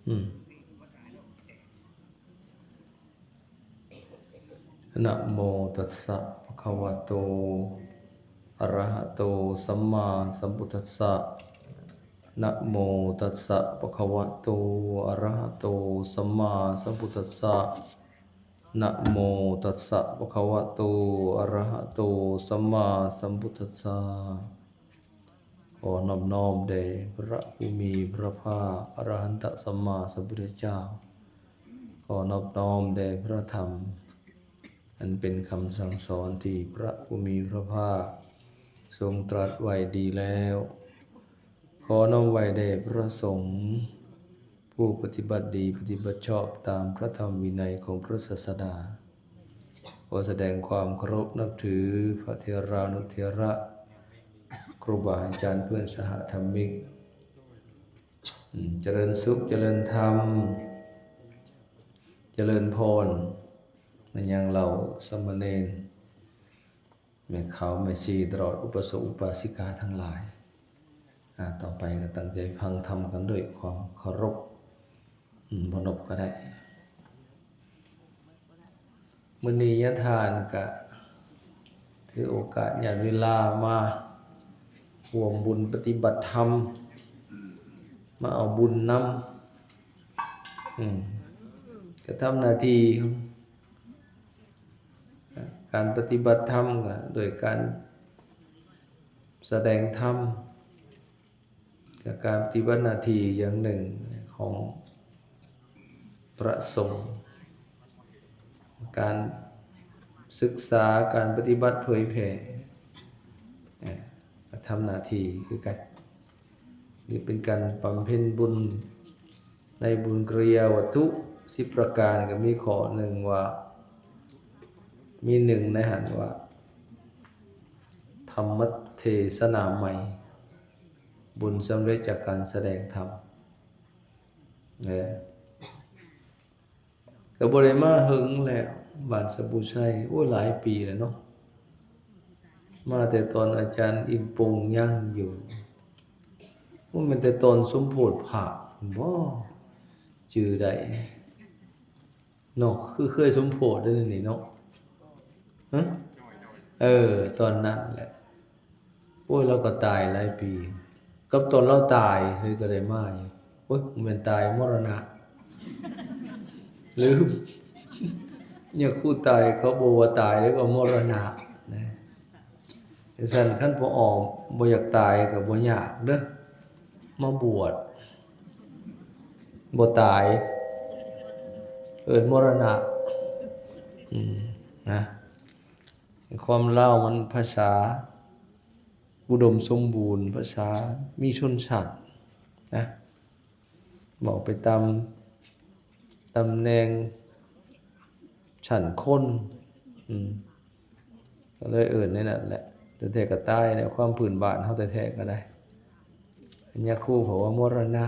ອືມ ນະໂມຕັດສະ ພະຄະວະໂຕ ອະຣະຫະໂຕ ສຳມາສຳພຸດທັດສະ. ນະໂມຕັດສະ ພະຄະວະໂຕ ອະຣະຫະໂຕ ສຳມາສຳພຸດທັດສະ. ນະໂມຕັດສະ ພະຄະວະໂຕ ອະຣະຫະໂຕ ສຳມາສຳພຸດທັດສະ. ຂໍນອບນ້ອມແດ່ພະຜູ້ມີພະພາກ ອະຣະຫັນຕະສຳມາສຳພຸດທະເຈົ້າ. ຂໍນອບນ້ອມແດ່ພະທຳ ອັນເປັນຄຳສັ່ງສອນທີ່ພະຜູ້ມີພະພາກຊົງຕລັດໄວ້ດີແລ້ວ. ຂໍນ້ອມໄຫວ້ແດ່ພະສົງ ຜູ້ປະຕິບັດດີປະຕິບັດຊອບຕາມພະທຳວິໄນຂອງພະສາສະດາ. ຂໍສະແດງຄວາມເຄົາລົບນັບຖືພະເຖລານຸເຖລະ ຄູບາອາຈານເພື່ອນສະຫະທຳມິກ. ອືມ ຈະເລີນສຸກ ຈະເລີນທຳ ຈະເລີນພອນມາຍັງເຫຼົ່າສາມະເນນ ແມ່ຂາວແມ່ຊີ ຕະຫຼອດອຸບາສົກອຸບາສິກາທັງຫຼາຍ. ອາ ຕໍ່ໄປກໍຕັ້ງໃຈຟັງທຳກັນດ້ວຍຄວາມເຄົາລົບ ອືມ ບໍ່ນົບກໍໄດ້. ມື້ນີ້ຍາທ່ານກະຖືໂອກາດຍາດເວລາມາຮ່ວມບຸນປະຕິບັດທຳ ມາເອົາບຸນນຳ ອືມ ກະທຳໜ້າທີ່ ການປະຕິບັດທຳກະໂດຍການສະແດງທຳ ກະການປະຕິບັດໜ້າທີ່ຢ່າງໜຶ່ງຂອງພະສົງ ການສຶກສາ ການປະຕິບັດເຜີຍແຜ່ ເອີ ກະທຳໜ້າທີ່ຄືກັນ. ນີ້ເປັນການບຳເພັນບຸນໃນບຸນກິລິຍາວັດຖຸສິບປະການ ກໍມີຂໍ້ໜຶ່ງວ່າ ມີໜຶ່ງໃນຫັ້ນວ່າ ທຳມະເທສະໜາໃໝ່ ບຸນສຳເລັດຈາກການສະແດງທຳ ແລະ ກໍບໍ່ໄດ້ມາເຫິງແລ້ວ ບ້ານສະບູໄຊ ໂອ້ຍ ຫຼາຍປີແລ້ວເນາະ. ມາແຕ່ຕອນອາຈານອີ່ປົງຍັງຢູ່ ໂອ້ ແມ່ນແຕ່ຕອນສົມໂພດພະພຸ້ນບໍ ຈື່ໄດ້ເນາະ ຄືເຄີຍສົມໂພດເດ້ນີ້ເນາະ. ຮະ ເອີ ຕອນນັ້ນແຫຼະ. ໂອ້ຍ ລາວກໍຕາຍຫຼາຍປີ ກັບຕອນລາວຕາຍ ເຮີ້ຍ ກໍໄດ້ມາຢູ່. ໂອ້ຍ ບໍ່ແມ່ນຕາຍ ມໍລະນະ ລືມ ຍາຄູຕາຍ ເຂົາບໍ່ວ່າຕາຍ ເຂົາວ່າມໍລະນະນະ. ຈັ່ງຊັ້ນ ຄັນພໍ່ອອກບໍ່ຢາກຕາຍກໍບໍ່ຍາກເດີ້ ມາບວດ ບໍ່ຕາຍ ເອີ້ນມໍລະນະ. ອືມ ນະ ຄວາມລາວມັນພາສາອຸດົມສົມບູນ ພາສາມີຊົນຊັ້ນນະ ເວົ້າໄປຕາມຕຳແໜ່ງຊັ້ນຄົນ ອືມ ກໍເລີຍເອີ້ນແນວນັ້ນແຫຼະ. ແຕ່ແທ້ກໍຕາຍແຫຼະ ຄວາມພື້ນບ້ານເຮົາແທ້ໆກໍໄດ້. ຍາຄູເຂົາວ່າມໍລະນະ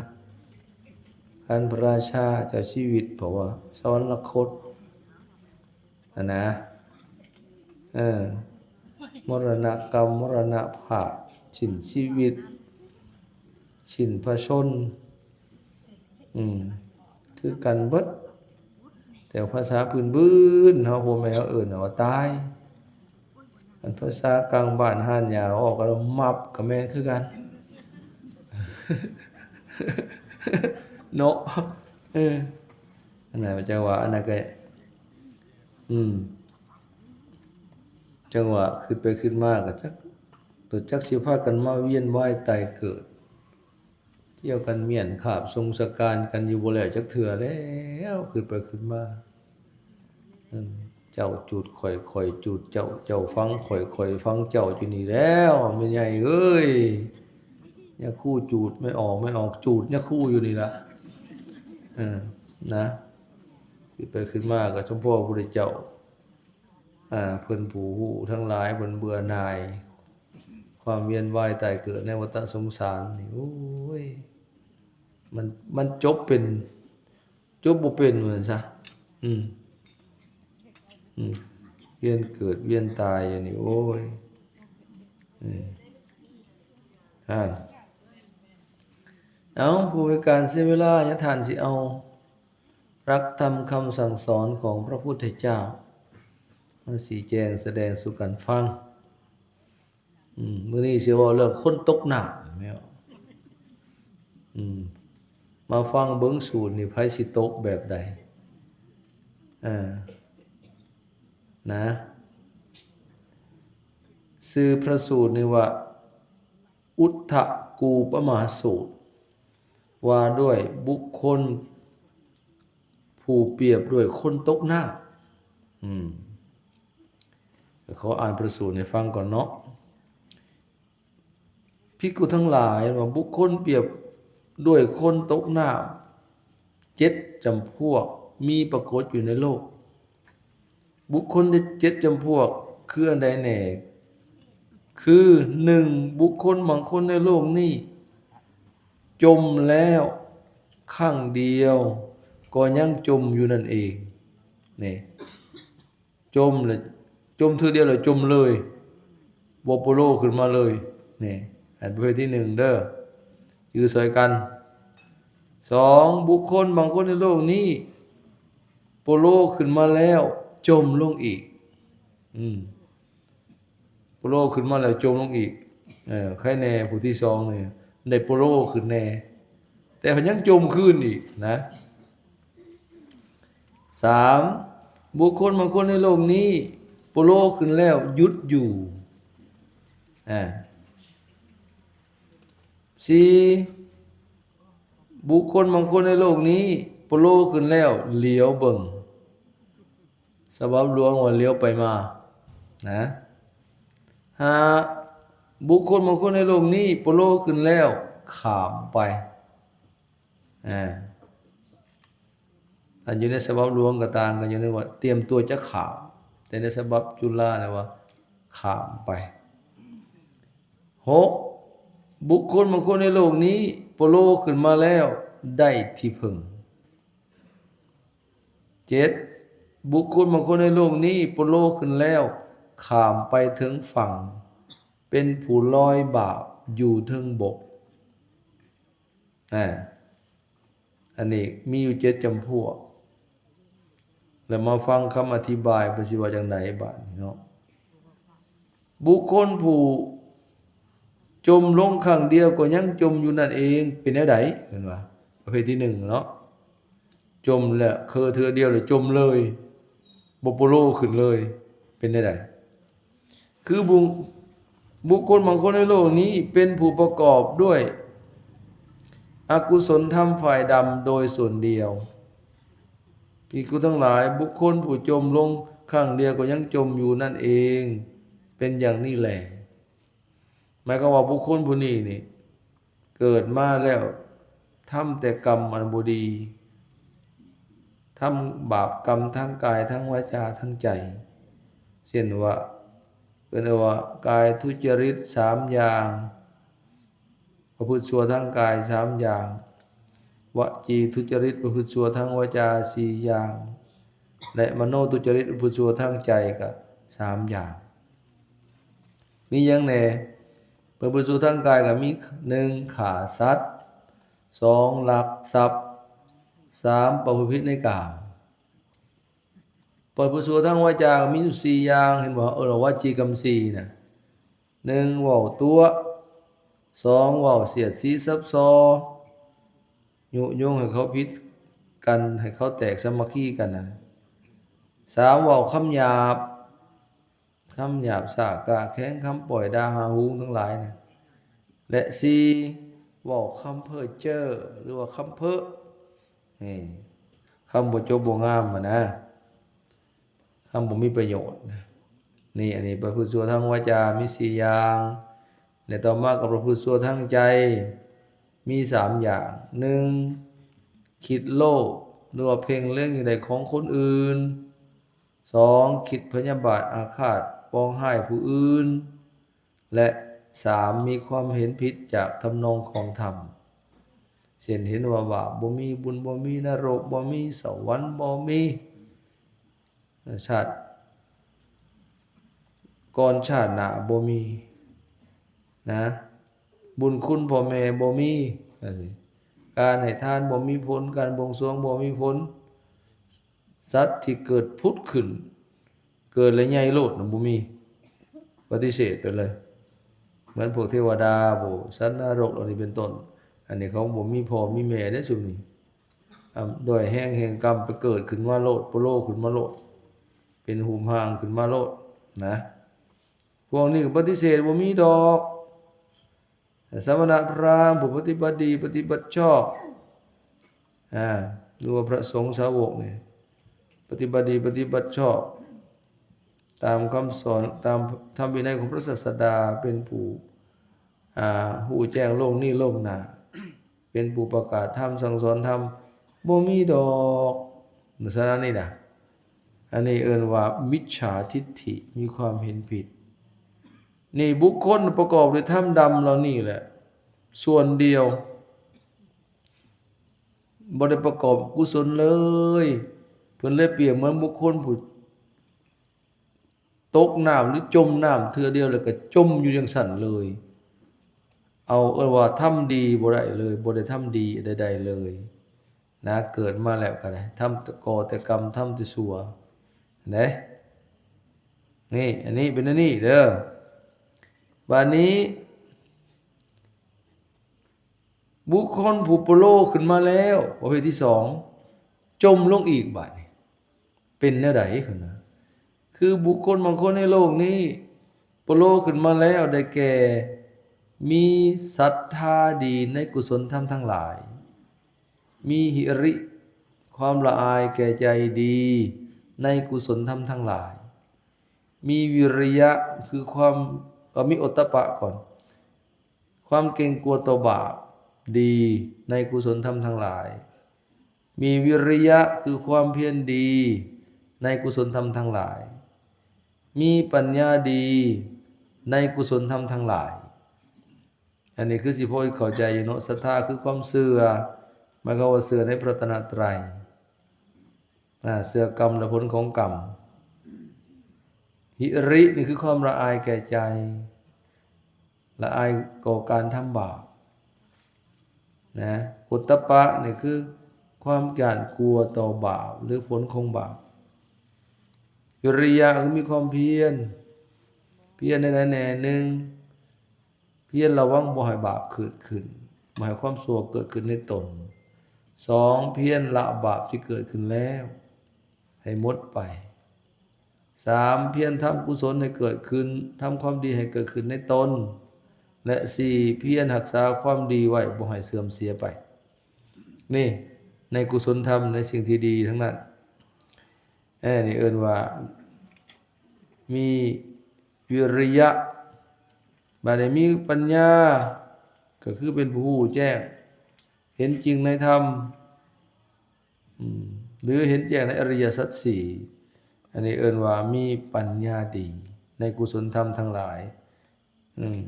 ຄັນພະລາຊາເຈົ້າຊີວິດເຂົາວ່າສະຫວັນລະຄົດ. ຫັ້ນນະ ເອີ ມໍລະນະກຳ ມໍລະນະພາບ ສິ້ນຊີວິດ ສິ້ນພະຊົນ ອືມ ຄືກັນເບິດ. ແຕ່ພາສາພື້ນໆເຮົາ ພໍ່ແມ່ເຮົາເອີ້ນວ່າຕາຍ. ອັນພາສາກາງບ້ານຮ້ານຫຍ້າອອກກໍມັບ ກໍແມ່ນຄືກັນເນາະ. ເອີ ອັນນັ້ນ ຈັ່ງວ່າ ອັນນັ້ນກໍ ອືມ ຈັ່ງວ່າຄິດໄປຄິດມາກໍຈັກ ຈັກຊິພາກັນມາວຽນວ່າຍຕາຍເກີດ ທ່ຽວກັນມ້ຽນຄາບສົງສະການກັນຢູ່ບໍ່ແລ້ວຈັກເທື່ອແລ້ວ ຄິດໄປຄິດມາ. ເຈົ້າຈູດຂ້ອຍ ຂ້ອຍຈູດເຈົ້າ ເຈົ້າຟັງຂ້ອຍ ຂ້ອຍຟັງເຈົ້າຢູ່ນີ້ແລ້ວ ແມ່ໃຫຍ່ເອີຍ. ຍາຄູຈູດແມ່ອອກ ແມ່ອອກຈູດຍາຄູຢູ່ນີ້ລະ. ເອີ ນະ ຄິດໄປຄິດມາກໍສົມພໍພະພຸດທະເຈົ້າ ອາ ເພິ່ນຜູ້ຮູ້ທັງຫຼາຍ ເພິ່ນເບື່ອໜ່າຍຄວາມວຽນວ່າຍຕາຍເກີດໃນວັດຕະສົງສານນີ້ ໂອ້ຍ ມັນ ມັນຈົບເປັນ ຈົບບໍ່ເປັນວ່າຊັ້ນຊະ. ອືມ ອືມ ວຽນເກີດວຽນຕາຍຢູ່ນີ້ ໂອ້ຍ ອືມ ຫັ້ນ. ເອົາ ເພື່ອບໍ່ເປັນການເສຍເວລາ, ຍາທ່ານຊິເອົາຫຼັກທຳຄຳສັ່ງສອນຂອງພະພຸດທະເຈົ້າມາຊີ້ແຈງສະແດງສູ່ກັນຟັງ. ອືມ ມື້ນີ້ຊິເວົ້າເລື່ອງຄົນຕົກນ້ຳແມ່ນ. ອືມ ມາຟັງເບິ່ງສູດນີ້ ໃຜຊິຕົກແບບໃດ? ເອີ ນະ ຊື່ພະສູດນີ້ວ່າ ອຸດທະກູປະມາສູດ ວ່າດ້ວຍບຸກຄົນຜູ້ປຽບດ້ວຍຄົນຕົກນ້ຳ. ອືມ ຂໍອ່ານພະສູດໃຫ້ຟັງກ່ອນເນາະ. ພິກຂຸທັງຫຼາຍ, ວ່າບຸກຄົນປຽບດ້ວຍຄົນຕົກນ້ຳເຈັດຈຳພວກມີປາກົດຢູ່ໃນໂລກ. ບຸກຄົນເຈັດຈຳພວກຄືອັນໃດແດ່? ຄື ໜຶ່ງ ບຸກຄົນບາງຄົນໃນໂລກນີ້ຈົມແລ້ວຄັ້ງດຽວກໍຍັງຈົມຢູ່ນັ້ນເອງ. ນີ້ ຈົມແລ້ວ ຈົມເທື່ອດຽວແລ້ວຈົມເລີຍ, ບໍ່ໂປໂລຂຶ້ນມາເລີຍ. ນີ້ ອັນປະເພດທີໜຶ່ງເດີ, ຈື່ຊ່ອຍກັນ. ສອງ ບຸກຄົນບາງຄົນໃນໂລກນີ້ໂປໂລຂຶ້ນມາແລ້ວຈົມລົງອີກ. ອືມ ໂປໂລຂຶ້ນມາແລ້ວຈົມລົງອີກ. ເອີ ໃຄແນ່ຜູ້ທີສອງນີ້ໄດ້ໂປໂລຂຶ້ນແນ່, ແຕ່ເພິ່ນຍັງຈົມຄືນອີກນະ. ສາມ ບຸກຄົນບາງຄົນໃນໂລກນີ້ໂປໂລຂຶ້ນແລ້ວຢຸດຢູ່. ອາ ສີ່ ບຸກຄົນບາງຄົນໃນໂລກນີ້ໂປໂລຂຶ້ນແລ້ວຫຼຽວເບິ່ງ. ສະບັບຫຼວງວ່າຫຼຽວໄປມານະ. ຫ້າ ບຸກຄົນບາງຄົນໃນໂລກນີ້ໂປໂລຂຶ້ນແລ້ວຂ້າມໄປ. ອາ ອັນຢູ່ໃນສະບັບຫຼວງກໍຕ່າງກັນ, ຢູ່ໃນວ່າຕຽມຕົວຈະຂ້າມ, ແຕ່ໃນສະບັບຈຸລານີ້ວ່າຂ້າມໄປ. ຫົກ ບຸກຄົນບາງຄົນໃນໂລກນີ້ໂປໂລຂຶ້ນມາແລ້ວໄດ້ທີ່ເພິ່ງ. ເຈັດ ບຸກຄົນບາງຄົນໃນໂລກນີ້ໂປໂລຂຶ້ນແລ້ວຂ້າມໄປເທິງຝັ່ງ, ເປັນຜູ້ລອຍບາບຢູ່ເທິງບົກ. ອາ ອັນນີ້ມີຢູ່ເຈັດຈຳພວກ, ແລ້ວມາຟັງຄຳອະທິບາຍເພິ່ນຊິວ່າຈັ່ງໃດບາດນີ້ເນາະ. ບຸກຄົນຜູ້ຈົມລົງຄັ້ງດຽວກໍຍັງຈົມຢູ່ນັ້ນເອງ ເປັນແນວໃດ? ເພິ່ນວ່າ ປະເພດທີໜຶ່ງເນາະ, ຈົມແລ້ວ ເຄີເທື່ອດຽວແລ້ວຈົມເລີຍ, ບໍ່ໂປໂລຂຶ້ນເລີຍ, ເປັນແນວໃດ? ຄືບຸ ບຸກຄົນບາງຄົນໃນໂລກນີ້ເປັນຜູ້ປະກອບດ້ວຍອະກຸສົນທຳຝ່າຍດຳໂດຍສ່ວນດຽວ. ພິກຂຸທັງຫຼາຍ, ບຸກຄົນຜູ້ຈົມລົງຄັ້ງດຽວກໍຍັງຈົມຢູ່ນັ້ນເອງ, ເປັນຢ່າງນີ້ແລ. ໝາຍຄວາມວ່າບຸກຄົນຜູ້ນີ້ນີ້ ເກີດມາແລ້ວທຳແຕ່ກຳອັນບໍ່ດີ, ທຳບາບກຳທາງກາຍ, ທາງວາຈາ, ທາງໃຈ. ເຊັ່ນວ່າ ເອີ້ນວ່າກາຍທຸຈະລິດສາມຢ່າງ, ປະພຶດຊົ່ວທາງກາຍສາມຢ່າງ, ວະຈີທຸຈະລິດປະພຶດຊົ່ວທາງວາຈາສີ່ຢ່າງ ແລະ ມະໂນທຸຈະລິດປະພຶດຊົ່ວທາງໃຈກໍສາມຢ່າງ. ມີຫຍັງແດ່? ປະພຶດຊົ່ວທາງກາຍກໍມີ ໜຶ່ງ ຂ້າສັດ, ສອງ ລັກຊັບ, ສາມ ປະພຶດຜິດໃນກາມ. ປະພຶດຊົ່ວທາງວາຈາກໍມີຢູ່ສີ່ຢ່າງ, ເຫັນບໍ່? ເອີ້ນວ່າວາຈີກຳສີ່ນະ. ໜຶ່ງ ເວົ້າຕົວະ, ສອງ ເວົ້າສຽດສີສັບສໍ່, ຍຸຍົງໃຫ້ເຂົາຜິດກັນ, ໃຫ້ເຂົາແຕກສາມັກຄີກັນນະ. ສາມ ເວົ້າຄຳຫຍາບ, ຄຳຫຍາບຊ້າກ້າແຂງ, ຄຳປ້ອຍດ່າຫາຫູງທັງຫຼາຍນະ. ແລະ ສີ່ ເວົ້າຄຳເພີ້ເຈີ ຫຼືວ່າຄຳເພີ້. ນີ້ ຄຳບໍ່ຈົບບໍ່ງາມຫັ້ນນະ, ຄຳບໍ່ມີປະໂຫຍດນະ. ນີ້ ອັນນີ້ປະພຶດຊົ່ວທາງວາຈາມີສີ່ຢ່າງ, ແລະ ຕໍ່ມາກໍປະພຶດຊົ່ວທາງໃຈມີສາມຢ່າງ. ໜຶ່ງ ຄິດໂລບ ຫຼືວ່າເພັ່ງເລັງຢາກໄດ້ຂອງຄົນອື່ນ. ສອງ ຄິດພະຍາບາດອາຄາດປອງຮ້າຍຜູ້ອື່ນ. ແລະ ສາມ ມີຄວາມເຫັນຜິດຈາກທຳນອງຂອງທຳ, ເຊັ່ນ ເຫັນວ່າບາບບໍ່ມີ, ບຸນບໍ່ມີ, ນະລົກບໍ່ມີ, ສະຫວັນບໍ່ມີ, ຊາດກ່ອນຊາດໜ້າບໍ່ມີນະ, ບຸນຄຸນພໍ່ແມ່ບໍ່ມີ. ອັນນີ້ ການໃຫ້ທານບໍ່ມີຜົນ, ການບວງສວງບໍ່ມີຜົນ, ສັດທີ່ເກີດຜຸດຂຶ້ນ ເກີດແລ້ວໃຫຍ່ໂລດນະ ບໍ່ມີ, ປະຕິເສດໄປເລີຍ. ເໝືອນພວກເທວະດາ ພວກສັດນະລົກເຫຼົ່ານີ້ເປັນຕົ້ນ, ອັນນີ້ເຂົາບໍ່ມີພໍ່ມີແມ່ເດ້ຊຸມນີ້. ອຳ ດ້ວຍແຮງແຫ່ງກຳໄປເກີດຂຶ້ນມາໂລດ, ໂປໂລຂຶ້ນມາໂລດ, ເປັນຮູບຮ່າງຂຶ້ນມາໂລດນະ. ພວກນີ້ກໍປະຕິເສດບໍ່ມີດອກ. ສະມະນະພຣາມ ຜູ້ປະຕິບັດດີ ປະຕິບັດຊອບ ອາ ຫຼືວ່າພຣະສົງສາວົກນີ້ ປະຕິບັດດີ ປະຕິບັດຊອບ ຕາມຄຳສອນ ຕາມທຳວິໄນຂອງພຣະສາສະດາ ເປັນຜູ້ ອາ ຮູ້ແຈ້ງໂລກນີ້ໂລກໜ້າ ເປັນຜູ້ປະກາດທຳ ສັ່ງສອນທຳ ບໍ່ມີດອກ. ສະນັ້ນນີ້ນະ ອັນນີ້ເອີ້ນວ່າມິດສາທິດຖິ ມີຄວາມເຫັນຜິດ. ນີ້ບຸກຄົນປະກອບດ້ວຍທຳດຳເຫຼົ່ານີ້ແຫຼະ ສ່ວນດຽວ ບໍ່ໄດ້ປະກອບກຸສົນເລີຍ. ເພິ່ນເລີຍປຽບເໝືອນບຸກຄົນຜູ້ຕົກນ້ຳ ຫຼື ຈົມນ້ຳເທື່ອດຽວ ແລ້ວກໍຈົມຢູ່ຈັ່ງຊັ້ນເລີຍ. ເອົາ ເອີ້ນວ່າທຳດີບໍ່ໄດ້ເລີຍ, ບໍ່ໄດ້ທຳດີໃດໆເລີຍ. ນະ ເກີດມາແລ້ວກໍໄດ້ ທຳແຕ່ກໍ່ແຕ່ກຳ ທຳແຕ່ຊົ່ວເດ້. ນີ້ ອັນນີ້ເປັນອັນນີ້ເດີ. ບາດນີ້ ບຸກຄົນຜູ້ໂປໂລຂຶ້ນມາແລ້ວ ປະເພດທີສອງ ຈົມລົງອີກ. ບາດນີ້ເປັນແນວໃດ? ເພິ່ນວ່າ ຄືບຸກຄົນບາງຄົນໃນໂລກນີ້ ໂປໂລຂຶ້ນມາແລ້ວ ໄດ້ແກ່ ມີສັດທາດີໃນກຸສົນທຳທັງຫຼາຍ, ມີຫິລິ ຄວາມລະອາຍແກ່ໃຈດີໃນກຸສົນທຳທັງຫຼາຍ, ມີວິລິຍະ ຄືຄວາມ ເອີ ມີໂອດຕະປະກ່ອນ ຄວາມເກງກົວຕໍ່ບາບດີໃນກຸສົນທຳທັງຫຼາຍ, ມີວິລິຍະ ຄືຄວາມພຽນດີໃນກຸສົນທຳທັງຫຼາຍ, ມີປັນຍາດີໃນກຸສົນທຳທັງຫຼາຍ. ອັນນີ້ຄືຊິພໍເຂົ້າໃຈຢູ່ເນາະ. ສັດທາຄືຄວາມເຊື່ອ, ໝາຍຄວາມວ່າເຊື່ອໃນພະລັດຕະນະໄຕ, ອາ ເຊື່ອກຳ ແລະ ຜົນຂອງກຳ. ຫິລິ ນີ້ຄືຄວາມລະອາຍແກ່ໃຈ, ລະອາຍຕໍ່ການທຳບາບນະ. ໂອດຕະປະ ນີ້ຄືຄວາມຢ້ານກົວຕໍ່ບາບ ຫຼື ຜົນຂອງບາບ. ວິລິຍະ ຄືມີຄວາມພຽນ, ພຽນໃນໃດແນ່ໜຶ່ງ, ພຽນລະວັງບໍ່ໃຫ້ບາບເກີດຂຶ້ນ, ບໍ່ໃຫ້ຄວາມຊົ່ວເກີດຂຶ້ນໃນຕົນ. ສອງ ພຽນລະບາບທີ່ເກີດຂຶ້ນແລ້ວໃຫ້ໝົດໄປ. ສາມ ພຽນທຳກຸສົນໃຫ້ເກີດຂຶ້ນ, ທຳຄວາມດີໃຫ້ເກີດຂຶ້ນໃນຕົນ. ແລະ ສີ່ ພຽນຮັກສາຄວາມດີໄວ້ ບໍ່ໃຫ້ເສື່ອມເສຍໄປ. ນີ້ ໃນກຸສົນທຳ ໃນສິ່ງທີ່ດີທັງນັ້ນ. ແອ ນີ້ເອີ້ນວ່າມີວິລິຍະ. ບາດນີ້ມີປັນຍາ ກໍຄືເປັນຜູ້ຮູ້ແຈ້ງ ເຫັນຈິງໃນທຳ ອືມ ຫຼື ເຫັນແຈ້ງໃນອະລິຍະສັດສີ່ ອັນນີ້ເອີ້ນວ່າມີປັນຍາດີໃນກຸສົນທຳທັງຫຼາຍ. ອືມ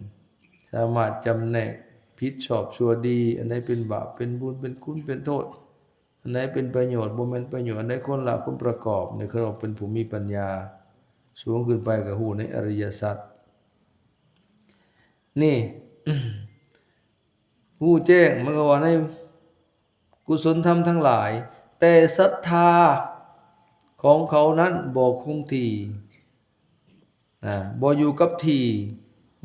ສາມາດຈຳແນກຜິດຊອບຊົ່ວດີ, ອັນໃດເປັນບາບເປັນບຸນ, ເປັນຄຸນເປັນໂທດ, ອັນໃດເປັນປະໂຫຍດ ບໍ່ແມ່ນປະໂຫຍດ, ອັນໃດຄວນລະຄວນປະກອບ, ໃນເຂົາເອີ້ນວ່າເປັນຜູ້ມີປັນຍາສູງຂຶ້ນໄປ ກໍຮູ້ໃນອະລິຍະສັດ. ນີ້ ຮູ້ແຈ້ງ ໝາຍຄວາມວ່າໃນ ກຸສົນທຳທັງຫຼາຍ, ແຕ່ສັດທາຂອງເຂົານັ້ນບໍ່ຄົງທີ່, ນະ, ບໍ່ຢູ່ກັບທີ່,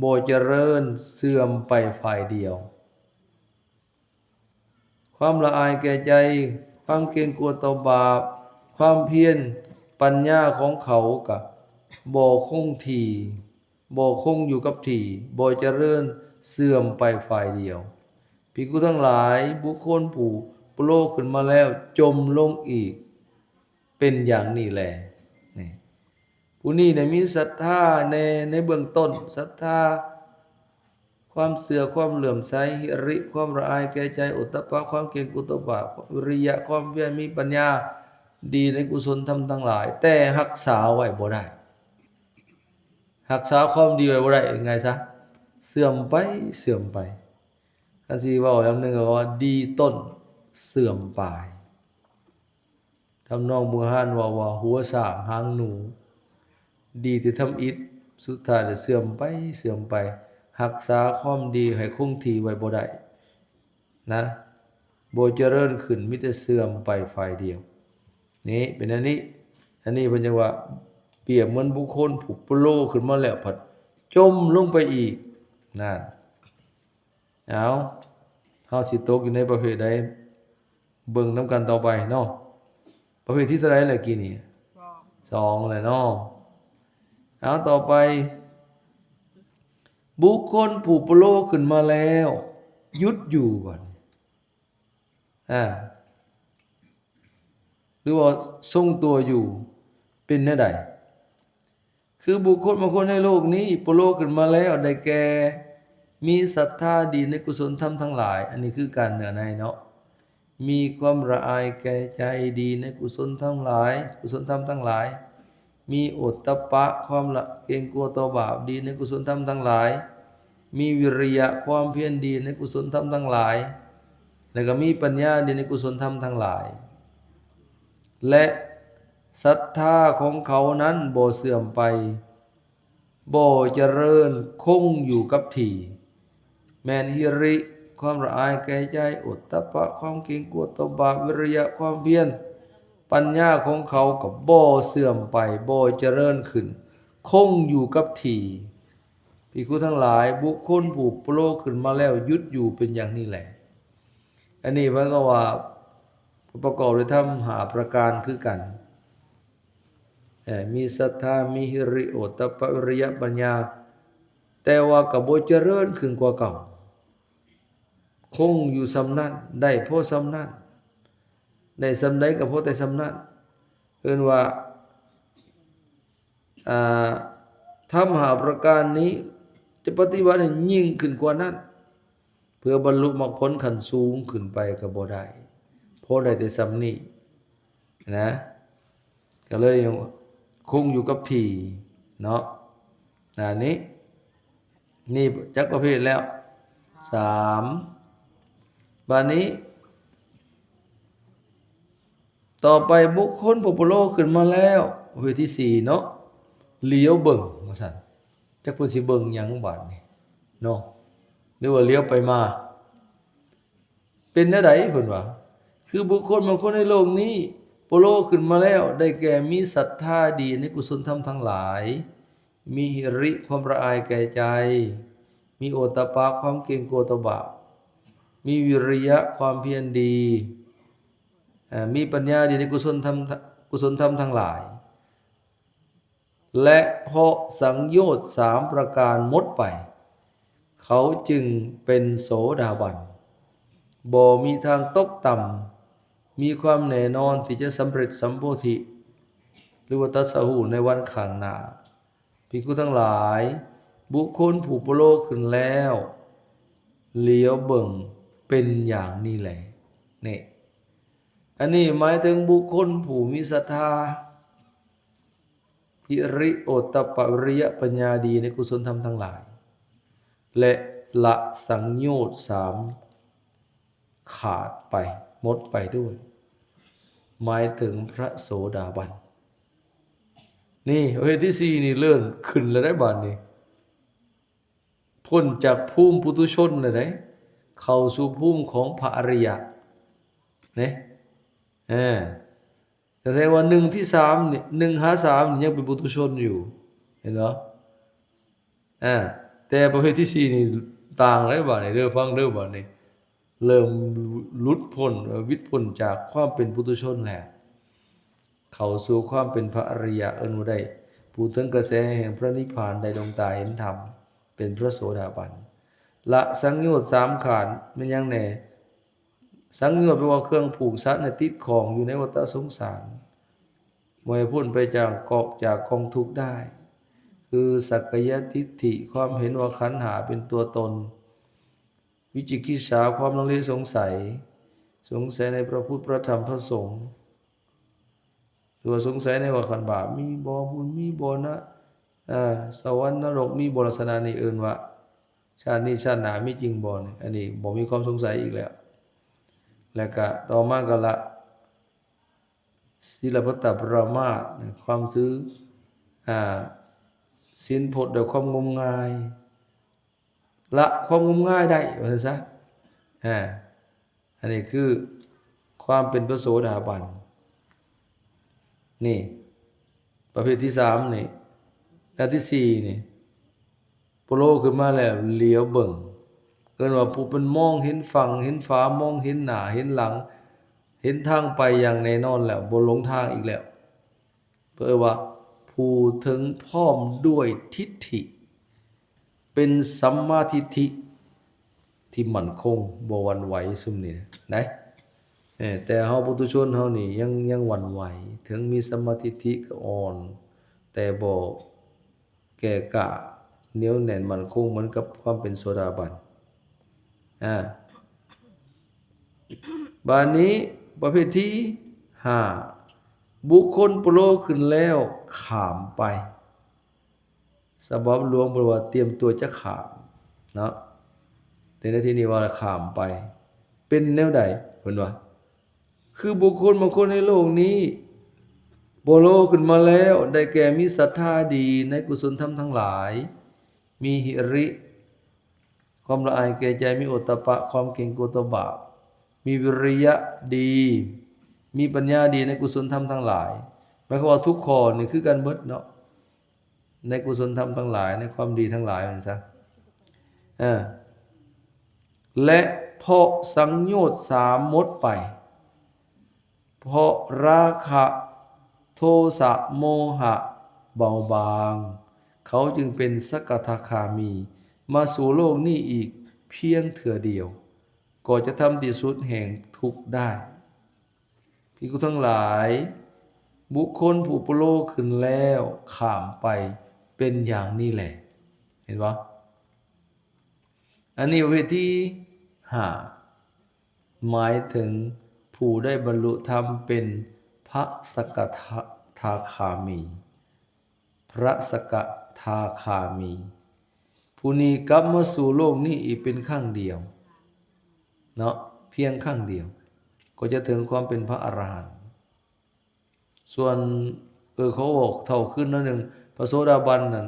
ບໍ່ຈະເລີນ, ເສື່ອມໄປຝ່າຍດຽວ. ຄວາມລະອາຍແກ່ໃຈ, ຄວາມເກງກົວຕໍ່ບາບ, ຄວາມພຽນ, ປັນຍາຂອງເຂົາກະບໍ່ຄົງທີ່. ບໍ່ຄົງຢູ່ກັບທີ່, ບໍ່ຈະເລີນ, ເສື່ອມໄປຝ່າຍດຽວ. ພິກຂຸທັງຫຼາຍ, ບຸກຄົນຜູ້ໂປໂລຂຶ້ນມາແລ້ວຈົມລົງອີກ ເປັນຢ່າງນີ້ແລ. ນີ້ ຜູ້ນີ້ໄດ້ມີສັດທາແດ່ໃນເບື້ອງຕົ້ນ, ສັດທາ, ຄວາມເຊື່ອ, ຄວາມເຫຼື້ອມໃສ, ຫິລິ, ຄວາມລະອາຍແກ່ໃຈ, ໂອດຕະປະ, ຄວາມເກງກົວຕໍ່ບາບ, ວິລິຍະ, ຄວາມພຽນ, ມີປັນຍາ, ດີໃນກຸສົນທຳທັງຫຼາຍ, ແຕ່ຮັກສາໄວ້ບໍ່ໄດ້. ຮັກສາຄວາມດີໄວ້ບໍ່ໄດ້ ງ່າຍຊະ ເສື່ອມໄປ ເສື່ອມໄປ. ຄັນຊິເວົ້າຢ່າງໜຶ່ງກໍວ່າ ດີຕົ້ນເສື່ອມປາຍ. ທຳນອງບູຮານເວົ້າວ່າ ຫົວຊ້າງຫາງໜູ, ດີແຕ່ທຳອິດ ສຸດທ້າຍລະເສື່ອມໄປ ເສື່ອມໄປ. ຮັກສາຄວາມດີໃຫ້ຄົງທີ່ໄວ້ບໍ່ໄດ້ນະ. ບໍ່ຈະເລີນຂຶ້ນ ມີແຕ່ເສື່ອມໄປຝ່າຍດຽວ. ນີ້ເປັນອັນນີ້ ອັນນີ້ເພິ່ນຈັ່ງວ່າ ປຽບເໝືອນບຸກຄົນຜູ້ໂປໂລຂຶ້ນມາແລ້ວ ພັດຈົມລົງໄປອີກ. ນັ້ນ ເອົາ ເຮົາຊິຕົກຢູ່ໃນປະເພດໃດ ເບິ່ງນຳກັນຕໍ່ໄປເນາະ. ປະເພດທີເທົ່າໃດແລ້ວກີ້ນີ້? ສອງ ສອງແລ້ວເນາະ. ເອົາ ຕໍ່ໄປ ບຸກຄົນຜູ້ໂປໂລຂຶ້ນມາແລ້ວ ຢຸດຢູ່ ບັດນີ້ ອາ ຫຼືວ່າຊົງຕົວຢູ່ ເປັນແນວໃດ? ຄືບຸກຄົນບາງຄົນໃນໂລກນີ້ ໂປໂລຂຶ້ນມາແລ້ວ ໄດ້ແກ່ ມີສັດທາດີໃນກຸສົນທຳທັງຫຼາຍ. ອັນນີ້ຄືການເນື້ອໃນເນາະ. ມີຄວາມລະອາຍແກ່ໃຈ ດີໃນກຸສົນທັງຫຼາຍ ກຸສົນທຳທັງຫຼາຍ. ມີໂອດຕະປະ ຄວາມລະເກງກົວຕໍ່ບາບ ດີໃນກຸສົນທຳທັງຫຼາຍ. ມີວິລິຍະ ຄວາມພຽນ ດີໃນກຸສົນທຳທັງຫຼາຍ ແລ້ວກໍມີປັນຍາ ດີໃນກຸສົນທຳທັງຫຼາຍ. ແລະ ສັດທາຂອງເຂົານັ້ນບໍ່ເສື່ອມໄປ ບໍ່ຈະເລີນ ຄົງຢູ່ກັບທີ່. ແມ່ນຫິລິ ຄວາມລະອາຍແກ່ໃຈ, ໂອດຕະປະ ຄວາມເກງກົວຕໍ່ບາບ, ວິລິຍະ ຄວາມພຽນ, ປັນຍາຂອງເຂົາກໍບໍ່ເສື່ອມໄປ, ບໍ່ຈະເລີນຂຶ້ນ, ຄົງຢູ່ກັບທີ່. ພິກຂຸທັງຫຼາຍ, ບຸກຄົນຜູ້ໂປໂລຂຶ້ນມາແລ້ວຢຸດຢູ່ເປັນຢ່າງນີ້ແລ. ອັນນີ້ເພິ່ນກໍວ່າປະກອບດ້ວຍທຳຫ້າປະການຄືກັນ. ເອີ ມີສັດທາ, ມີຫິລິ, ໂອດຕະປະ, ວິລິຍະ, ປັນຍາ, ແຕ່ວ່າກໍບໍ່ຈະເລີນຂຶ້ນກວ່າເກົ່າ. ຄົງຢູ່ສ່ຳນັ້ນ, ໄດ້ພໍສ່ຳນັ້ນ, ໄດ້ສ່ຳໃດກໍພໍແຕ່ສ່ຳນັ້ນ. ເອີ້ນວ່າ ອ່າ ທຳຫ້າປະການນີ້ຈະປະຕິບັດໃຫ້ຍິ່ງຂຶ້ນກວ່ານັ້ນ ເພື່ອບັນລຸມັກຜົນຂັ້ນສູງຂຶ້ນໄປກໍບໍ່ໄດ້, ພໍໄດ້ແຕ່ສ່ຳນີ້ນະ, ກໍເລີຍຄົງຢູ່ກັບທີ່ເນາະ. ອັນນີ້ ນີ້ຈັກປະເພດແລ້ວ? ສາມ. ບາດນີ້ ຕໍ່ໄປບຸກຄົນຜູ້ໂປໂລຂຶ້ນມາແລ້ວ, ປະເພດທີສີ່ເນາະ, ຫຼຽວເບິ່ງວ່າຊັ້ນ. ຈັກເພິ່ນຊິເບິ່ງຫຍັງບາດນີ້ເນາະ, ຫຼືວ່າຫຼຽວໄປມາ. ເປັນແນວໃດເພິ່ນວ່າ? ຄືບຸກຄົນບາງຄົນໃນໂລກນີ້ ໂປໂລຂຶ້ນມາແລ້ວ, ໄດ້ແກ່ມີສັດທາດີໃນກຸສົນທຳທັງຫຼາຍ, ມີຫິລິ ຄວາມລະອາຍແກ່ໃຈ, ມີໂອດຕະປະ ຄວາມເກງກົວຕໍ່ບາບ, ມີວິລິຍະ ຄວາມພຽນດີ, ເອີ ມີປັນຍາດີໃນກຸສົນທຳ ກຸສົນທຳທັງຫຼາຍ ແລະ ເພາະສັງໂຍດສາມປະການໝົດໄປ ເຂົາຈຶ່ງເປັນໂສດາບັນ, ບໍ່ມີທາງຕົກຕ່ຳ, ມີຄວາມແນ່ນອນທີ່ຈະສຳເລັດສຳໂພທິ ຫຼືວ່າຕັດສະຮູ້ໃນວັນຂ້າງໜ້າ. ພິກຂຸທັງຫຼາຍ, ບຸກຄົນຜູ້ໂປໂລຂຶ້ນແລ້ວ ຫຼຽວເບິ່ງເປັນຢ່າງນີ້ແລ. ນີ້ ອັນນີ້ໝາຍເຖິງບຸກຄົນຜູ້ມີສັດທາ, ຫິລິ ໂອດຕະປະ ວິລິຍະ ປັນຍາດີໃນກຸສົນທຳທັງຫຼາຍ ແລະ ລະສັງໂຍດສາມ ຂາດໄປ ໝົດໄປດ້ວຍ, ໝາຍເຖິງພະໂສດາບັນ. ນີ້ ປະເພດທີສີ່ນີ້ເລີ່ມຂຶ້ນແລ້ວໄດ໋ບາດນີ້, ພົ້ນຈາກພູມປຸຖຸຊົນແລ້ວໄດ໋, ເຂົ້າສູ່ພູມຂອງພະອະລິຍະເດ້. ເອີ ສະແດງວ່າໜຶ່ງທີ່ສາມນີ້ ໜຶ່ງຫາສາມນີ້ຍັງເປັນປຸຖຸຊົນຢູ່, ເຫັນບໍ່? ອາ ແຕ່ປະເພດທີສີ່ນີ້ຕ່າງແລ້ວບາດນີ້ເດີ, ຟັງເດີບາດນີ້, ເລີ່ມຫຼຸດພົ້ນ ເອີ ຫວິດພົ້ນຈາກຄວາມເປັນປຸຖຸຊົນແລ້ວ, ເຂົ້າສູ່ຄວາມເປັນພະອະລິຍະ, ເອີ້ນວ່າໄດ້ ຜູ້ເຖິງກະແສແຫ່ງພະນິບພານ, ໄດ້ດວງຕາເຫັນທຳ, ເປັນພະໂສດາບັນ. ລະສັງໂຍດສາມຂາດ ແມ່ນຫຍັງແດ່? ສັງໂຍດແປວ່າເຄື່ອງຜູກສັດໃຫ້ຕິດຂ້ອງຢູ່ໃນວັດຕະສົງສານ, ບໍ່ໃຫ້ພົ້ນໄປຈາກກອກ ຈາກກອງທຸກໄດ້, ຄືສັກກາຍະທິດຖິ, ຄວາມເຫັນວ່າຂັນຫ້າເປັນຕົວຕົນ, ວິຈິກິດສາ, ຄວາມລັງເລສົງໄສ, ສົງໄສໃນພະພຸດ ພະທຳ ພະສົງ, ຫຼືວ່າສົງໄສໃນວ່າຂັນບາບມີບໍ່, ບຸນມີບໍ່ນະ, ອາ ສະຫວັນ ນະລົກມີບໍ່, ລັກສະນະນີ້ເອີ້ນວ່າ ຊາດນີ້ຊາດໜ້າມີຈິງບໍ່ນີ້? ອັນນີ້ບໍ່ມີຄວາມສົງໄສອີກແລ້ວ. ແລ້ວກະຕໍ່ມາກໍລະ ສິລະພັດຕະປະລະມາດ, ຄວາມຖື ອາ ສິນພົດດ້ວຍຄວາມງົມງາຍ, ລະຄວາມງົມງາຍໄດ້ ວ່າຊັ້ນຊະ. ອາ ອັນນີ້ຄືຄວາມເປັນພະໂສດາບັນ ນີ້ ປະເພດທີສາມນີ້ ແລະທີສີ່ນີ້ ໂປໂລຂຶ້ນມາແລ້ວຫຼຽວເບິ່ງ ເອີ້ນວ່າຜູ້ເປັນມອງເຫັນຝັ່ງ ເຫັນຟ້າ ມອງເຫັນໜ້າ ເຫັນຫຼັງ ເຫັນທາງໄປຢ່າງແນ່ນອນແລ້ວ ບໍ່ຫຼົງທາງອີກແລ້ວ. ເອີ້ນວ່າຜູ້ເຖິງພ້ອມດ້ວຍທິດຖິ ເປັນສຳມາທິດຖິທີ່ໝັ້ນຄົງ ບໍ່ຫວັ່ນໄຫວ ຊຸມນີ້ໄດ໋. ເອີ ແຕ່ເຮົາປຸຖຸຊົນເຮົານີ້ຍັງ ຍັງຫວັ່ນໄຫວ ເຖິງມີສຳມາທິດຖິກໍອ່ອນ ແຕ່ບໍ່ແກ່ກ້າ ໜຽວແໜ້ນໝັ້ນຄົງເໝືອນກັບຄວາມເປັນໂສດາບັນ. ອາ ບາດນີ້ປະເພດທີຫ້າ ບຸກຄົນໂປໂລຂຶ້ນແລ້ວຂ້າມໄປ. ສະບັບຫຼວງເພິ່ນວ່າຕຽມຕົວຈະຂ້າມເນາະ ແຕ່ໃນທີ່ນີ້ວ່າຂ້າມໄປ ເປັນແນວໃດ? ເພິ່ນວ່າ ຄືບຸກຄົນບາງຄົນໃນໂລກນີ້ ໂປໂລຂຶ້ນມາແລ້ວ ໄດ້ແກ່ມີສັດທາດີໃນກຸສົນທຳທັງຫຼາຍ ມີຫິລິ ຄວາມລະອາຍແກ່ໃຈ ມີໂອດຕະປະ ຄວາມເກງກົວຕໍ່ບາບ ມີວິລິຍະດີ ມີປັນຍາດີໃນກຸສົນທຳທັງຫຼາຍ. ໝາຍຄວາມວ່າທຸກຂໍ້ນີ້ຄືກັນເບິດເນາະ ໃນກຸສົນທຳທັງຫຼາຍ ໃນຄວາມດີທັງຫຼາຍວ່າຊັ້ນຊະ. ເອີ ແລະເພາະສັງໂຍດສາມໝົດໄປ ເພາະລາຄະ ໂທສະ ໂມຫະ ເບົາບາງ ເຂົາຈຶ່ງເປັນສະກະທາຄາມີ ມາສູ່ໂລກນີ້ອີກພຽງເທື່ອດຽວ ກໍຈະທຳທີ່ສຸດແຫ່ງທຸກໄດ້. ພິກຂຸທັງຫຼາຍ, ບຸກຄົນຜູ້ປະໂລຂຶ້ນແລ້ວຂ້າມໄປເປັນຢ່າງນີ້ແຫຼະ. ເຫັນບໍ່? ອັນນີ້ປະເພດທີຫ້າ ໝາຍເຖິງຜູ້ໄດ້ບັນລຸທຳເປັນພະສະກະທາຄາມີ. ພະສະກະທາຄາມີ ຜູ້ນີ້ກັບມາສູ່ໂລກນີ້ອີກເປັນຄັ້ງດຽວເນາະ, ພຽງຄັ້ງດຽວ ກໍຈະເຖິງຄວາມເປັນພະອະລະຫັນ. ສ່ວນ ເອີ ຂໍບອກເທົ່າຄືນໜ້ອຍໜຶ່ງ, ພະໂສດາບັນນັ້ນ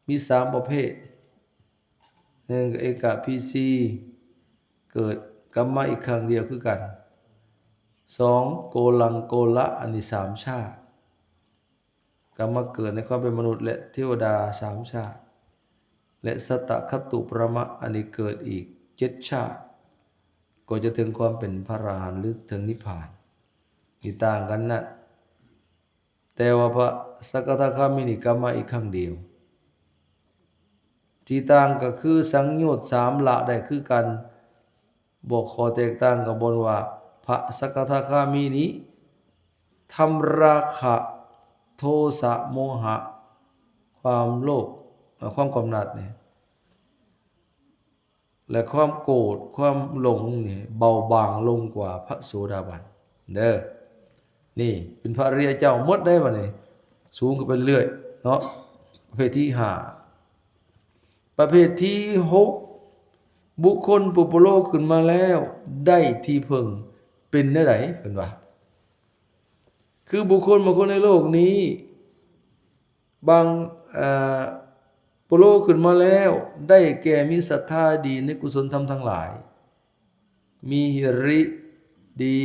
ມີສາມປະເພດ, ໜຶ່ງ ເອກະພີຊີ ເກີດກັບມາອີກຄັ້ງດຽວຄືກັນ, ສອງ ໂກລັງໂກລະ ອັນນີ້ສາມຊາດ ກັບມາເກີດໃນຄວາມເປັນມະນຸດ ແລະ ເທວະດາສາມຊາດ ແລະ ສັດຕະຄະຕຸປະມະ ອັນນີ້ເກີດອີກເຈັດຊາດ ກໍຈະເຖິງຄວາມເປັນພະອະລະຫັນ ຫຼື ເຖິງນິບພານ. ທີ່ຕ່າງກັນນັ້ນ ແຕ່ວ່າພະສະກະທາຄາມີນີ້ກັບມາອີກຄັ້ງດຽວ. ທີ່ຕ່າງກໍຄືສັງໂຍດສາມລະໄດ້ຄືກັນ, ບໍ່ ຂໍ້ແຕກຕ່າງກໍບ່ອນວ່າ ພະສະກະທາຄາມີນີ້ທຳລາຄະ ໂທສະ ໂມຫະ ຄວາມໂລບ ເອີ ຄວາມກຳໜັດນີ້ ແລະ ຄວາມໂກດ ຄວາມຫຼົງນີ້ເບົາບາງລົງກວ່າພະໂສດາບັນເດີ. ນີ້ເປັນພະອະລິຍະເຈົ້າໝົດໄດ໋ບັດນີ້, ສູງຂຶ້ນໄປເລື້ອຍເນາະ. ປະເພດທີຫ້າ. ປະເພດທີຫົກ ບຸກຄົນຜູ້ປະໂລຂຶ້ນມາແລ້ວໄດ້ທີ່ເພິ່ງເປັນແນວໃດ? ເພິ່ນວ່າ ຄືບຸກຄົນບາງຄົນໃນໂລກນີ້ ບາງ ເອີ ໂປໂລຂຶ້ນມາແລ້ວ ໄດ້ແກ່ມີສັດທາດີໃນກຸສົນທຳທັງຫຼາຍ, ມີຫິລິດີ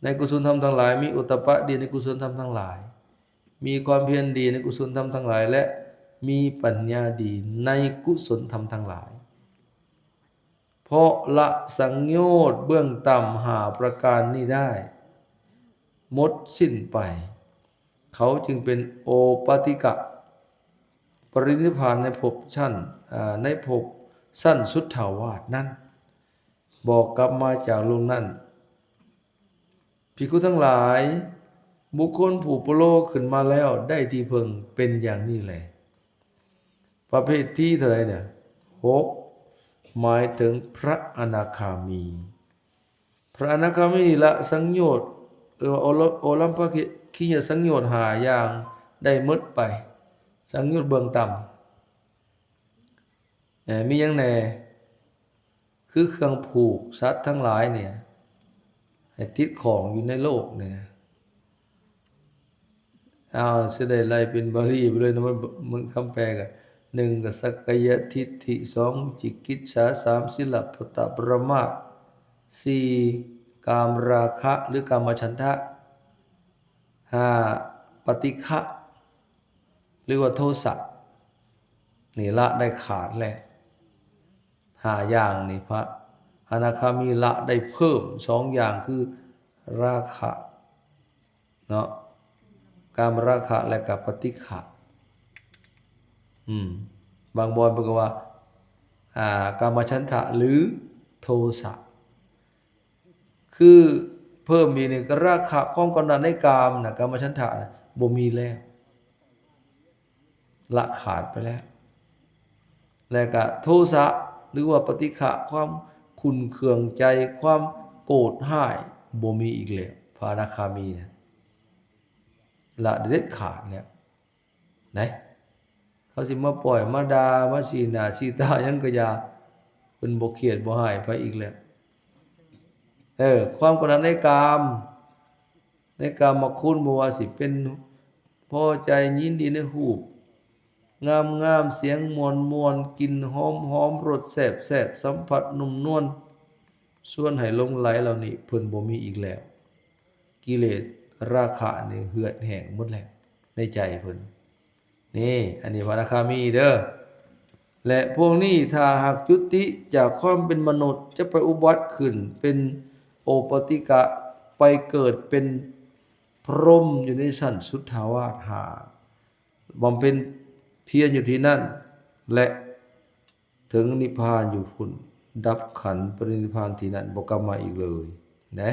ໃນກຸສົນທຳທັງຫຼາຍ, ມີໂອດຕະປະດີໃນກຸສົນທຳທັງຫຼາຍ, ມີຄວາມພຽນດີໃນກຸສົນທຳທັງຫຼາຍ ແລະ ມີປັນຍາດີໃນກຸສົນທຳທັງຫຼາຍ. ເພາະລະສັງໂຍດເບື້ອງຕ່ຳຫ້າປະການນີ້ໄດ້ໝົດສິ້ນໄປ, ເຂົາຈຶ່ງເປັນໂອປາຕິກະ ປະລິນິບພານໃນພົບຊັ້ນ ເອີ ໃນພົບຊັ້ນສຸດທາວາດນັ້ນ, ບໍ່ກັບມາຈາກໂລກນັ້ນ. ພິກຂຸທັງຫຼາຍ, ບຸກຄົນຜູ້ປະໂລຂຶ້ນມາແລ້ວໄດ້ທີ່ເພິ່ງເປັນຢ່າງນີ້ແລ. ປະເພດທີເທົ່າໃດນະ? ຫົກ ໝາຍເຖິງພະອະນາຄາມີ. ພະອະນາຄາມີລະສັງໂຍດ ເອີ້ນວ່າໂອລະ ໂອລັມພະຄີຍະສັງໂຍດຫ້າຢ່າງໄດ້ໝົດໄປ, ສັງໂຍດເບື້ອງຕ່ຳ ເອີ ມີຫຍັງແດ່? ຄືເຄື່ອງຜູກສັດທັງຫຼາຍນີ້ ໃຫ້ຕິດຂ້ອງຢູ່ໃນໂລກນີ້. ອ້າວ ຊິໄດ້ໄລ່ເປັນບາລີໄປເລີຍນະ, ມັນ ມັນຄຳແປກໍ ໜຶ່ງກໍສັກກາຍະທິດຖິ, ສອງວິຈິກິດສາ, ສາມສິລະປະຕະປະມາດ, ສີ່ ກາມະລາຄະ ຫຼື ກາມະສັນທະ, ຫ້າ ປະຕິຄະ ຫຼືວ່າໂທສະ. ນີ້ລະໄດ້ຂາດແລ້ວ ຫ້າຢ່າງນີ້ ພະອະນາຄາມີລະໄດ້ເພີ່ມສອງຢ່າງ ຄືລາຄະເນາະ ກາມະລາຄະ ແລະກະປະຕິຄະ. ອືມ ບາງບ່ອນເພິ່ນກໍວ່າ ອ່າ ກາມະສັນທະ ຫຼື ໂທສະ. ຄືເພີ່ມອີກນີ້ ລາຄະ ຄວາມກຳໜັດໃນກາມນະ ກາມະສັນທະນະ ບໍ່ມີແລ້ວ ລະຂາດໄປແລ້ວ. ແລະກະໂທສະ ຫຼືວ່າປະຕິຄະ ຄວາມຂຸ້ນເຄືອງໃຈ ຄວາມໂກດຮ້າຍ ບໍ່ມີອີກແລ້ວ. ພະອະນາຄາມີນະ ລະເດັດຂາດແລ້ວ. ໄດ໋ ເຂົາຊິມາປ້ອຍມາດ່າ ມາຊີ້ໜ້າຊີ້ຕາຫຍັງກໍຢ່າ ເພິ່ນບໍ່ຄຽດບໍ່ຮ້າຍໃຜອີກແລ້ວ. ເອີ ຄວາມກຳໜັດໃນກາມ ໃນກາມະຄຸນ ບໍ່ວ່າຊິເປັນພໍໃຈຍິນດີໃນຮູບງາມໆ ສຽງມ່ວນໆ ກິ່ນຫອມໆ ລົດແຊບໆ ສຳຜັດນຸ້ມນວນ ຊວນໃຫ້ຫຼົງໄຫຼເຫຼົ່ານີ້ ເພິ່ນບໍ່ມີອີກແລ້ວ. ກິເລດລາຄະນີ້ເຫືອດແຫ້ງໝົດແລ້ວໃນໃຈເພິ່ນ. ນີ້ ອັນນີ້ພະອະນາຄາມີເດີ. ແລະ ພວກນີ້ຖ້າຫາກຈຸຕິຈາກຄວາມເປັນມະນຸດ ຈະໄປອຸບັດຂຶ້ນເປັນໂອປະຕິກະ ໄປເກີດເປັນພົມຢູ່ໃນຊັ້ນສຸດທາວາດຫ້າ ບຳເພັນພຽນຢູ່ທີ່ນັ້ນ ແລະ ເຖິງນິບພານຢູ່ພຸ້ນ ດັບຂັນປະລິນິບພານທີ່ນັ້ນ ບໍ່ກັບມາອີກເລີຍເດ້.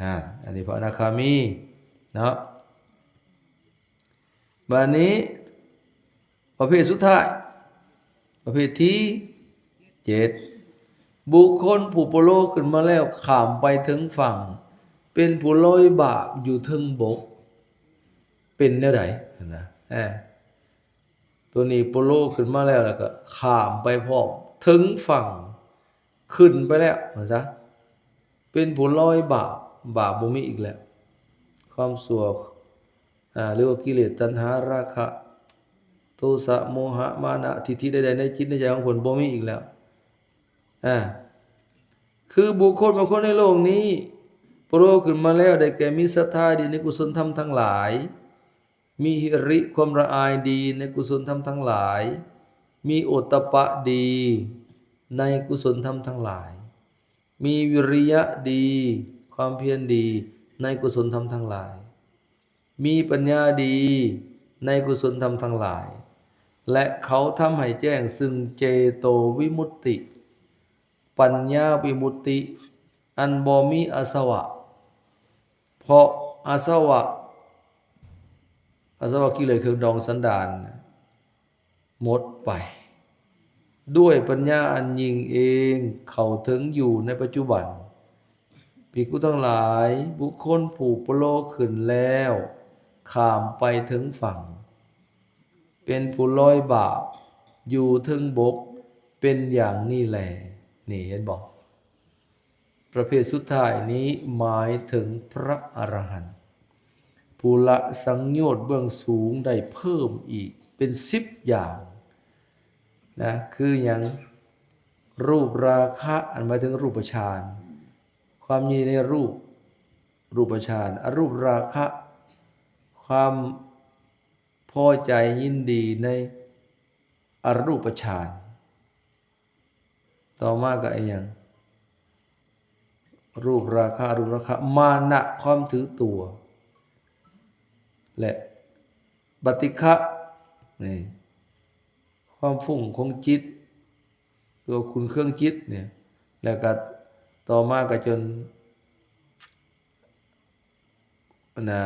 ອາ ອັນນີ້ພະອະນາຄາມີເນາະ. ບາດນີ້ປະເພດສຸດທ້າຍ ປະເພດທີເຈັດ ບຸກຄົນຜູ້ປະໂລຂຶ້ນມາແລ້ວຂ້າມໄປເທິງຝັ່ງ ເປັນຜູ້ລອຍບາບຢູ່ເທິງບົກ ເປັນແນວໃດຫັ້ນນະ? ອາ ໂຕນີ້ປະໂລຂຶ້ນມາແລ້ວ ແລ້ວກໍຂ້າມໄປພ້ອມເທິງຝັ່ງ ຂຶ້ນໄປແລ້ວວ່າຊະ ເປັນຜູ້ລອຍບາບ ບາບບໍ່ມີອີກແລ້ວ ຄວາມຊົ່ວ ອາ ຫຼືວ່າກິເລດ ຕັນຫາ ລາຄະ ໂທສະ ໂມຫະ ມານະ ທິດຖິໃດໆໃນຈິດໃນໃຈຂອງເພິ່ນບໍ່ມີອີກແລ້ວ. ອາ ຄືບຸກຄົນບາງຄົນໃນໂລກນີ້ ປະໂລຂຶ້ນມາແລ້ວ ໄດ້ແກ່ມີສັດທາດີໃນກຸສົນທຳທັງຫຼາຍ ມີຫິລິ ຄວາມລະອາຍດີໃນກຸສົນທຳທັງຫຼາຍ, ມີໂອດຕະປະດີໃນກຸສົນທຳທັງຫຼາຍ, ມີວິລິຍະດີ ຄວາມພຽນດີໃນກຸສົນທຳທັງຫຼາຍ, ມີປັນຍາດີໃນກຸສົນທຳທັງຫຼາຍ ແລະ ເຂົາທຳໃຫ້ແຈ້ງຊຶ່ງເຈໂຕວິມຸດຕິ ປັນຍາວິມຸດຕິ ອັນບໍ່ມີອາສະວະ ເພາະອາສະວະ ອາສະວະກິເລດເຄື່ອງດອງສັນດານໝົດໄປ ດ້ວຍປັນຍາອັນຍິ່ງເອງເຂົ້າເຖິງຢູ່ໃນປັດຈຸບັນ. ພິກຂຸທັງຫຼາຍ, ບຸກຄົນຜູ້ປະໂລຂຶ້ນແລ້ວຂ້າມໄປເຖິງຝັ່ງ ເປັນຜູ້ລອຍບາບຢູ່ເທິງບົກ ເປັນຢ່າງນີ້ແລ. ນີ້ເຫັນບໍ່? ປະເພດສຸດທ້າຍນີ້ໝາຍເຖິງພະອະລະຫັນ ຜູ້ລະສັງໂຍດເບື້ອງສູງໄດ້ເພີ່ມອີກເປັນສິບຢ່າງນະ ຄືຫຍັງ? ຮູບລາຄະ ອັນໝາຍເຖິງຮູບປະຊານ ຄວາມຍິນດີໃນຮູບ ຮູບປະຊານ, ອະຮູບລາຄະ ຄວາມພໍໃຈຍິນດີໃນອະຮູບປະຊານ. ຕໍ່ມາກໍອີຫຍັງ? ຮູບລາຄະ ອະຮູບລາຄະ ມານະ ຄວາມຖືຕົວ ແລະ ປະຕິຄະ ນີ້ ຄວາມຟຸ້ງຂອງຈິດ ຫຼືວ່າຂຸ້ນເຄືອງຈິດນີ້ ແລ້ວກໍຕໍ່ມາກໍຈົນ ອັນນ່າ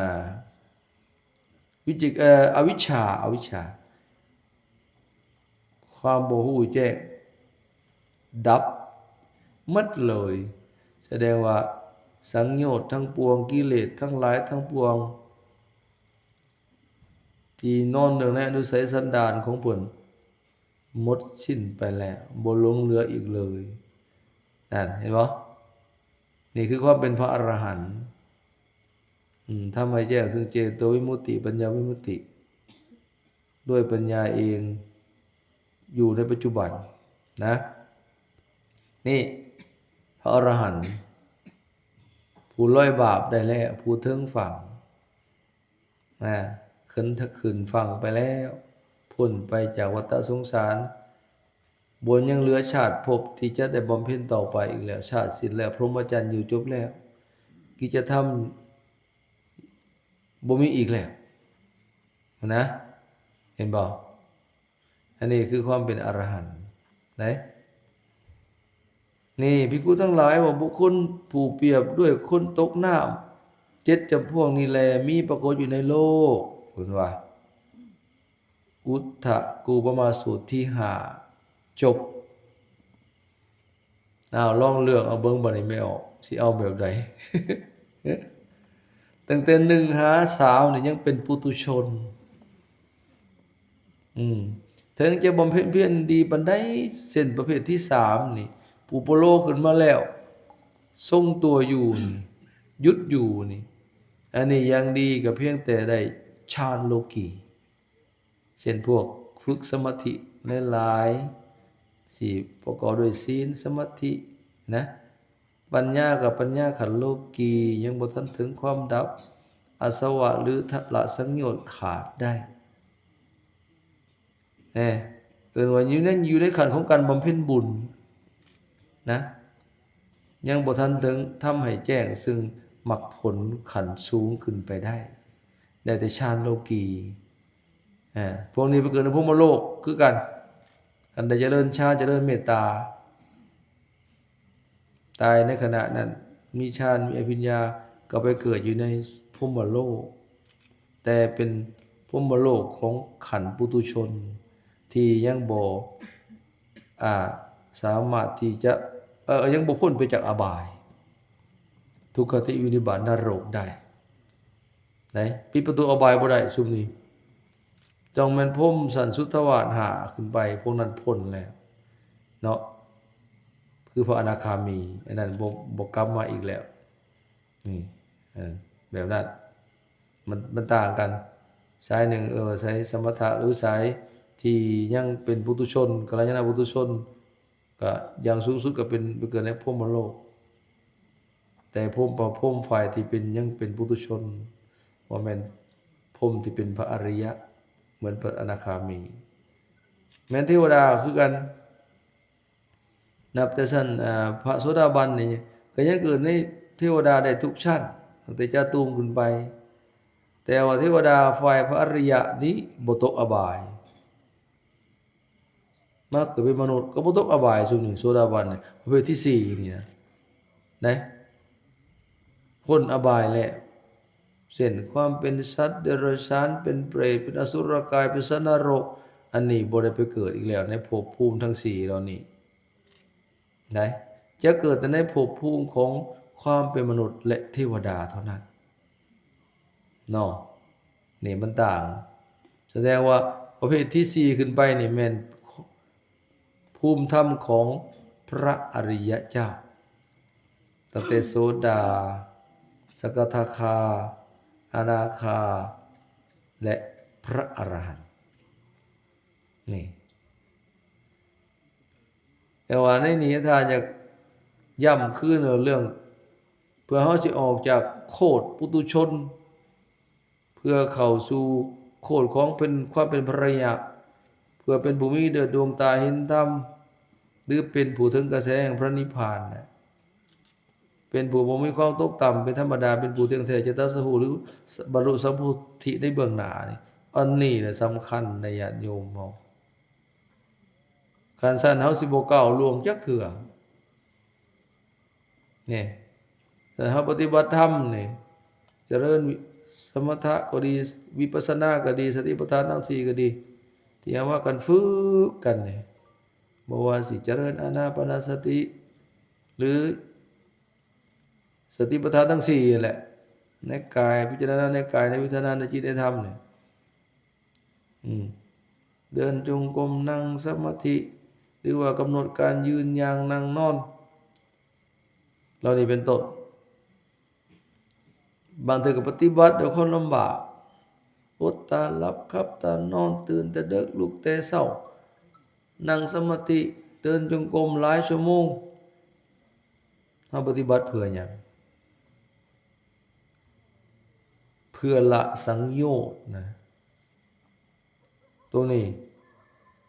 ວິຈິກ ເອີ ອະວິດຊາ ອະວິດຊາ ຄວາມບໍ່ຮູ້ແຈ້ງ ດັບໝົດເລີຍ. ສະແດງວ່າສັງໂຍດທັງປວງ ກິເລດທັງຫຼາຍທັງປວງ ທີ່ນອນເນື່ອງໃນອະນຸໄສສັນດານຂອງເພິ່ນ ໝົດສິ້ນໄປແລ້ວ ບໍ່ຫຼົງເຫຼືອອີກເລີຍ. ນັ້ນ ເຫັນບໍ່? ນີ້ຄືຄວາມເປັນພະອະລະຫັນ ອືມ ທຳໃຫ້ແຈ້ງຊຶ່ງເຈໂຕວິມຸດຕິ ປັນຍາວິມຸດຕິ ດ້ວຍປັນຍາເອງ ຢູ່ໃນປັດຈຸບັນນະ. ນີ້ ພະອໍລະຫັນ ຜູ້ລອຍບາບໄດ້ແລ້ວ ຜູ້ເຖິງຝັ່ງ ນະ ຂຶ້ນ ຂຶ້ນຝັ່ງໄປແລ້ວ ພົ້ນໄປຈາກວັດຕະສົງສານ ບໍ່ຍັງເຫຼືອຊາດພົບທີ່ຈະໄດ້ບຳເພັນຕໍ່ໄປອີກແລ້ວ ຊາດສິ້ນແລ້ວ ພົມມະຈັນຢູ່ຈົບແລ້ວ ກິດຈະທຳບໍ່ມີອີກແລ້ວນະ ເຫັນບໍ່? ອັນນີ້ຄືຄວາມເປັນອະລະຫັນໃດ໋. ນີ້ ພິກຂຸທັງຫຼາຍ ວ່າບຸກຄົນຜູ້ປຽບດ້ວຍຄົນຕົກນ້ຳເຈັດຈຳພວກນີ້ແລ ມີປາກົດຢູ່ໃນໂລກ ເພິ່ນວ່າ ອຸດທະກູປະມາສູດທີຫ້າ ຈົບ. ອ້າວ ລອງເລືອກເອົາເບິ່ງ ບາດນີ້ແມ່ອອກ ຊິເອົາແບບໃດ? ຕັ້ງແຕ່ໜຶ່ງຫາສາມນີ້ຍັງເປັນປຸຖຸຊົນ. ອືມ ເຖິງຈະບຳເພັນພຽນດີປານໃດ ເຊັ່ນປະເພດທີສາມນີ້ ອຸປະໂລກຂຶ້ນມາແລ້ວ ຊົງຕົວຢູ່ນີ້ ຢຸດຢູ່ນີ້ ອັນນີ້ຍັງດີ ກໍພຽງແຕ່ໄດ້ຊານໂລກີ ເຊັ່ນພວກຝຶກສະມາທິຫຼາຍໆ ທີ່ປະກອບດ້ວຍສີນ ສະມາທິນະ ປັນຍາກັບປັນຍາຂັ້ນໂລກີ ຍັງບໍ່ທັນເຖິງຄວາມດັບ ອາສະວະ ຫຼື ທະລະສັງໂຍດຂາດໄດ້ ແນ່ ເອີ້ນວ່າຢູ່ໃນ ຢູ່ໃນຂັ້ນຂອງການບຳເພັນບຸນນະ ຍັງບໍ່ທັນເຖິງທຳໃຫ້ແຈ້ງເຊິ່ງມັກຜົນຂັ້ນສູງຂຶ້ນໄປໄດ້ ໄດ້ແຕ່ຊານໂລກີ. ອາ ພວກນີ້ໄປເກີດໃນພົມມະໂລກຄືກັນ ຄັນໄດ້ຈະເລີນຊານ ຈະເລີນເມດຕາ ຕາຍໃນຂະນະນັ້ນ ມີຊານ ມີອະພິນຍາ ກໍໄປເກີດຢູ່ໃນພົມມະໂລກ ແຕ່ເປັນພົມມະໂລກຂອງຂັ້ນປຸຖຸຊົນ ທີ່ຍັງບໍ່ ອາ ສາມາດທີ່ຈະ ເອີ ຍັງບໍ່ພົ້ນໄປຈາກອະບາຍ ທຸກຄະຕິວິນິບາດນະລົກໄດ້. ໄດ້ ປິດປະຕູອະບາຍບໍ່ໄດ້ຊຸມນີ້ ຕ້ອງແມ່ນພົມຊັ້ນສຸດທະວາດຫ້າຂຶ້ນໄປ ພວກນັ້ນພົ້ນແລ້ວເນາະ ຄືພະອະນາຄາມີ ອັນນັ້ນບໍ່ ບໍ່ກັບມາອີກແລ້ວ. ນີ້ ເອີ ແບບນັ້ນ ມັນ ມັນຕ່າງກັນ ສາຍໜຶ່ງ ເອີ ສາຍສະມະຖະ ຫຼື ສາຍທີ່ຍັງເປັນປຸຖຸຊົນ ກັນລະຍານະປຸຖຸຊົນ ກໍຢ່າງສູງສຸດກໍເປັນ ໄປເກີດໃນພົມມະໂລກ ແຕ່ພົມ ພະພົມຝ່າຍທີ່ເປັນ ຍັງເປັນປຸຖຸຊົນ ບໍ່ແມ່ນພົມທີ່ເປັນພະອະລິຍະ ເໝືອນພະອະນາຄາມີ ແມ່ນເທວະດາຄືກັນ ນັບແຕ່ຊັ້ນ ອາ ພະໂສດາບັນນີ້ ກໍຍັງເກີດໃນເທວະດາໄດ້ທຸກຊັ້ນ ຕັ້ງແຕ່ຈາຕູມຂຶ້ນໄປ ແຕ່ວ່າເທວະດາຝ່າຍພະອະລິຍະນີ້ບໍ່ຕົກອະບາຍ ມາເກີດເປັນມະນຸດກໍບໍ່ຕົກອະບາຍ ຊຸມນີ້ໂສດາບັນນີ້ ປະເພດທີສີ່ນີ້ນະ ໄດ້ພົ້ນອະບາຍແລ້ວ ເຊັ່ນ ຄວາມເປັນສັດເດຍລະສານ ເປັນເປດ ເປັນອະສຸລະກາຍ ເປັນສັດນະລົກ ອັນນີ້ບໍ່ໄດ້ໄປເກີດອີກແລ້ວໃນພົບພູມທັງສີ່ເຫຼົ່ານີ້ ໄດ້ ຈະເກີດແຕ່ໃນພົບພູມຂອງຄວາມເປັນມະນຸດ ແລະ ເທວະດາເທົ່ານັ້ນເນາະ ນີ້ມັນຕ່າງ ສະແດງວ່າປະເພດທີສີ່ຂຶ້ນໄປນີ້ແມ່ນພູມທຳຂອງພະອະລິຍະເຈົ້າ ຕັ້ງແຕ່ໂສດາ ສະກະທາຄາ ອະນາຄາ ແລະ ພະອະລະຫັນ ນີ້ ແຕ່ວ່າໃນນີ້ທ່ານຢາກຢ້ຳຄືນວ່າເລື່ອງ ເພື່ອເຮົາຊິອອກຈາກໂຄດປຸຖຸຊົນ ເພື່ອເຂົ້າສູ່ໂຄດຂອງເປັນ ຄວາມເປັນພະອະລິຍະ ເພື່ອເປັນຜູ້ມີເລີດດວງຕາເຫັນທຳ ຫຼື ເປັນຜູ້ເຖິງກະແສແຫ່ງພະນິບພານນະ ເປັນຜູ້ບໍ່ມີຄວາມຕົກຕ່ຳເປັນທຳມະດາ ເປັນຜູ້ທ່ຽງແທ້ຈະຕັດສະຮູ້ ຫຼື ບັນລຸສຳໂພທິໃນເບື້ອງໜ້ານີ້ ອັນນີ້ແຫຼະສຳຄັນໃນຍາດໂຍມເຮົາ. ຄັນຊັ້ນເຮົາຊິບໍ່ກ້າວລ່ວງຈັກເທື່ອ ນີ້ ຖ້າເຮົາປະຕິບັດທຳນີ້ ຈະເລີນສະມະຖະກໍດີ ວິປັດສະນາກໍດີ ສະຕິປັດຖານທັງສີ່ກໍດີ ທີ່ເຮົາພາກັນຝຶກກັນນີ້ ບໍ່ວ່າຊິຈະເລີນອານາປານະສະຕິ ຫຼື ສະຕິປັດຖານທັງສີ່ຫັ້ນແຫຼະ ໃນກາຍ ພິຈາລະນາໃນກາຍ ໃນເວທະນາ ໃນຈິດ ໃນທຳນີ້ ອືມ ເດີນຈົງກົມ ນັ່ງສະມາທິ ຫຼືວ່າກຳນົດການຢືນ ຍ່າງ ນັ່ງ ນອນ ເຫຼົ່ານີ້ເປັນຕົ້ນ. ບາງເທື່ອກໍປະຕິບັດດ້ວຍຄວາມລຳບາກ ອົດຕາຫຼັບ ຂັບຕານອນ ຕື່ນແຕ່ເດິກ ລຸກແຕ່ເຊົ້າ ນັ່ງສະມາທິ ເດີນຈົງກົມຫຼາຍຊົ່ວໂມງ ເຮົາປະຕິບັດເພື່ອຫຍັງ? ເພື່ອລະສັງໂຍດນະ. ໂຕນີ້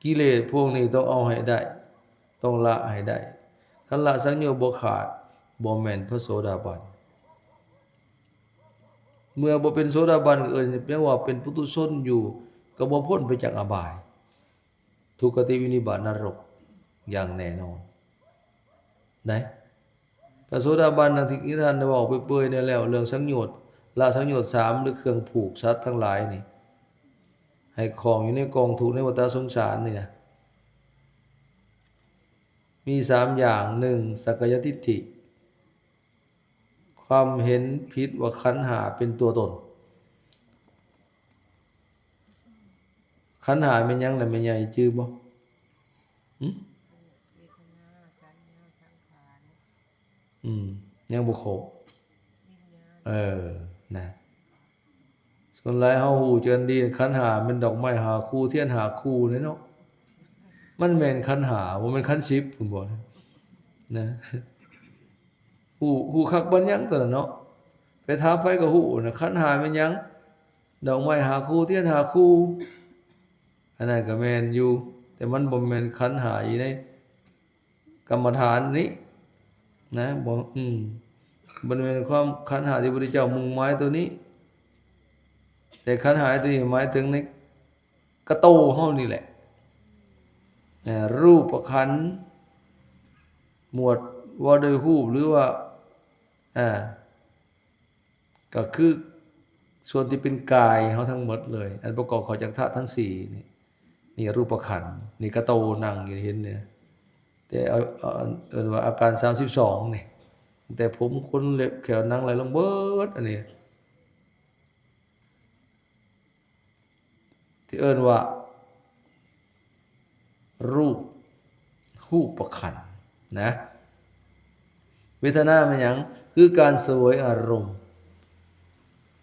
ກິເລດພວກນີ້ຕ້ອງເອົາໃຫ້ໄດ້, ຕ້ອງລະໃຫ້ໄດ້. ຄັນລະສັງໂຍດບໍ່ຂາດ, ບໍ່ແມ່ນພະໂສດາບັນ. ເມື່ອບໍ່ເປັນໂສດາບັນ ກໍເອີ້ນ ແປວ່າເປັນປຸຖຸຊົນຢູ່, ກໍບໍ່ພົ້ນໄປຈາກອະບາຍ ທຸກຄະຕິວິນິບາດນະລົກຢ່າງແນ່ນອນໄດ໋. ພະໂສດາບັນ ດັ່ງທີ່ທ່ານໄດ້ເວົ້າໄປເປີຍແດ່ແລ້ວ ເລື່ອງສັງໂຍດ, ລະສັງໂຍດສາມ ຫຼື ເຄື່ອງຜູກສັດທັງຫຼາຍນີ້ ໃຫ້ຂ້ອງຢູ່ໃນກອງທຸກໃນວັດຕະສົງສານນີ້ນະ ມີສາມຢ່າງ. ໜຶ່ງ ສັກກາຍະທິດຖິ, ຄວາມເຫັນຜິດວ່າຂັນຫ້າເປັນຕົວຕົນ. ຂັນຫ້າແມ່ນຫຍັງລະແມ່ໃຫຍ່ ຈື່ບໍ່? ຫຶ? ອືມ ຍັງບໍ່ຄົບ. ເອີ ນະ ສ່ວນຫຼາຍເຮົາຮູ້ກັນດີ ຂັນຫ້າແມ່ນດອກໄມ້ຫ້າຄູ່ ທຽນຫ້າຄູ່ເດ້ເນາະ. ມັນແມ່ນຂັນຫ້າ ບໍ່ແມ່ນຂັນສິບພຸ້ນບໍ່ນະ. ຮູ້ ຮູ້ຄັກປານຫຍັງຕົວນັ້ນເນາະ. ໄປຖາມໃຜກໍຮູ້ນະ ຂັນຫ້າແມ່ນຫຍັງ? ດອກໄມ້ຫ້າຄູ່ ທຽນຫ້າຄູ່. ອັນນັ້ນກໍແມ່ນຢູ່ ແຕ່ມັນບໍ່ແມ່ນຂັນຫ້າຢູ່ໃນກຳມະຖານນີ້ນະ. ບໍ່ ອືມ ບໍ່ແມ່ນຄວາມຂັນຫ້າທີ່ພະພຸດທະເຈົ້າມຸ່ງໝາຍຕົວນີ້. ແຕ່ຂັນຫ້າຕົວນີ້ໝາຍເຖິງໃນ ກະໂຕເຮົານີ້ແຫຼະ. ອາ ຮູບປະຂັນ ໝວດວ່າດ້ວຍຮູບ ຫຼືວ່າ ອາ ກໍຄືສ່ວນທີ່ເປັນກາຍເຮົາທັງໝົດເລີຍ ອັນປະກອບເຂົ້າຈາກທາດທັງສີ່ນີ້. ນີ້ຮູບປະຂັນ ນີ້ກະໂຕນັ່ງຢູ່ ເຫັນນີ້. ແຕ່ເອົາ ເອົາ ເອີ້ນວ່າອາການສາມສິບສອງນີ້ ແຕ່ຜົມ ຂົນ ເລັບ ແຂ້ວ ໜັງ ໄຫຼລົງເບິດ ອັນນີ້ ທີ່ເອີ້ນວ່າຮູບ ຮູບປະຂັນນະ. ເວທະນາແມ່ນຫຍັງ? ຄືການສະເຫວີຍອາລົມ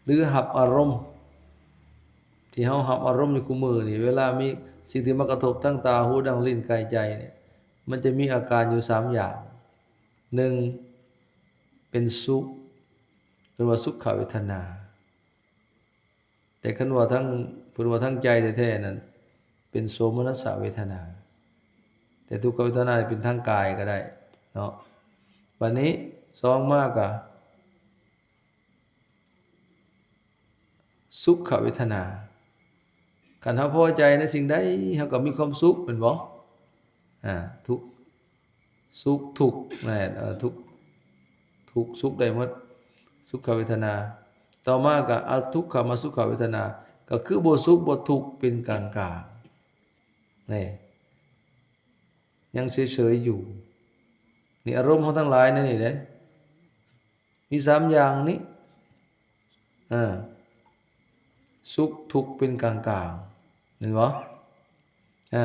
ຫຼື ຮັບອາລົມ ທີ່ເຮົາຮັບອາລົມຢູ່ຄູ່ມື້ນີ້ ເວລາມີສິ່ງທີ່ມາກະທົບທາງຕາ, ຫູ, ດັງ, ລີ້ນ, ກາຍ, ໃຈນີ້ ມັນຈະມີອາການຢູ່ສາມຢ່າງ. ໜຶ່ງ ເປັນສຸກ ເອີ້ນວ່າສຸກຂະເວທະນາ. ແຕ່ຄັນວ່າທາງ ເພິ່ນວ່າທາງໃຈແທ້ໆນັ້ນ ເປັນໂສມະນັດສະເວທະນາ. ແຕ່ທຸກຂະເວທະນາເປັນທາງກາຍກໍໄດ້ເນາະ. ບັດນີ້ສອງມາກະສຸກຂະເວທະນາ. ຄັນເຮົາພໍໃຈໃນສິ່ງໃດ ເຮົາກໍມີຄວາມສຸກ ແມ່ນບໍ່? ອາ ທຸກ ສຸກ ທຸກ ແມ່ນ ເອີ ທຸກ ທຸກ ສຸກໄດ້ໝົດ ສຸກຂະເວທະນາ. ຕໍ່ມາກໍອະທຸກຂະມະສຸກຂະເວທະນາ ກໍຄືບໍ່ສຸກບໍ່ທຸກ ເປັນກາງໆ ນີ້ ຍັງເສີຍໆຢູ່. ນີ້ອາລົມເຮົາທັງຫຼາຍໃນນີ້ເດ້ ມີສາມຢ່າງນີ້ ເອີ ສຸກ ທຸກ ເປັນກາງໆ ເຫັນບໍ່? ເອີ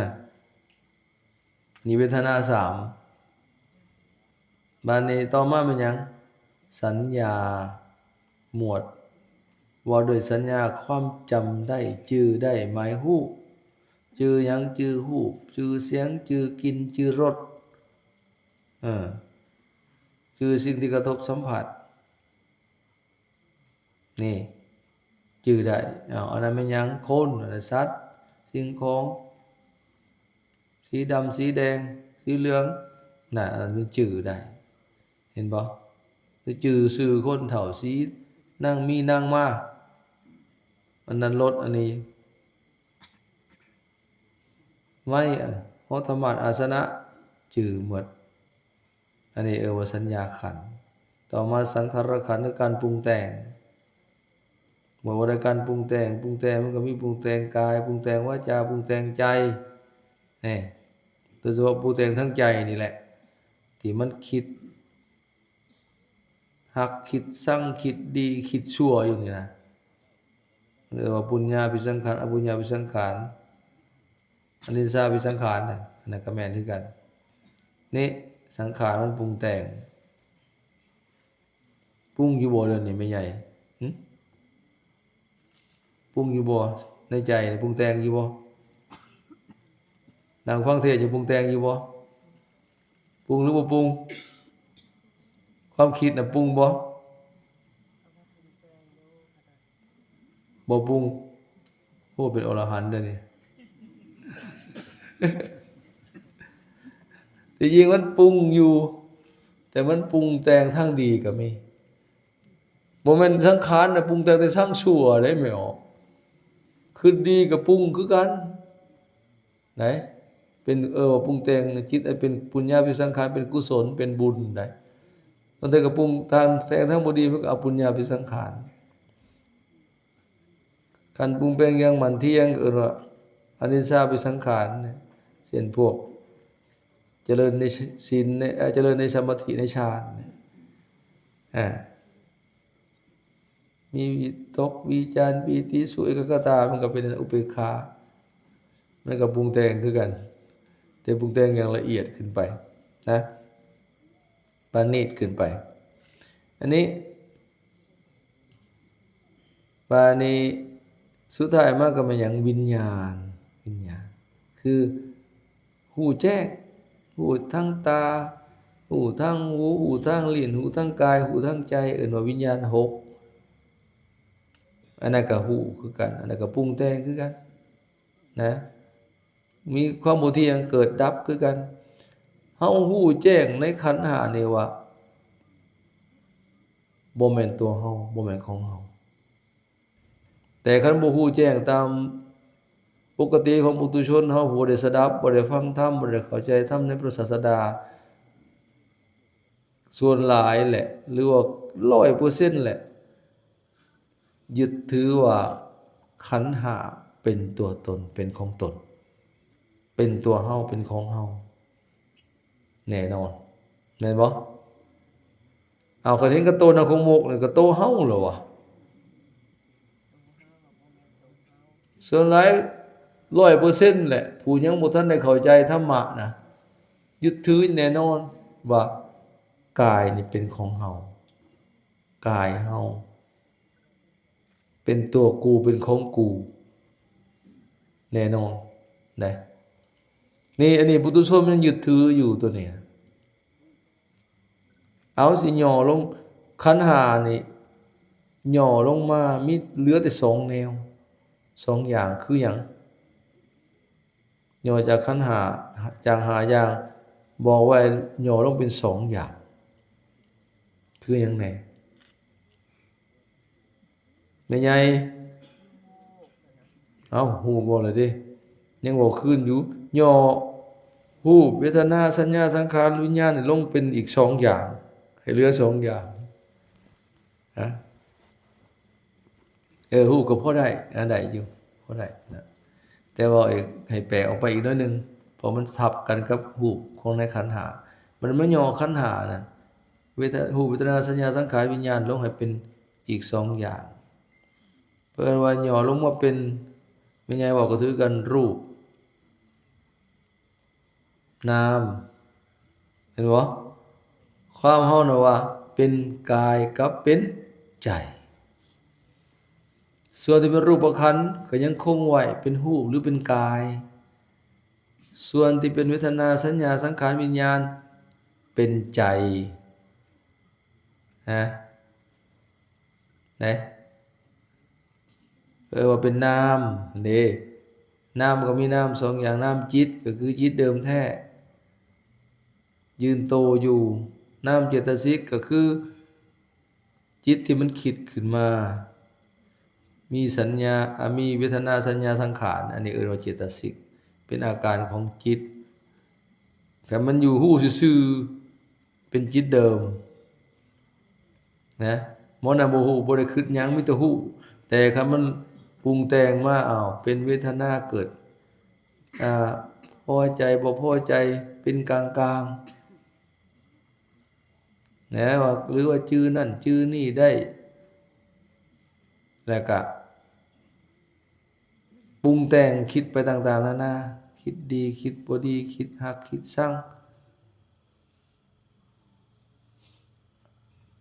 ນີ້ເວທະນາສາມ. ບາດນີ້ຕໍ່ມາແມ່ນຫຍັງ? ສັນຍາ ໝວດວ່າດ້ວຍສັນຍາ ຄວາມຈຳໄດ້ ຈື່ໄດ້ ໝາຍຮູ້. ຈື່ຫຍັງ? ຈື່ຮູບ ຈື່ສຽງ ຈື່ກິ່ນ ຈື່ລົດ ເອີ ຈື່ສິ່ງທີ່ກະທົບສຳຜັດ. ນີ້ ຈື່ໄດ້. ເອົາ ອັນນັ້ນແມ່ນຫຍັງ? ຄົນ ອັນນັ້ນສັດ ສິ່ງຂອງ ສີດຳ ສີແດງ ສີເຫຼືອງ ນັ້ນ ອັນນັ້ນມັນຈື່ໄດ້ ເຫັນບໍ່? ຫຼືຈື່ຊື່ຄົນເຖົ້າ ສີນາງມີນາງມາ ອັນນັ້ນລົດ ອັນນີ້ໄມ້ ເອີ ຫໍທຳມາດ ອາສະນະ ຈື່ໝົດ. ອັນນີ້ເອີ້ນວ່າສັນຍາຂັນ. ຕໍ່ມາສັງຂາລະຂັນ ຄືການປຸງແຕ່ງ. ເມື່ອວ່າດ້ວຍການປຸງແຕ່ງ, ປຸງແຕ່ງມັນກໍມີປຸງແຕ່ງກາຍ, ປຸງແຕ່ງວາຈາ, ປຸງແຕ່ງໃຈ. ແນ່ ໂດຍສະເພາະປຸງແຕ່ງທາງໃຈນີ້ແຫຼະ ທີ່ມັນຄິດຮັກ, ຄິດຊັງ, ຄິດດີ, ຄິດຊົ່ວຢູ່ນີ້ນະ. ເອີ້ນວ່າປຸນຍາພິສັງຂານ, ອະປຸນຍາພິສັງຂານ, ອະນິດສາພິສັງຂານນະ, ອັນນັ້ນກໍແມ່ນຄືກັນ. ນີ້ ສັງຂານມັນປຸງແຕ່ງ. ປຸງຢູ່ບໍ່ດຽວນີ້ແມ່ໃຫຍ່? ຫຶ? ປຸງຢູ່ບໍ່? ໃນໃຈປຸງແຕ່ງຢູ່ບໍ່? ນັ່ງຟັງເທດຢູ່ ປຸງແຕ່ງຢູ່ບໍ່? ປຸງຫຼືບໍ່ປຸງ? ຄວາມຄິດນະປຸງບໍ່? ບໍ່ປຸງ. ໂອ້ ເປັນອໍລະຫັນເດ້ນີ້. ທີ່ຈິງມັນປຸງຢູ່ ແຕ່ມັນປຸງແຕ່ງທາງດີກໍມີ. ບໍ່ແມ່ນສັງຂານນະປຸງແຕ່ງແຕ່ທາງຊົ່ວເດ້ແມ່ອອກ. ຄິດດີກໍປຸງຄືກັນ. ໄດ້ ເປັນ ເອີ ວ່າປຸງແຕ່ງຈິດໃຫ້ເປັນປຸນຍາພິສັງຂານ ເປັນກຸສົນ ເປັນບຸນໄດ້. ບາງເທື່ອກໍປຸງທາງ ແຕ່ງທາງບໍ່ດີ ມັນກໍອະປຸນຍາພິສັງຂານ. ຄັນປຸງແຕ່ງຢ່າງໝັ້ນທ່ຽງ ເອີ້ນວ່າອະນິດສາພິສັງຂານ. ເຊັ່ນພວກຈະເລີນໃນສິນ ໃນ ເອີ ຈະເລີນໃນສະມາທິ ໃນฌານ ອາ ມີວິຕົກ ວິຈານ ປີຕິ ສຸກ ເອກະກະຕາ ມັນກໍເປັນອຸເບກຂາ ມັນກໍປຸງແຕ່ງຄືກັນ ແຕ່ປຸງແຕ່ງຢ່າງລະອຽດຂຶ້ນໄປນະ ປານີດຂຶ້ນໄປ. ອັນນີ້ ບາດນີ້ສຸດທ້າຍມາກໍແມ່ນຫຍັງ? ວິນຍານ. ວິນຍານ ຄື ຮູ້ແຈ້ງ ຮູ້ທາງຕາ ຮູ້ທາງຫູ ຮູ້ທາງລີ້ນ ຮູ້ທາງກາຍ ຮູ້ທາງໃຈ ເອີ້ນວ່າວິນຍານຫົກ. ອັນນັ້ນກໍຮູ້ຄືກັນ ອັນນັ້ນກໍປຸງແຕ່ງຄືກັນນະ ມີຄວາມບໍ່ທ່ຽງເກີດດັບຄືກັນ. ເຮົາຮູ້ແຈ້ງໃນຂັນຫ້ານີ້ວ່າ ບໍ່ແມ່ນຕົວເຮົາ ບໍ່ແມ່ນຂອງເຮົາ. ແຕ່ຄັນບໍ່ຮູ້ແຈ້ງຕາມປົກກະຕິຂອງປຸຖຸຊົນເຮົາ ຜູ້ບໍ່ໄດ້ສະດັບ ບໍ່ໄດ້ຟັງທຳ ບໍ່ໄດ້ເຂົ້າໃຈທຳໃນພະສາສະດາ ສ່ວນຫຼາຍແຫຼະ ຫຼືວ່າຮ້ອຍເປີເຊັນແຫຼະ ຍຶດຖືວ່າຂັນຫ້າເປັນຕົວຕົນ ເປັນຂອງຕົນ ເປັນຕົວເຮົາ ເປັນຂອງເຮົາ ແນ່ນອນ ແມ່ນບໍ່? ເອົາ ຄັນເຫັນກັບໂຕນາຄົງມົກນີ້ ກໍໂຕເຮົາແລ້ວວະ. ສ່ວນຫຼາຍຮ້ອຍເປີເຊັນແຫຼະ ຜູ້ຍັງບໍ່ທັນໄດ້ເຂົ້າໃຈທຳມະນະ ຍຶດຖືແນ່ນອນວ່າກາຍນີ້ເປັນຂອງເຮົາ ກາຍເຮົາ ເປັນຕົວກູ ເປັນຂອງກູ ແນ່ນອນນະ. ນີ້ ອັນນີ້ປຸຖຸຊົນມັນຍັງຍຶດຖືຢູ່ຕົວນີ້. ເອົາ ຊິຫຍໍ້ລົງ ຂັນຫ້ານີ້ຫຍໍ້ລົງມາ ມີເຫຼືອແຕ່ສອງແນວ ສອງຢ່າງ ຄືຫຍັງ? ຫຍໍ້ຈາກຂັນຫ້າ ຈາກຫ້າຢ່າງ ບອກໄວ້ຫຍໍ້ລົງເປັນສອງຢ່າງ ຄືຫຍັງແດ່? ແມ່ໃຫຍ່ ເອົ້າ ຮູ້ບໍ່ລະເດ້ ຍັງເວົ້າຄືນຢູ່. ຫຍໍ້ຮູບ ເວທະນາ ສັນຍາ ສັງຂານ ວິນຍານນີ້ລົງເປັນອີກສອງຢ່າງ ໃຫ້ເຫຼືອສອງຢ່າງ ຮະ. ເອີ ຮູບກໍພໍໄດ້ ອາ ໄດ້ຢູ່ ພໍໄດ້ນະ ແຕ່ວ່າໃຫ້ແປອອກໄປອີກໜ້ອຍໜຶ່ງ ເພາະມັນທັບກັນກັບຮູບຂອງໃນຂັນຫ້າ. ບັດມາຫຍໍ້ຂັນຫ້ານະ ເວທະ ຮູບ ເວທະນາ ສັນຍາ ສັງຂານ ວິນຍານ ລົງໃຫ້ເປັນອີກສອງຢ່າງ. ເພິ່ນວ່າຫຍໍ້ລົງມາເປັນ ແມ່ໃຫຍ່ເວົ້າກໍຖືກກັນ ຮູບ ນາມ ເຫັນບໍ່? ຄວາມເຮົານະວ່າເປັນກາຍກັບເປັນໃຈ. ສ່ວນທີ່ເປັນຮູບປະຄັນກໍຍັງຄົງໄວ້ເປັນຮູບ ຫຼື ເປັນກາຍ. ສ່ວນທີ່ເປັນເວທະນາ ສັນຍາ ສັງຂານ ວິນຍານ ເປັນໃຈ ນະ ນະ. ເອີ້ນວ່າເປັນນາມເດ້. ນາມກໍມີນາມສອງຢ່າງ ນາມຈິດກໍຄືຈິດເດີມແທ້ ຢືນໂຕຢູ່. ນາມເຈດຕະສິກກໍຄືຈິດທີ່ມັນຄິດຂຶ້ນມາ ມີສັນຍາ ອາ ມີເວທະນາ ສັນຍາ ສັງຂານ ອັນນີ້ເອີ້ນວ່າເຈດຕະສິກ ເປັນອາການຂອງຈິດ. ແຕ່ມັນຢູ່ຮູ້ຊື່ໆ ເປັນຈິດເດີມນະ ໝໍນັ້ນບໍ່ຮູ້ ບໍ່ໄດ້ຄິດຫຍັງ ມີແຕ່ຮູ້. ແຕ່ຄັນມັນປຸງແຕ່ງມາ ອ້າວ ເປັນເວທະນາເກີດ ອາ ພໍໃຈ ບໍ່ພໍໃຈ ເປັນກາງໆ ນະ ວ່າ ຫຼືວ່າຈື່ນັ້ນຈື່ນີ້ໄດ້ ແລ້ວກະປຸງແຕ່ງ ຄິດໄປຕ່າງໆນານາ ຄິດດີ ຄິດບໍ່ດີ ຄິດຮັກ ຄິດຊັງ.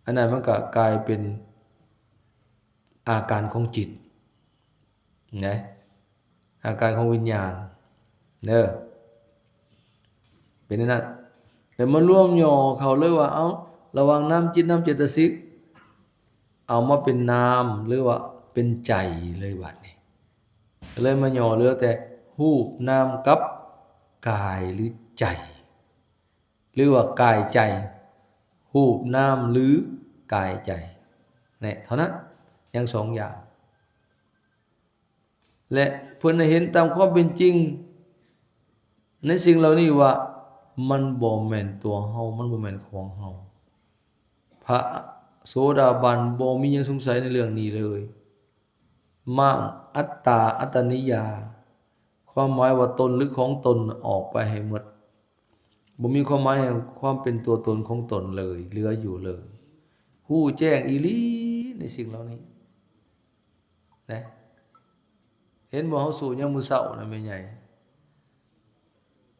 ອັນນັ້ນມັນກໍກາຍເປັນອາການຂອງຈິດນະ ອາການຂອງວິນຍານເດີ ເປັນອັນນັ້ນ. ແລ້ວມາລວມຫຍໍ້ເຂົ້າເລີຍວ່າ ເອົ້າ ລະຫວ່າງນາມຈິດ ນາມເຈຕະສິກ ເອົາມາເປັນນາມ ຫຼືວ່າເປັນໃຈເລີຍບາດນີ້ ກໍເລີຍມາຫຍໍ້ເຫຼືອແຕ່ຮູບນາມກັບກາຍ ຫຼືໃຈ ຫຼືວ່າກາຍໃຈ ຮູບນາມ ຫຼືກາຍໃຈ ແນ່ ເທົ່ານັ້ນ ຍັງສອງຢ່າງ. ແລະ ເພິ່ນໃຫ້ເຫັນຕາມຄວາມເປັນຈິງໃນສິ່ງເຫຼົ່ານີ້ວ່າ ມັນບໍ່ແມ່ນຕົວເຮົາ ມັນບໍ່ແມ່ນຂອງເຮົາ. ພະໂສດາບັນບໍ່ມີຫຍັງສົງໄສໃນເລື່ອງນີ້ເລີຍ. ມ້າງອັດຕາອັດຕະນິຍາ ຄວາມໝາຍວ່າຕົນ ຫຼື ຂອງຕົນອອກໄປໃຫ້ໝົດ, ບໍ່ມີຄວາມໝາຍແຫ່ງຄວາມເປັນຕົວຕົນຂອງຕົນເລີຍ ເຫຼືອຢູ່ເລີຍ. ຮູ້ແຈ້ງອີ່ຫຼີໃນສິ່ງເຫຼົ່ານີ້. ນະ ເຫັນບໍ່ ເຮົາສູ້ຍາມມື້ເຊົ້ານະ ແມ່ໃຫຍ່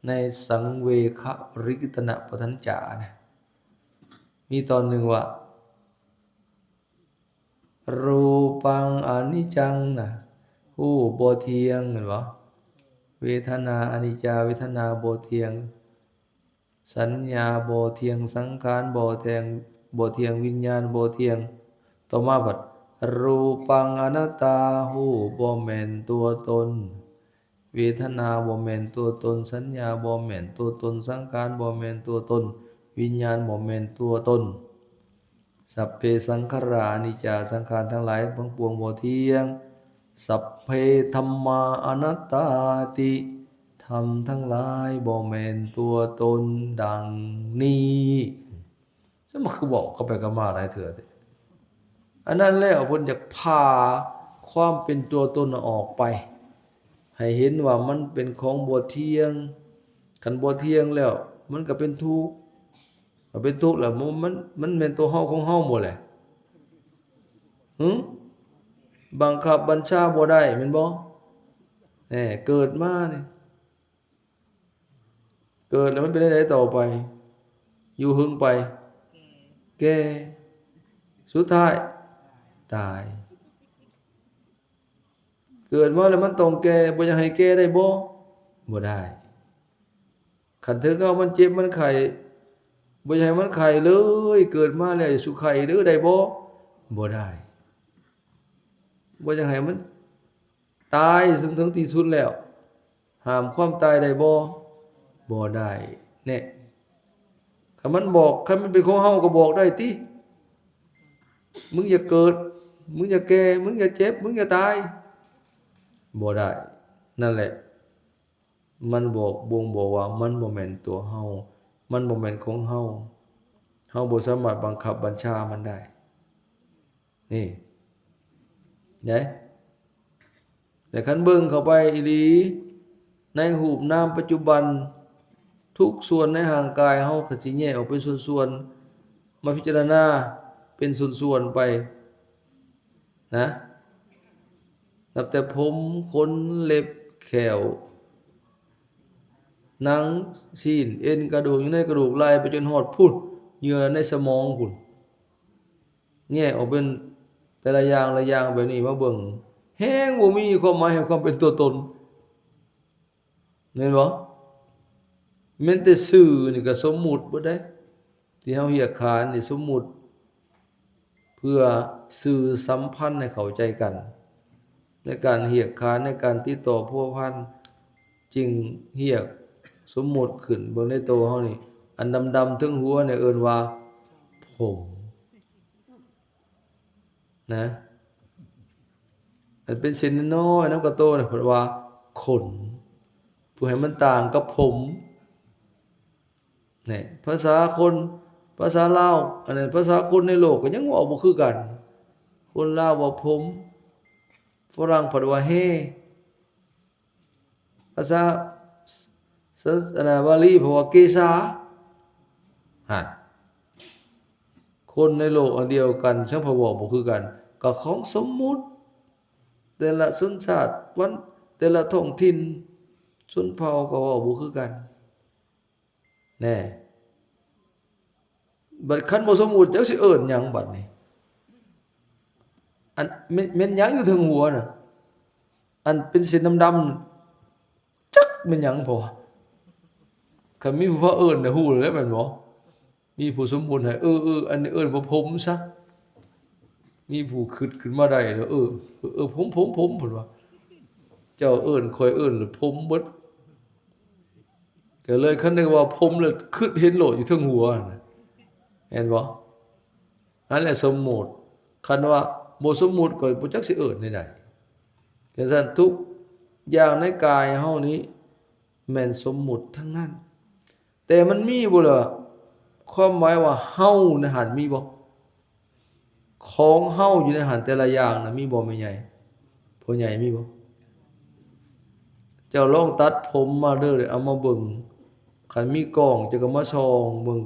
ໃນສັງເວຄະລິກິຕນະປະທັນຈານະ ມີຕອນໜຶ່ງວ່າ ຮູປັງອະນິດຈັງນະ ຮູບບໍ່ທ່ຽງ ແມ່ນບໍ່? ເວທະນາອະນິດຈາ ເວທະນາບໍ່ທ່ຽງ ສັນຍາບໍ່ທ່ຽງ ສັງຂານບໍ່ແທ່ງ ບໍ່ທ່ຽງ ວິນຍານບໍ່ທ່ຽງ. ຕໍ່ມາພັດ ຮູປັງອະນັດຕາ ຮູບບໍ່ແມ່ນຕົວຕົນ ເວທະນາບໍ່ແມ່ນຕົວຕົນ ສັນຍາບໍ່ແມ່ນຕົວຕົນ ສັງຂານບໍ່ແມ່ນຕົວຕົນ ວິນຍານບໍ່ແມ່ນຕົວຕົນ. ສັບເພສັງຂາຣາອະນິດຈາ ສັງຂານທັງຫຼາຍທັງປວງບໍ່ທ່ຽງ. ສັບເພທຳມາອະນັດຕາຕິ ທຳທັງຫຼາຍບໍ່ແມ່ນຕົວຕົນ. ດັ່ງນີ້ ສະມາຄືເວົ້າກັບໄປກັບມາຫຼາຍເທື່ອແທ້. ອັນນັ້ນແລ້ວເພິ່ນຢາກພາຄວາມເປັນຕົວຕົນອອກໄປ ໃຫ້ເຫັນວ່າມັນເປັນຂອງບໍ່ທ່ຽງ. ຄັນບໍ່ທ່ຽງແລ້ວ ມັນກໍເປັນທຸກ. ກໍເປັນທຸກແລ້ວ ມັນ ມັນແມ່ນຕົວເຮົາຂອງເຮົາບໍ່ແຫຼະ? ຫຶ? ບັງຄັບບັນຊາບໍ່ໄດ້ແມ່ນບໍ່? ແນ່ ເກີດມານີ້ ເກີດແລ້ວມັນເປັນແນວໃດຕໍ່ໄປ? ຢູ່ເຫິງໄປ? ແກ່ ສຸດທ້າຍຕາຍ. ເກີດມາແລ້ວມັນຕ້ອງແກ່ ບໍ່ຢາກໃຫ້ແກ່ໄດ້ບໍ່? ບໍ່ໄດ້. ຄັນເຖິງຄາວມັນເຈັບມັນໄຂ້ ບໍ່ຢາກໃຫ້ມັນໄຂ້ເລີຍ ເກີດມາແລ້ວຢ່າສູ່ໄຂ້ເດີ ໄດ້ບໍ່? ບໍ່ໄດ້. ບໍ່ຢາກໃຫ້ມັນຕາຍ ເຖິງທີ່ສຸດແລ້ວ ຫ້າມຄວາມຕາຍໄດ້ບໍ່? ບໍ່ໄດ້. ແນ່ ຄັນມັນບອກ ຄັນມັນເປັນຂອງເຮົາກໍບອກໄດ້ຕິ ມຶງຢ່າເກີດ ມຶງຢ່າແກ່ ມຶງຢ່າເຈັບ ມຶງຢ່າຕາຍ ບໍ່ໄດ້. ນັ້ນແຫຼະ ມັນບອກ ບົ່ງບອກວ່າມັນບໍ່ແມ່ນຕົວເຮົາ ມັນບໍ່ແມ່ນຂອງເຮົາ ເຮົາບໍ່ສາມາດບັງຄັບບັນຊາມັນໄດ້. ນີ້ ເດ້ ແຕ່ຄັນເບິ່ງເຂົ້າໄປອີ່ຫຼີ ໃນຮູບນາມປັດຈຸບັນ ທຸກສ່ວນໃນຮ່າງກາຍເຮົາກໍຊິແຍກອອກເປັນສ່ວນໆ ມາພິຈາລະນາເປັນສ່ວນໆໄປນະ ນັບແຕ່ຜົມ ຂົນ ເລັບ ແຂ້ວ ໜັງ ຊີ້ນ ເອັນ ກະດູກ ຢູ່ໃນກະດູກ ໄລ່ໄປຈົນຮອດພຸ້ນ ເຍື່ອໃນສະໝອງພຸ້ນ. ແຍກອອກເປັນແຕ່ລະຢ່າງລະຢ່າງແບບນີ້ມາເບິ່ງ ແຮງບໍ່ມີຄວາມໝາຍແຫ່ງຄວາມເປັນຕົວຕົນ ແມ່ນບໍ່? ແມ່ນແຕ່ຊື່ນີ້ກໍສົມມຸດເບິດເດ້ ທີ່ເຮົາຮຽກຂານນີ້ສົມມຸດ ເພື່ອສື່ສຳພັນໃຫ້ເຂົ້າໃຈກັນ ໃນການຮຽກຂານ ໃນການຕິດຕໍ່ພົວພັນ ຈຶ່ງຮຽກສົມມຸດຂຶ້ນ. ເບິ່ງໃນໂຕເຮົານີ້ ອັນດຳໆເທິງຫົວນີ້ເອີ້ນວ່າຜົມ ນະ ອັນເປັນເສັ້ນນ້ອຍໆນຳກະໂຕນີ້ເພິ່ນວ່າຂົນ ເພື່ອໃຫ້ມັນຕ່າງກັບຜົມ. ນີ້ ພາສາຄົນ ພາສາລາວ ອັນນັ້ນ ພາສາຄົນໃນໂລກກໍຍັງເວົ້າບໍ່ຄືກັນ. ຄົນລາວວ່າຜົມ ຝຣັ່ງເພິ່ນວ່າແຮ. ພາສາ ສ- ອັນນະ ບາລີເພິ່ນວ່າເກສາ. ຫັ້ນ ຄົນໃນໂລກອັນດຽວກັນ ຊ່າງເພິ່ນເວົ້າບໍ່ຄືກັນ ກໍຂອງສົມມຸດ. ແຕ່ລະຊົນຊາດ ວັນ ແຕ່ລະທ້ອງຖິ່ນ ຊົນເຜົ່າກໍເວົ້າບໍ່ຄືກັນ. ແນ່ ບັດຄັນບໍ່ສົມມຸດ ຈັກຊິເອີ້ນຫຍັງບັດນີ້? ອັນ ແມ່ນ ແມ່ນຫຍັງຢູ່ເທິງຫົວນະ? ອັນເປັນເສັ້ນດຳໆ ຈັກແມ່ນຫຍັງພໍ? ຄັນມີຜູ້ພາເອີ້ນນະ ຮູ້ແລ້ວແມ່ນບໍ່? ມີຜູ້ສົມມຸດໃຫ້ ເອີ ເອີ ອັນນີ້ເອີ້ນວ່າພົມຊະ. ມີຜູ້ຄິດຂຶ້ນມາໄດ້ແລ້ວ ເອີ ເອີ ພົມ ພົມ ພົມ ເພິ່ນວ່າ ເຈົ້າເອີ້ນ ຂ້ອຍເອີ້ນ ພົມເບິດ. ກໍເລີຍ ຄັນໄດ້ວ່າພົມແລ້ວ ຄິດເຫັນໂລດຢູ່ເທິງຫົວນະ ແມ່ນບໍ່? ອັນແຫຼະສົມມຸດ. ຄັນວ່າບໍ່ສົມມຸດ ກໍບໍ່ຈັກຊິເອີ້ນແນວໃດ. ຈັ່ງຊັ້ນ ທຸກຢ່າງໃນກາຍເຮົານີ້ແມ່ນສົມມຸດທັງນັ້ນ. ແຕ່ມັນມີບໍ່ລະ ຄວາມໝາຍວ່າເຮົາໃນຫັ້ນມີບໍ່? ຂອງເຮົາຢູ່ໃນຫັ້ນແຕ່ລະຢ່າງນະ ມີບໍ່ແມ່ໃຫຍ່? ພໍ່ໃຫຍ່ມີບໍ່? ເຈົ້າລອງຕັດຜົມມາເດີ ເອົາມາເບິ່ງ. ຄັນມີກ້ອງ ເຈົ້າກໍມາສ່ອງເບິ່ງ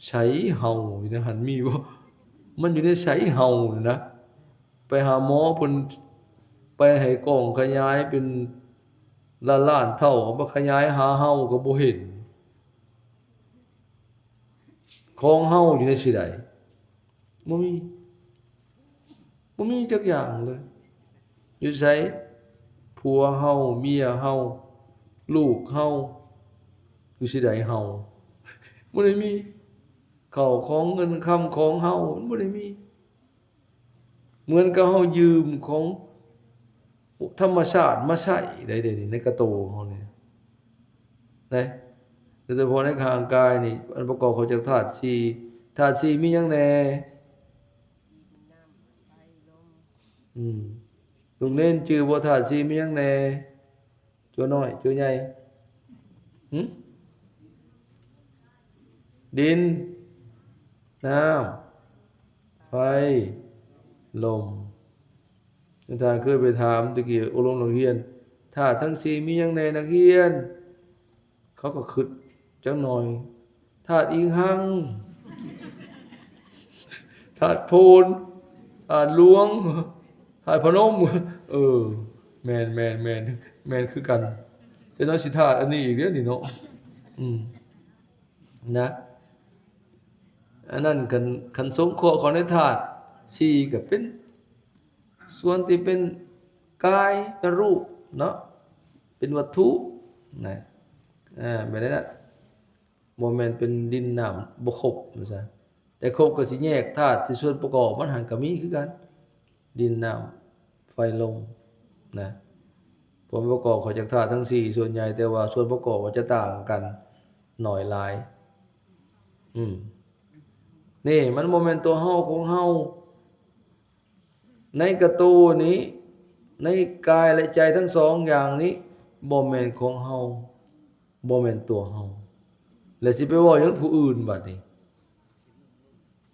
ໃສເຮົາຢູ່ໃນຫັ້ນມີບໍ່? ມັນຢູ່ໃນໃສເຮົານະ? ໄປຫາໝໍເພິ່ນ ໄປໃຫ້ກ້ອງຂະຫຍາຍເປັນລ້ານໆເທົ່າ ເອົາມາຂະຫຍາຍຫາເຮົາກໍບໍ່ເຫັນ. ຂອງເຮົາຢູ່ໃນຊິໃດ? ບໍ່ມີ ບໍ່ມີຈັກຢ່າງເລີຍ. ຢູ່ໃສ? ຜົວເຮົາ ເມຍເຮົາ ລູກເຮົາ ຢູ່ຊິໃດເຮົາ? ບໍ່ໄດ້ມີ. ເຂົ້າຂອງເງິນຄຳຂອງເຮົາ ມັນບໍ່ໄດ້ມີ. ເໝືອນກັບເຮົາຢືມຂອງທຳມະຊາດມາໃຊ້ໄດ້ເດນີ້ ໃນກະໂຕເຮົານີ້ນະ. ໂດຍສະເພາະໃນຮ່າງກາຍນີ້ ອັນປະກອບເຂົ້າຈາກທາດສີ່ ທາດສີ່ມີຫຍັງແດ່? ອືມ ລູກເນນຈື່ບໍ່ ທາດສີ່ມີຫຍັງແດ່? ຕົວນ້ອຍ ຕົວໃຫຍ່? ຫຶ? ດິນ ນ້ຳ ໄຟ ລົມ. ທ່ານເຄີຍໄປຖາມແຕ່ກີ້ອົບຮົມນັກຮຽນ ທາດທັງສີ່ມີຫຍັງແດ່ນັກຮຽນ? ເຂົາກໍຄິດຈັກໜ່ອຍ ທາດອີງຮັງ ທາດໂພນ ທາດຫຼວງ ທາດພະນົມ. ເອີ ແມ່ນໆໆ ແມ່ນຄືກັນ. ຈັກໜ່ອຍຊິທາດອັນນີ້ອີກເດ້ນີ້ເນາະ. ອືມ ນະ ອັນນັ້ນຄັນ ຄັນສົງເຄາະເຂົ້າໃນທາດສີ່ກໍເປັນສ່ວນທີ່ເປັນກາຍ ເປັນຮູບເນາະ ເປັນວັດຖຸນະ ອ່າ ແບບນັ້ນນະ. ບໍ່ແມ່ນເປັນດິນນ້ຳບໍ່ຄົບວ່າຊະ ແຕ່ຄົບກໍຊິແຍກທາດທີ່ສ່ວນປະກອບມັນຫັ້ນກໍມີຄືກັນ ດິນ ນ້ຳ ໄຟ ລົມນະ. ສ່ວນປະກອບເຂົ້າຈາກທາດທັງສີ່ສ່ວນໃຫຍ່ ແຕ່ວ່າສ່ວນປະກອບມັນຈະຕ່າງກັນໜ້ອຍຫຼາຍ. ອືມ ນີ້ມັນບໍ່ແມ່ນຕົວເຮົາຂອງເຮົາ. ໃນກະໂຕນີ້ ໃນກາຍ ແລະ ໃຈທັງສອງຢ່າງນີ້ ບໍ່ແມ່ນຂອງເຮົາ ບໍ່ແມ່ນຕົວເຮົາ ແລ້ວຊິໄປເວົ້າຫຍັງຜູ້ອື່ນບັດນີ້?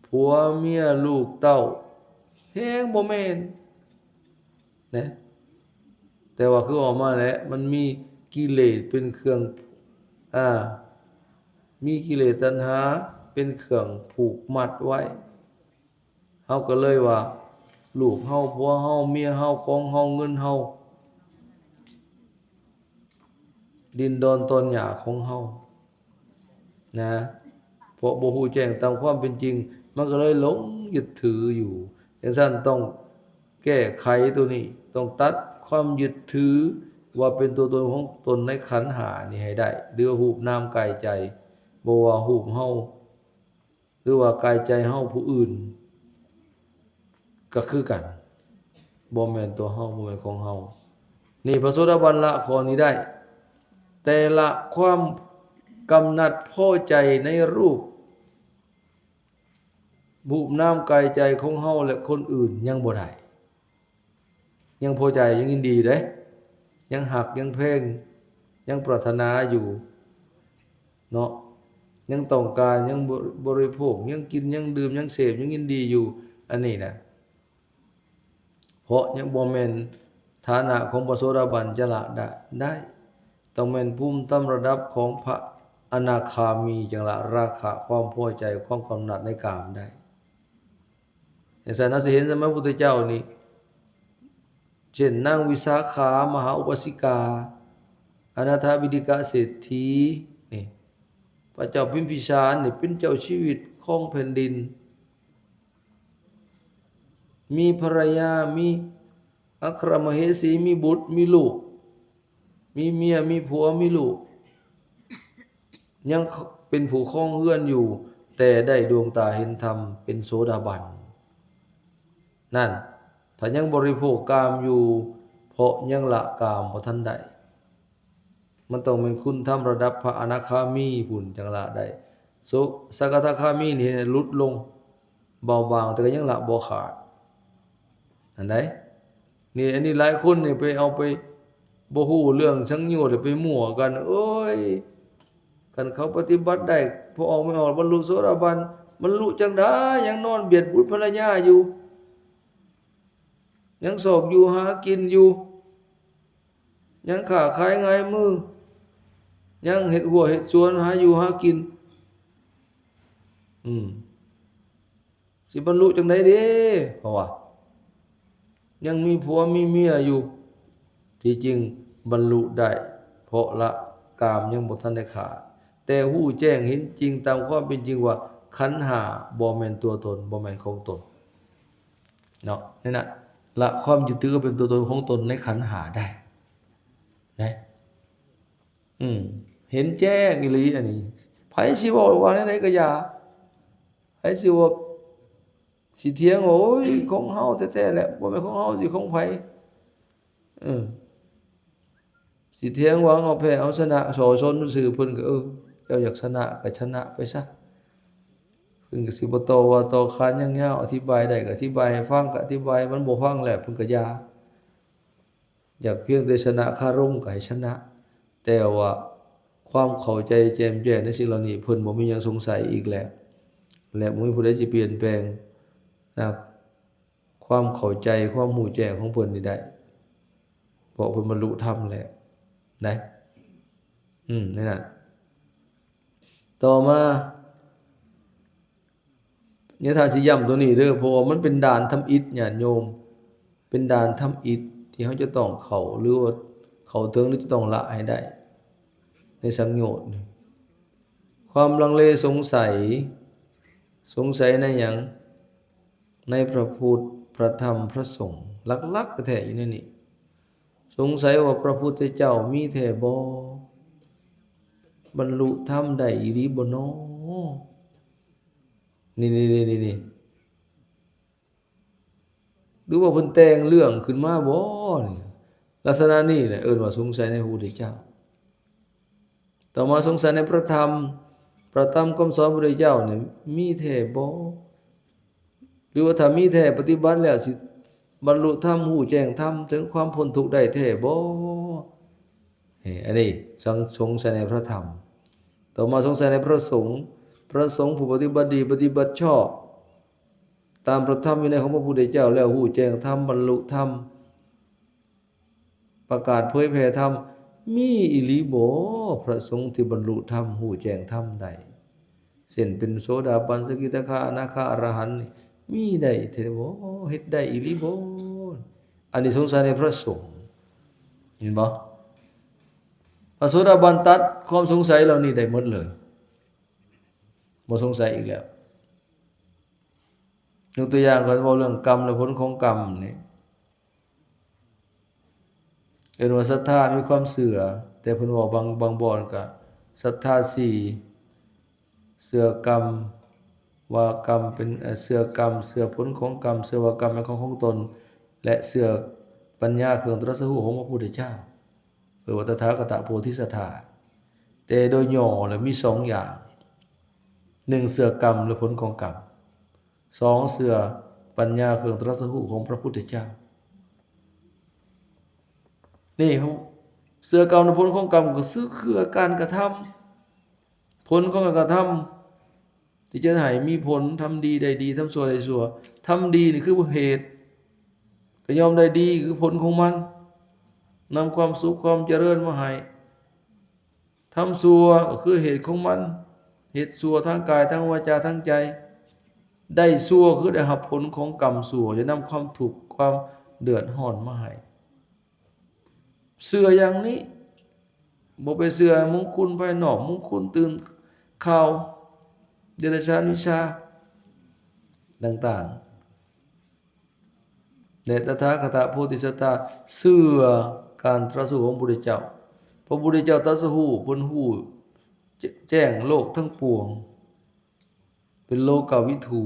ຜົວເມຍລູກເຕົ້າ ແຮງບໍ່ແມ່ນນະ. ແຕ່ວ່າຄືອອກມາແຫຼະ ມັນມີກິເລດເປັນເຄື່ອງ ອ່າ ມີກິເລດຕັນຫາເປັນເຄື່ອງຜູກມັດໄວ້. ເຮົາກໍເລີຍວ່າ ລູກເຮົາ ຜົວເຮົາ ເມຍເຮົາ ຂອງເຮົາ ເງິນເຮົາ ດິນດອນຕອນຫຍ້າຂອງເຮົານະ ເພາະບໍ່ຮູ້ແຈ້ງຕາມຄວາມເປັນຈິງ ມັນກໍເລີຍຫຼົງຍຶດຖືຢູ່. ຈັ່ງຊັ້ນຕ້ອງແກ້ໄຂໂຕນີ້ ຕ້ອງຕັດຄວາມຍຶດຖືວ່າເປັນຕົວຕົນຂອງຕົນໃນຂັນຫ້ານີ້ໃຫ້ໄດ້ ຫຼື ຮູບນາມກາຍໃຈ ບໍ່ວ່າຮູບເຮົາ ຫຼືວ່າກາຍໃຈເຮົາ ຜູ້ອື່ນກໍຄືກັນ ບໍ່ແມ່ນຕົວເຮົາ ບໍ່ແມ່ນຂອງເຮົາ. ນີ້ພະໂສດາບັນລະຂໍ້ນີ້ໄດ້ ແຕ່ລະຄວາມກຳໜັດພໍໃຈໃນຮູບ ຮູບນາມກາຍໃຈຂອງເຮົາ ແລະ ຄົນອື່ນຍັງບໍ່ໄດ້. ຍັງພໍໃຈ ຍັງຍິນດີເດ້ ຍັງຮັກ ຍັງແພງ ຍັງປາດຖະໜາຢູ່ເນາະ ຍັງຕ້ອງການ ຍັງບໍ ບໍລິໂພກ ຍັງກິນ ຍັງດື່ມ ຍັງເສບ ຍັງຍິນດີຢູ່ ອັນນີ້ນະ ເພາະຍັງບໍ່ແມ່ນຖານະຂອງພະໂສດາບັນຈະລະໄດ້ ໄດ້ ຕ້ອງແມ່ນພູມຕ່ຳລະດັບຂອງພະອະນາຄາມີ ຈັ່ງລະລາຄະ ຄວາມພໍໃຈ ຄວາມກຳໜັດໃນກາມໄດ້. ຈັ່ງຊັ້ນເຮົາຊິເຫັນສະໄໝພຸດທະເຈົ້ານີ້ ເຊັ່ນ ນາງວິສາຂາ ມະຫາອຸບາສິກາ ອະນາຖະບິນດິກະເສດຖີນີ້ ພະເຈົ້າພິມພິສານນີ້ເປັນເຈົ້າຊີວິດຄອງແຜ່ນດິນ ມີພະລະຍາ ມີອັກຄະມະເຫສີ ມີບຸດ ມີລູກ ມີເມຍ ມີຜົວ ມີລູກ ຍັງເປັນຜູ້ຄອງເຮືອນຢູ່ ແຕ່ໄດ້ດວງຕາເຫັນທຳເປັນໂສດາບັນ ນັ້ນ ຖ້າຍັງບໍລິໂພກກາມຢູ່ ເພາະຍັງລະກາມບໍ່ທັນໄດ້ ມັນຕ້ອງແມ່ນຄຸນທຳລະດັບພະອະນາຄາມີພຸ້ນຈັ່ງລະໄດ້ ໂສ ສະກະທາຄາມີນີ້ໃຫ້ຫຼຸດລົງ ເບົາບາງ ແຕ່ກໍຍັງລະບໍ່ຂາດ ອັນໃດ ນີ້ ອັນນີ້ຫຼາຍຄົນນີ້ໄປເອົາໄປ ບໍ່ຮູ້ເລື່ອງສັງໂຍດ ໄປມົ້ວກັນ ໂອ້ຍ ຄັນເຂົາປະຕິບັດໄດ້ ພໍອອກໄມ່ອອກ ບັນລຸໂສດາບັນ ບັນລຸຈັ່ງໃດ ຍັງນອນບຽດບຸດພັນລະຍາຢູ່ ຍັງຊອກຢູ່ຫາກິນຢູ່ ຍັງຄ້າຂາຍຫງາຍມື ຍັງເຮັດຮົ້ວເຮັດສວນ ຫາຢູ່ຫາກິນ ອືມ ຊິບັນລຸຈັ່ງໃດເດ ເພາະວ່າຍັງມີຜົວມີເມຍຢູ່ ທີ່ຈິງບັນລຸໄດ້ ເພາະລະກາມຍັງບໍ່ທັນໄດ້ຂາດ ແຕ່ຮູ້ແຈ້ງເຫັນຈິງຕາມຄວາມເປັນຈິງວ່າ ຂັນຫ້າບໍ່ແມ່ນຕົວຕົນ ບໍ່ແມ່ນຂອງຕົນ ເນາະ ນັ້ນນະ ລະຄວາມຍຶດຖືວ່າເປັນຕົວຕົນຂອງຕົນໃນຂັນຫ້າໄດ້ ນະ ອືມ ເຫັນແຈ້ງອີ່ຫຼີອັນນີ້ ໃຜຊິເວົ້າວ່າແນວໃດກໍຢ່າ ໃຜຊິວ່າ ຊິຖຽງວ່າ ໂອ້ຍ ຂອງເຮົາແທ້ໆແຫຼະ ບໍ່ແມ່ນຂອງເຮົາ ຊິຂອງໃຜ ເອີ ຊິຖຽງວ່າເອົາແພ້ເອົາຊະນະ ສໍ້ຊົນຊື່ ເພິ່ນກໍ ເອີ ເຈົ້າຢາກຊະນະກໍຊະນະໄປຊະ ເພິ່ນກໍຊິບໍ່ຕໍ່ວ່າຕໍ່ຂານຫຍັງຍາວ ອະທິບາຍໄດ້ກໍອະທິບາຍໃຫ້ຟັງ ກໍອະທິບາຍ ມັນບໍ່ຟັງແລ້ວ ເພິ່ນກໍຢ່າ ຢາກພຽງແຕ່ຊະນະຄາລົມກໍໃຫ້ຊະນະ ແຕ່ວ່າຄວາມເຂົ້າໃຈແຈ່ມແຈ້ງໃນສິ່ງເຫຼົ່ານີ້ ເພິ່ນບໍ່ມີຫຍັງສົງໄສອີກແລ້ວ ແລະ ບໍ່ມີຜູ້ໃດຊິປ່ຽນແປງນະ ຄວາມເຂົ້າໃຈ ຄວາມຮູ້ແຈ້ງຂອງເພິ່ນນີ້ໄດ້ ເພາະເພິ່ນບັນລຸທຳແລ້ວນະ ອືມ ນັ້ນນະ ຕໍ່ມາ ຍາທ່ານຊິຢ້ຳຕົວນີ້ເດີ ເພາະວ່າມັນເປັນດ່ານທຳອິດ ຍາດໂຍມ ເປັນດ່ານທຳອິດທີ່ເຮົາຈະຕ້ອງເຂົ້າ ຫຼືວ່າເຂົ້າເຖິງ ຫຼືຈະຕ້ອງລະໃຫ້ໄດ້ ໃນສັງໂຍດນີ້ ຄວາມລັງເລສົງໄສ ສົງໄສໃນຫຍັງ? ໃນພະພຸດ ພະທຳ ພະສົງ ຫຼັກໆແທ້ໆຢູ່ໃນນີ້ ສົງໄສວ່າພະພຸດທະເຈົ້າມີແທ້ບໍ່? ບັນລຸທຳໄດ້ອີ່ຫຼີບໍ່ນໍ? ນີ້ໆໆໆ ຫຼືວ່າເພິ່ນແຕ່ງເລື່ອງຂຶ້ນມາບໍ່ນີ້? ລັກສະນະນີ້ແຫຼະເອີ້ນວ່າສົງໄສໃນພະພຸດທະເຈົ້າ. ຕໍ່ມາສົງໄສໃນພະທຳ, ພະທຳຄຳສອນພະພຸດທະເຈົ້ານີ້ມີແທ້ບໍ່? ຫຼືວ່າຖ້າມີແທ້ ປະຕິບັດແລ້ວຊິບັນລຸທຳ, ຮູ້ແຈ້ງທຳ, ເຖິງຄວາມພົ້ນທຸກໄດ້ແທ້ບໍ່? ເອີ ອັນນີ້ສົງ ສົງໄສໃນພະທຳ. ຕໍ່ມາສົງໄສໃນພະສົງ, ພະສົງຜູ້ປະຕິບັດດີ ປະຕິບັດຊອບຕາມພະທຳວິໄນຂອງພະພຸດທະເຈົ້າແລ້ວ ຮູ້ແຈ້ງທຳ, ບັນລຸທຳ, ປະກາດເຜີຍແຜ່ທຳ, ມີອີ່ຫຼີບໍ່ ພະສົງທີ່ບັນລຸທຳ, ຮູ້ແຈ້ງທຳໄດ້? ເຊັ່ນເປັນໂສດາບັນ, ສະກິດາຄາ, ອະນາຄາ, ອະລະຫັນ ມີໄດ້ແທ້ບໍ່? ເຮັດໄດ້ອີ່ຫຼີບໍ່? ອັນນີ້ສົງໄສໃນພະສົງ ເຫັນບໍ່? ພະໂສດາບັນຕັດຄວາມສົງໄສເຫຼົ່ານີ້ໄດ້ໝົດເລີຍ ບໍ່ສົງໄສອີກແລ້ວ. ຍົກຕົວຢ່າງ ເພິ່ນເວົ້າເລື່ອງກຳ ແລະ ຜົນຂອງກຳນີ້ ເອີ້ນວ່າສັດທາ ມີຄວາມເຊື່ອ, ແຕ່ເພິ່ນເວົ້າບາງ ບາງບ່ອນກະສັດທາສີ່ ເຊື່ອກຳວ່າກຳເປັນ ເອີ ເຊື່ອກຳ ເຊື່ອຜົນຂອງກຳ ເຊື່ອວ່າກຳເປັນຂອງຂອງຕົນ ແລະ ເຊື່ອປັນຍາເຄື່ອງຕຣັດສະຮູ້ຂອງພະພຸດທະເຈົ້າ ເອີ້ນວ່າຕະຖາຄະຕະໂພທິສັດທາ. ແຕ່ໂດຍຫຍໍ້ແລ້ວມີສອງຢ່າງ, ໜຶ່ງ ເຊື່ອກຳ ແລະ ຜົນຂອງກຳ, ສອງ ເຊື່ອປັນຍາເຄື່ອງຕຣັດສະຮູ້ຂອງພະພຸດທະເຈົ້າ. ນີ້ ເຊື່ອກຳ ແລະ ຜົນຂອງກຳ ກໍຄື ຄືການກະທຳ, ຜົນຂອງການກະທຳ ທີ່ຈະໃຫ້ມີຜົນ ທຳດີໄດ້ດີ ທຳຊົ່ວໄດ້ຊົ່ວ. ທຳດີນີ້ຄືເຫດ ກໍຍ່ອມໄດ້ດີ ຄືຜົນຂອງມັນ ນຳຄວາມສຸກຄວາມຈະເລີນມາໃຫ້. ທຳຊົ່ວກໍຄືເຫດຂອງມັນ ເຮັດຊົ່ວທາງກາຍ ທາງວາຈາ ທາງໃຈ. ໄດ້ຊົ່ວຄືໄດ້ຮັບຜົນຂອງກຳຊົ່ວ ຈະນຳຄວາມທຸກຄວາມເດືອດຮ້ອນມາໃຫ້. ເຊື່ອຢ່າງນີ້ ບໍ່ໄປເຊື່ອມຸງຄຸນພາຍນອກ ມຸງຄຸນຕື່ນຂ່າວ ເດຍລະສານວິຊາຕ່າງໆ ແລະ ຕະຖາຄະຕະໂພທິສັດທາ ເຊື່ອການຕຣັດສະຮູ້ຂອງພະພຸດທະເຈົ້າ. ພະພຸດທະເຈົ້າຕຣັດສະຮູ້ ເພິ່ນຮູ້ແຈ້ງໂລກທັງປວງ. ເປັນໂລກະວິທູ.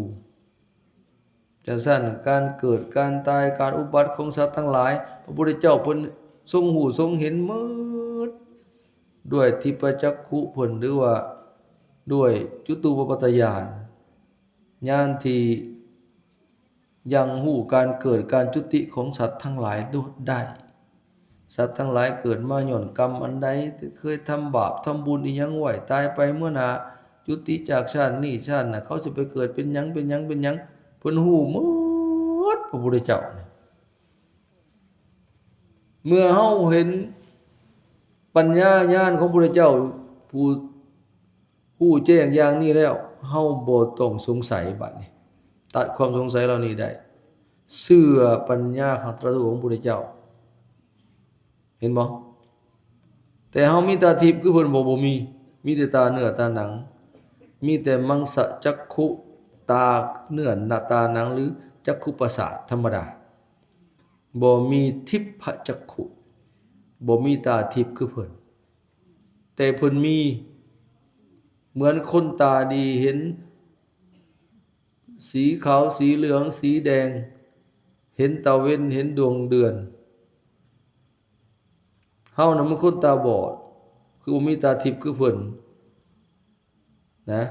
ຈັ່ງຊັ້ນ ການເກີດ ການຕາຍ ການອຸບັດຂອງສັດທັງຫຼາຍ ພະພຸດທະເຈົ້າເພິ່ນຊົງຮູ້ຊົງເຫັນໝົດ ດ້ວຍທິບພະຈັກຂຸເພິ່ນ ຫຼືວ່າດ້ວຍຈຸຕູປະປັດຕະຍານ ຍານທີ່ຍັ່ງຮູ້ການເກີດການຈຸຕິຂອງສັດທັງຫຼາຍໂລດໄດ້. ສັດທັງຫຼາຍເກີດມາຍ້ອນກຳອັນໃດ ທີ່ເຄີຍທຳບາບທຳບຸນອີ່ຫຍັງໄວ້ ຕາຍໄປເມື່ອໜ້າ ຈຸຕິຈາກຊາດນີ້ຊາດໜ້າ ເຂົາຊິໄປເກີດເປັນຫຍັງ ເປັນຫຍັງ ເປັນຫຍັງ ເພິ່ນຮູ້ໝົດ ພະພຸດທະເຈົ້າ. ເມື່ອເຮົາເຫັນປັນຍາຍານຂອງພະພຸດທະເຈົ້າ ຜູ້ ຮູ້ແຈ້ງຢ່າງນີ້ແລ້ວ ເຮົາບໍ່ຕ້ອງສົງໄສ ບາດນີ້ຕັດຄວາມສົງໄສເຫຼົ່ານີ້ໄດ້ ເຊື່ອປັນຍາຂອງຕາຂອງພະພຸດທະເຈົ້າ ເຫັນບໍ່? ແຕ່ເຮົາມີຕາທິບຄືເພິ່ນບໍ່? ບໍ່ມີ ມີແຕ່ຕາເນື້ອຕາໜັງ ມີແຕ່ມັງສະຈັກຂຸ ຕາເນື້ອຕາໜັງ ຫຼື ຈັກຂຸປະສາດທຳມະດາ ບໍ່ມີທິບພະຈັກຂຸ ບໍ່ມີຕາທິບຄືເພິ່ນ. ແຕ່ເພິ່ນມີ ເໝືອນຄົນຕາດີເຫັນສີຂາວ ສີເຫຼືອງ ສີແດງ ເຫັນຕາເວັນ ເຫັນດວງເດືອນ. ເຮົານະມັນຄົນຕາບອດ ຄືບໍ່ມີຕາທິບຄືເພິ່ນນະ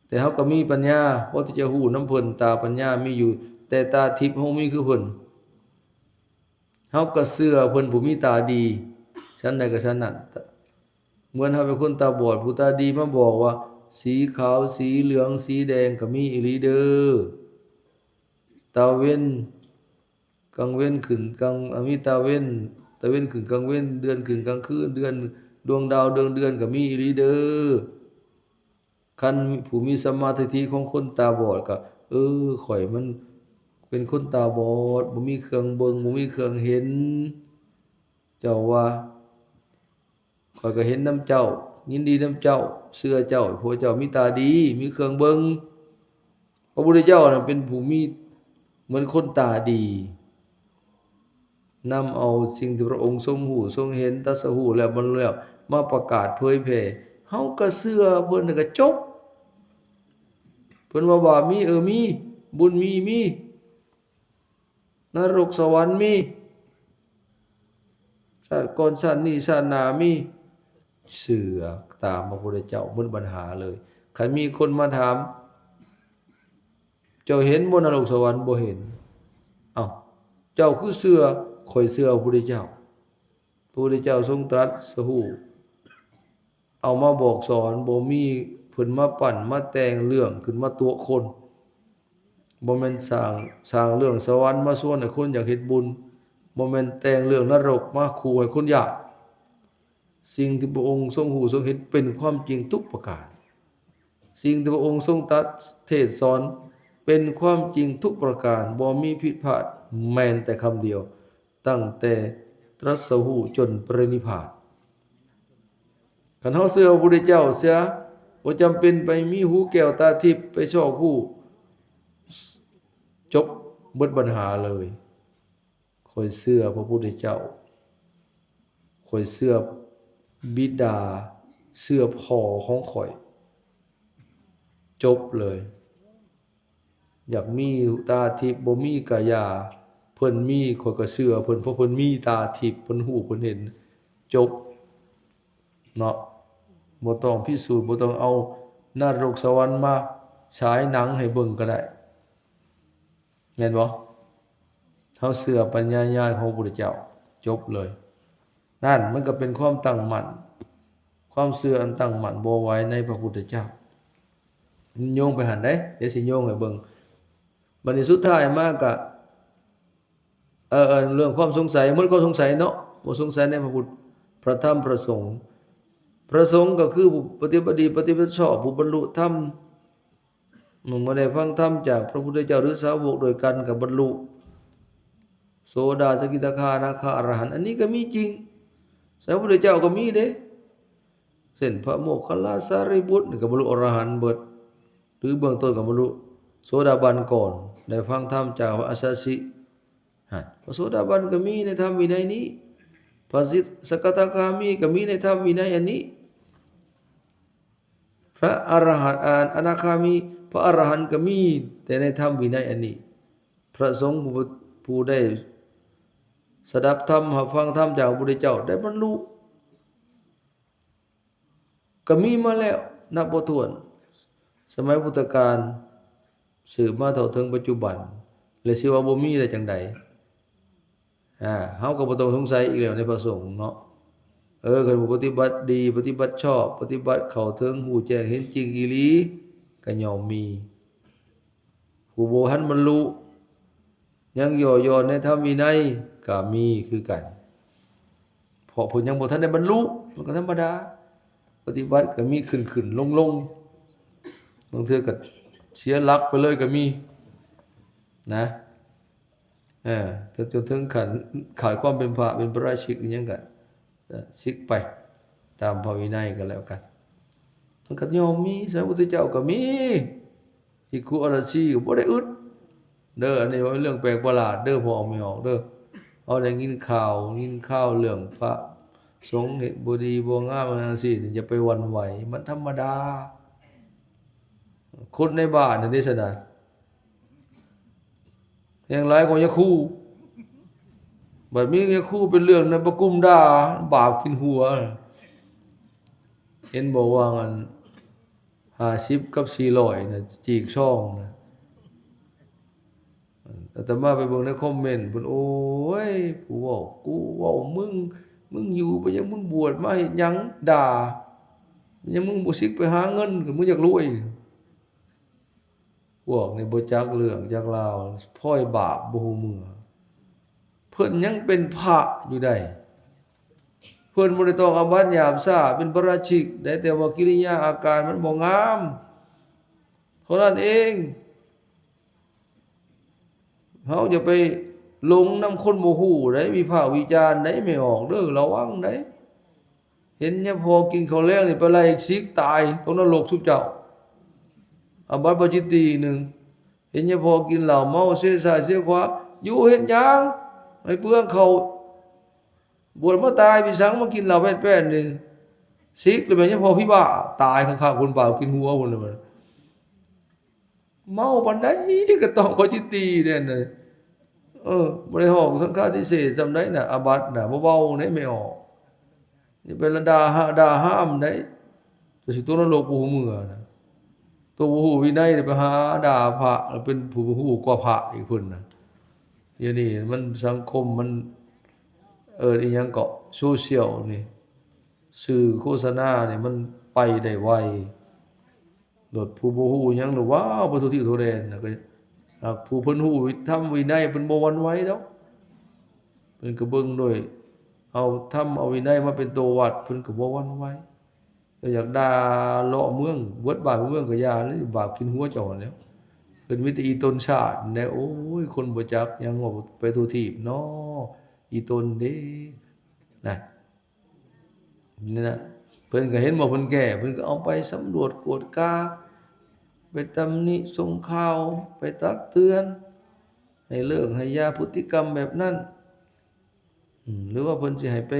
ແຕ່ເຮົາກໍມີປັນຍາ ພໍທີ່ຈະຮູ້ນຳເພິ່ນ ຕາປັນຍາມີຢູ່ ແຕ່ຕາທິບເຮົາມີຄືເພິ່ນ. ເຮົາກໍເຊື່ອເພິ່ນຜູ້ມີຕາດີ ຊັ້ນໃດກໍຊັ້ນນັ້ນ. ເໝືອນເຮົາເປັນຄົນຕາບອດ ຜູ້ຕາດີມາບອກວ່າ ສີຂາວ ສີເຫຼືອງ ສີແດງກໍມີອີ່ຫຼີເດີ ຕາເວັນ ກາງເວັນຂຶ້ນກາງ ອາ ມີຕາເວັນ ຕາເວັນຂຶ້ນກາງເວັນ ເດືອນຂຶ້ນກາງຄືນ ເດືອນ ດວງດາວ ດວງເດືອນກໍມີອີ່ຫຼີເດີ. ຄັນຜູ້ມີສຳມາທິດຖິຂອງຄົນຕາບອດກໍ ເອີ ຂ້ອຍມັນເປັນຄົນຕາບອດ ບໍ່ມີເຄື່ອງເບິ່ງ ບໍ່ມີເຄື່ອງເຫັນ ເຈົ້າວ່າ ຂ້ອຍກໍເຫັນນຳເຈົ້າ ຍິນດີນຳເຈົ້າ ເຊື່ອເຈົ້າ ພວກເຈົ້າມີຕາດີ ມີເຄື່ອງເບິ່ງ. ພະພຸດທະເຈົ້ານັ້ນເປັນຜູ້ມີ ເໝືອນຄົນຕາດີ ນຳເອົາສິ່ງທີ່ພະອົງຊົງຮູ້ຊົງເຫັນ ຕັດສະຮູ້ແລ້ວ ບັນລຸແລ້ວ ມາປະກາດເຜີຍແຜ່ ເຮົາກໍເຊື່ອເພິ່ນ ແລ້ວກໍຈົບ. ເພິ່ນວ່າບາບມີ ເອີ ມີ ບຸນມີ ມີ ນະລົກສະຫວັນມີ ຊາດກ່ອນຊາດນີ້ຊາດໜ້າມີ ເຊື່ອຕາມພະພຸດທະເຈົ້າ ໝົດບັນຫາເລີຍ. ຄັນມີຄົນມາຖາມ ເຈົ້າເຫັນບໍ່ນະລົກສະຫວັນ? ບໍ່ເຫັນ. ເອົ້າ ເຈົ້າຄືເຊື່ອ? ຂ້ອຍເຊື່ອພະພຸດທະເຈົ້າ. ພະພຸດທະເຈົ້າຊົງຕັດສະຮູ້ ເອົາມາບອກສອນ ບໍ່ມີເພິ່ນມາປັ້ນມາແຕ່ງເລື່ອງຂຶ້ນມາຕົວະຄົນ ບໍ່ແມ່ນສ້າງ ສ້າງເລື່ອງສະຫວັນມາຊວນໃຫ້ຄົນຢາກເຮັດບຸນ ບໍ່ແມ່ນແຕ່ງເລື່ອງນະລົກມາຂູ່ໃຫ້ຄົນຢາກ. ສິ່ງທີ່ພະອົງຊົງຮູ້ຊົງເຫັນເປັນຄວາມຈິງທຸກປະການ ສິ່ງທີ່ພະອົງຊົງຕັດເທດສອນເປັນຄວາມຈິງທຸກປະການ ບໍ່ມີຜິດພາດ ແມ່ນແຕ່ຄຳດຽວ ຕັ້ງແຕ່ຕຣັດສະຮູ້ຈົນປະລິນິບພານ. ຄັນເຮົາເຊື່ອພະພຸດທະເຈົ້າເສຍ ບໍ່ຈຳເປັນໄປມີຫູແກ້ວຕາທິບໄປຊອກຮູ້ ຈົບ ເບິດບັນຫາເລີຍ. ຂ້ອຍເຊື່ອພະພຸດທະເຈົ້າ ຂ້ອຍເຊື່ອບິດາ ເຊື່ອພໍ່ຂອງຂ້ອຍ ຈົບເລີຍ. ຢາກມີຕາທິບ ບໍ່ມີກະຢ່າ ເພິ່ນມີ ຂ້ອຍກໍເຊື່ອເພິ່ນ ເພາະເພິ່ນມີຕາທິບ ເພິ່ນຮູ້ ເພິ່ນເຫັນ ຈົບເນາະ. ບໍ່ຕ້ອງພິສູດ ບໍ່ຕ້ອງເອົານະລົກສະຫວັນມາສາຍໜັງໃຫ້ເບິ່ງກໍໄດ້ ແມ່ນບໍ່? ເຮົາເຊື່ອປັນຍາຍານຂອງພະພຸດທະເຈົ້າ ຈົບເລີຍ. ນັ້ນມັນກໍເປັນຄວາມຕັ້ງໝັ້ນ ຄວາມເຊື່ອອັນຕັ້ງໝັ້ນບໍ່ໄຫວໃນພະພຸດທະເຈົ້າ. ມັນໂຍງໄປຫັ້ນເດ້ ດຽວຊິໂຍງໃຫ້ເບິ່ງ. ບັດນີ້ສຸດທ້າຍມາກະ ເອີ ເອີ ເລື່ອງຄວາມສົງໄສ ໝົດຄວາມສົງໄສເນາະ ບໍ່ສົງໄສໃນພະພຸດ ພະທຳ ພະສົງ. ພະສົງກໍຄືຜູ້ປະຕິບັດດີ ປະຕິບັດຊອບ ຜູ້ບັນລຸທຳ ເມື່ອໄດ້ຟັງທຳຈາກພະພຸດທະເຈົ້າ ຫຼື ສາວົກດ້ວຍກັນກໍບັນລຸໂສດາ ສະກິດາຄາ ອະນາຄາ ອະລະຫັນ ອັນນີ້ກໍມີຈິງ ສາຍພະພຸດທະເຈົ້າກໍມີເດ້ ເຊັ່ນ ພະໂມກຄັນລາ ສາລີບຸດ ນີ້ກໍບັນລຸອະລະຫັນເບິດ ຫຼື ເບື້ອງຕົ້ນກໍບັນລຸໂສດາບັນກ່ອນ ໄດ້ຟັງທຳຈາກພະອັດສະຊິ ຫັ້ນ ພະໂສດາບັນກໍມີໃນທຳວິໄນນີ້ ພະສິດສະກະທາຄາມີກໍມີໃນທຳວິໄນອັນນີ້. ພະອະລະຫັນ ອາ ອະນາຄາມີ ພະອະລະຫັນກໍມີແຕ່ໃນທຳວິໄນອັນນີ້. ພະສົງຜູ້ ຜູ້ໄດ້ສະດັບທຳ ຮັບຟັງທຳຈາກພະພຸດທະເຈົ້າ ໄດ້ບັນລຸ ກໍມີມາແລ້ວນັບບໍ່ຖ້ວນ ສະໄໝພຸດທະການ ສືບມາເທົ່າເຖິງປັດຈຸບັນ ແລະ ຊິວ່າບໍ່ມີໄດ້ຈັ່ງໃດ? ອາ ເຮົາກໍບໍ່ຕ້ອງສົງໄສອີກແລ້ວໃນພະສົງເນາະ. ເອີ ຄັນຜູ້ປະຕິບັດດີ ປະຕິບັດຊອບ ປະຕິບັດເຂົ້າເຖິງ ຮູ້ແຈ້ງເຫັນຈິງອີ່ຫຼີ ກໍຍ່ອມມີ. ຜູ້ບໍ່ທັນບັນລຸ ຍັງຍໍ້ຢອນໃນທຳວິໄນກໍມີຄືກັນ ເພາະເພິ່ນຍັງບໍ່ທັນໄດ້ບັນລຸ ມັນກໍທຳມະດາ. ປະຕິບັດກໍມີຂຶ້ນໆລົງໆ ບາງເທື່ອກໍເສຍຫຼັກໄປເລີຍກໍມີນະ. ເອີ ຈົນເຖິງຂັ້ນຂາດຄວາມເປັນພະ ເປັນປະລາຊິກອີ່ຫຍັງກໍ ເອີ ສິກໄປຕາມພະວິໄນກໍແລ້ວກັນ. ມັນກໍຍ່ອມມີ ສະໄໝພຸດທະເຈົ້າກໍມີ ພິກຂຸອາລາຊີກໍບໍ່ໄດ້ອຶດເດີ. ອັນນີ້ເວົ້າເລື່ອງແປກປະຫຼາດເດີ ພໍ່ອອກແມ່ອອກເດີ. ເຮົາໄດ້ຍິນຂ່າວ ຍິນຂ່າວເລື່ອງພະສົງເຮັດບໍ່ດີບໍ່ງາມຈັ່ງຊີ້ນີ້ ຢ່າໄປຫວັ່ນໄຫວ ມັນທຳມະດາ. ຄົນໃນບ້ານນັ້ນເດ ສະນັ້ນ ແຮ່ງຫຼາຍກວ່າຍາຄູ. ບັດມີຍາຄູເປັນເລື່ອງນັ້ນ ປະກຸມດ່າ ບາບກິນຫົວ. ເຫັນບໍ່ວ່າອັນ ຫ້າສິບກັບສີ່ຮ້ອຍນະ ຈີກຊອງນະ. ອາດຕະມາໄປເບິ່ງໃນຄອມເມັນເພິ່ນ ໂອ້ຍ ຜູ້ເວົ້າ ກູເວົ້າ ມຶງ ມຶງຢູ່ ເປັນຫຍັງ ມຶງບວດມາເຮັດຫຍັງ ດ່າ ເປັນຫຍັງ ມຶງບໍ່ສິກໄປຫາເງິນ ກໍມຶງຢາກລວຍ. ພວກນີ້ບໍ່ຈັກເລື່ອງຈັກລາວ ພ້ອຍບາບບໍ່ຮູ້ເມື່ອ. ເພິ່ນຍັງເປັນພະຢູ່ໃດ໋ ເພິ່ນບໍ່ໄດ້ຕ້ອງອາບັດຫຍາບຊ້າ ເປັນປະລາຊິກໃດ໋ ແຕ່ວ່າກິລິຍາອາການມັນບໍ່ງາມເທົ່ານັ້ນເອງ. ເຮົາຢ່າໄປຫຼົງນຳຄົນບໍ່ຮູ້ໃດ໋ ວິພາກວິຈານໃດ໋ ແມ່ອອກເດີ ລະວັງໃດ໋. ເຫັນຍາພໍ່ກິນເຂົ້າແລງນີ້ ໄປໄລ່ສິກຕາຍ ຕົກນະລົກຊຸມເຈົ້າ ອາບັດປາຈິດຕີໜຶ່ງ. ເຫັນຍາພໍ່ກິນເຫຼົ້າເມົາເຊຊ້າຍເຊຂວາ ຢູ່ເຮັດຫຍັງໃຫ້ເປືອງເຂົ້າ? ບວດມາຕາຍໄປສັງ ມາກິນເຫຼົ້າແປ້ນໆນີ້ ສິກແລ້ວແມ່ນຍາພໍ່ຜີບ້າ ຕາຍຂ້າງໆຄົນບາບກິນຫົວພຸ້ນແຫຼະ. ເມົາປານໃດກໍຕ້ອງປາຈິດຕີແດ່ນະ. ເອີ ບໍ່ໄດ້ຮ້ອງສັງຄາທິເສດສ່ຳໃດນະ ອາບັດນະ ບໍ່ເບົາໃດ໋ ແມ່ອອກ. ຢ່າໄປລະດ່າຫາ ດ່າຫ້າມໃດ໋ ຈະຊິຕົກນະລົກບໍ່ຮູ້ເມື່ອນະ. ຕົວບໍ່ຮູ້ວິໄນໄປຫາດ່າພະ ແລ້ວເປັນຜູ້ຮູ້ກວ່າພະອີກເພິ່ນນະ. ດຽວນີ້ມັນ ສັງຄົມມັນ ເອີ້ນອີ່ຫຍັງເກາະ ໂຊຊຽວນີ້ ສື່ໂຄສະນານີ້ມັນໄປໄດ້ໄວ. ໂລດ ຜູ້ບໍ່ຮູ້ຫຍັງໂລດ ວ້າວ ໄປທົ່ວທິດທົ່ວແດນນະ. ກໍຫາກຜູ້ເພິ່ນຮູ້ທຳວິໄນ ເພິ່ນບໍ່ຫວັ່ນໄຫວດອກ. ເພິ່ນກໍເບິ່ງໂດຍ ເອົາທຳເອົາວິໄນມາເປັນໂຕວັດ ເພິ່ນກໍບໍ່ຫວັ່ນໄຫວ. ເຈົ້າຢາກດ່າເລາະເມືອງ ເບິດບ້ານເມືອງກໍຢ່າເລີຍ ບາບກິນຫົວເຈົ້າຫັ້ນແຫຼ້ວ. ເພິ່ນມີແຕ່ອີ່ຕົນຊາດແຫຼະ. ໂອ້ຍ ຄົນບໍ່ຈັກຫຍັງ ເວົ້າໄປທົ່ວທີບເນາະ ອີ່ຕົນເດ້ນະ. ນີ້ນະ ເພິ່ນກໍເຫັນບໍ່ ເພິ່ນແກ້ ເພິ່ນກໍເອົາໄປສຳຫຼວດກວດກາ ໄປຕຳໜິສົ່ງຂ່າວ ໄປຕັກເຕືອນ ໃຫ້ເລີກໃຫ້ຢ່າພຶດຕິກຳແບບນັ້ນ. ອືມ ຫຼືວ່າເພິ່ນຊິໃຫ້ໄປ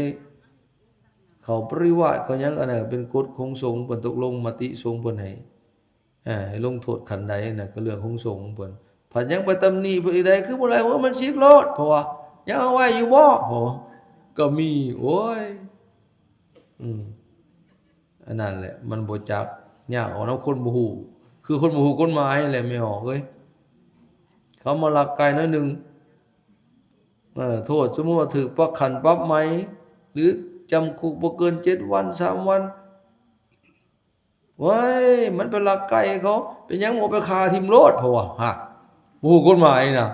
ເຂົ້າປະລິວາດເຂົ້າຫຍັງ ອັນນັ້ນກໍເປັນກົດຂອງສົງ ເພິ່ນຕົກລົງມະຕິສົງ ເພິ່ນໃຫ້ ອ່າ ໃຫ້ລົງໂທດຂັ້ນໃດນະ ກໍເລື່ອງຂອງສົງເພິ່ນ. ພັດຍັງໄປຕຳໜິເພິ່ນອີກໃດ໋ ຄືບໍ່ໄລ່ຫົວມັນສິກໂລດ ເພາະວ່າຍັງເອົາໄວ້ຢູ່ບໍ່ ເພາະວ່າກໍມີ. ໂອ້ຍ ອືມ ອັນນັ້ນແຫຼະ ມັນບໍ່ຈັກ ຍາກເອົານຳຄົນບໍ່ຮູ້ ຄືຄົນບໍ່ຮູ້ກົດໝາຍແຫຼະ ແມ່ອອກເອີຍ. ເຂົາມາລັກໄກ່ໜ້ອຍໜຶ່ງ ເອີ ໂທດສົມມຸດວ່າຖືກປັບ ຂັ້ນປັບໃໝ ຫຼື ຈຳຄຸກບໍ່ເກີນເຈັດວັນ ສາມວັນ. ເວີຍ ມັນໄປລັກໄກ່ເຂົາ ເປັນຫຍັງບໍ່ໄປຂ້າຖິ້ມໂລດ ເພາະວ່າ ຮະ ບໍ່ຮູ້ກົດໝາຍນະ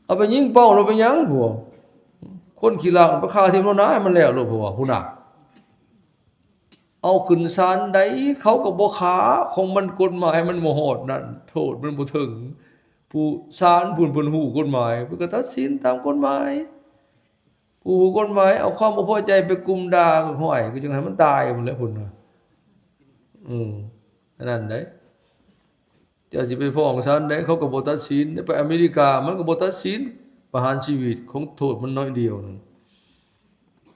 ເອົາໄປຍິງເປົ້າໂລດ ເປັນຫຍັງ ພວກຄົນຂີ້ລັກໄປຂ້າຖິ້ມໂລດນະ ໃຫ້ມັນແລ້ວໂລດ ເພາະວ່າ ພຸ້ນນະ ເອົາຂຶ້ນສານໃດ ເຂົາກໍບໍ່ຂ້າ ຂອງມັນ ກົດໝາຍມັນບໍ່ຮອດນັ້ນ ໂທດມັນບໍ່ເຖິງ ຜູ້ສານພຸ້ນເພິ່ນຮູ້ກົດໝາຍ ເພິ່ນກໍຕັດສິນຕາມກົດໝາຍ. ຜູ້ຮູ້ກົດໝາຍເອົາຄວາມບໍ່ພໍໃຈໄປກຸມດ່າ ຫ້ວຍ ກໍຈັ່ງໃຫ້ມັນຕາຍພຸ້ນແຫຼະພຸ້ນນະ. ອືມ ອັນນັ້ນໃດ໋ ເຈົ້າຊິໄປຟ້ອງສານໃດ ເຂົາກໍບໍ່ຕັດສິນ. ໄປອາເມລິກາ ມັນກໍບໍ່ຕັດສິນປະຫານຊີວິດ ຂອງໂທດມັນໜ້ອຍດຽວໜຶ່ງ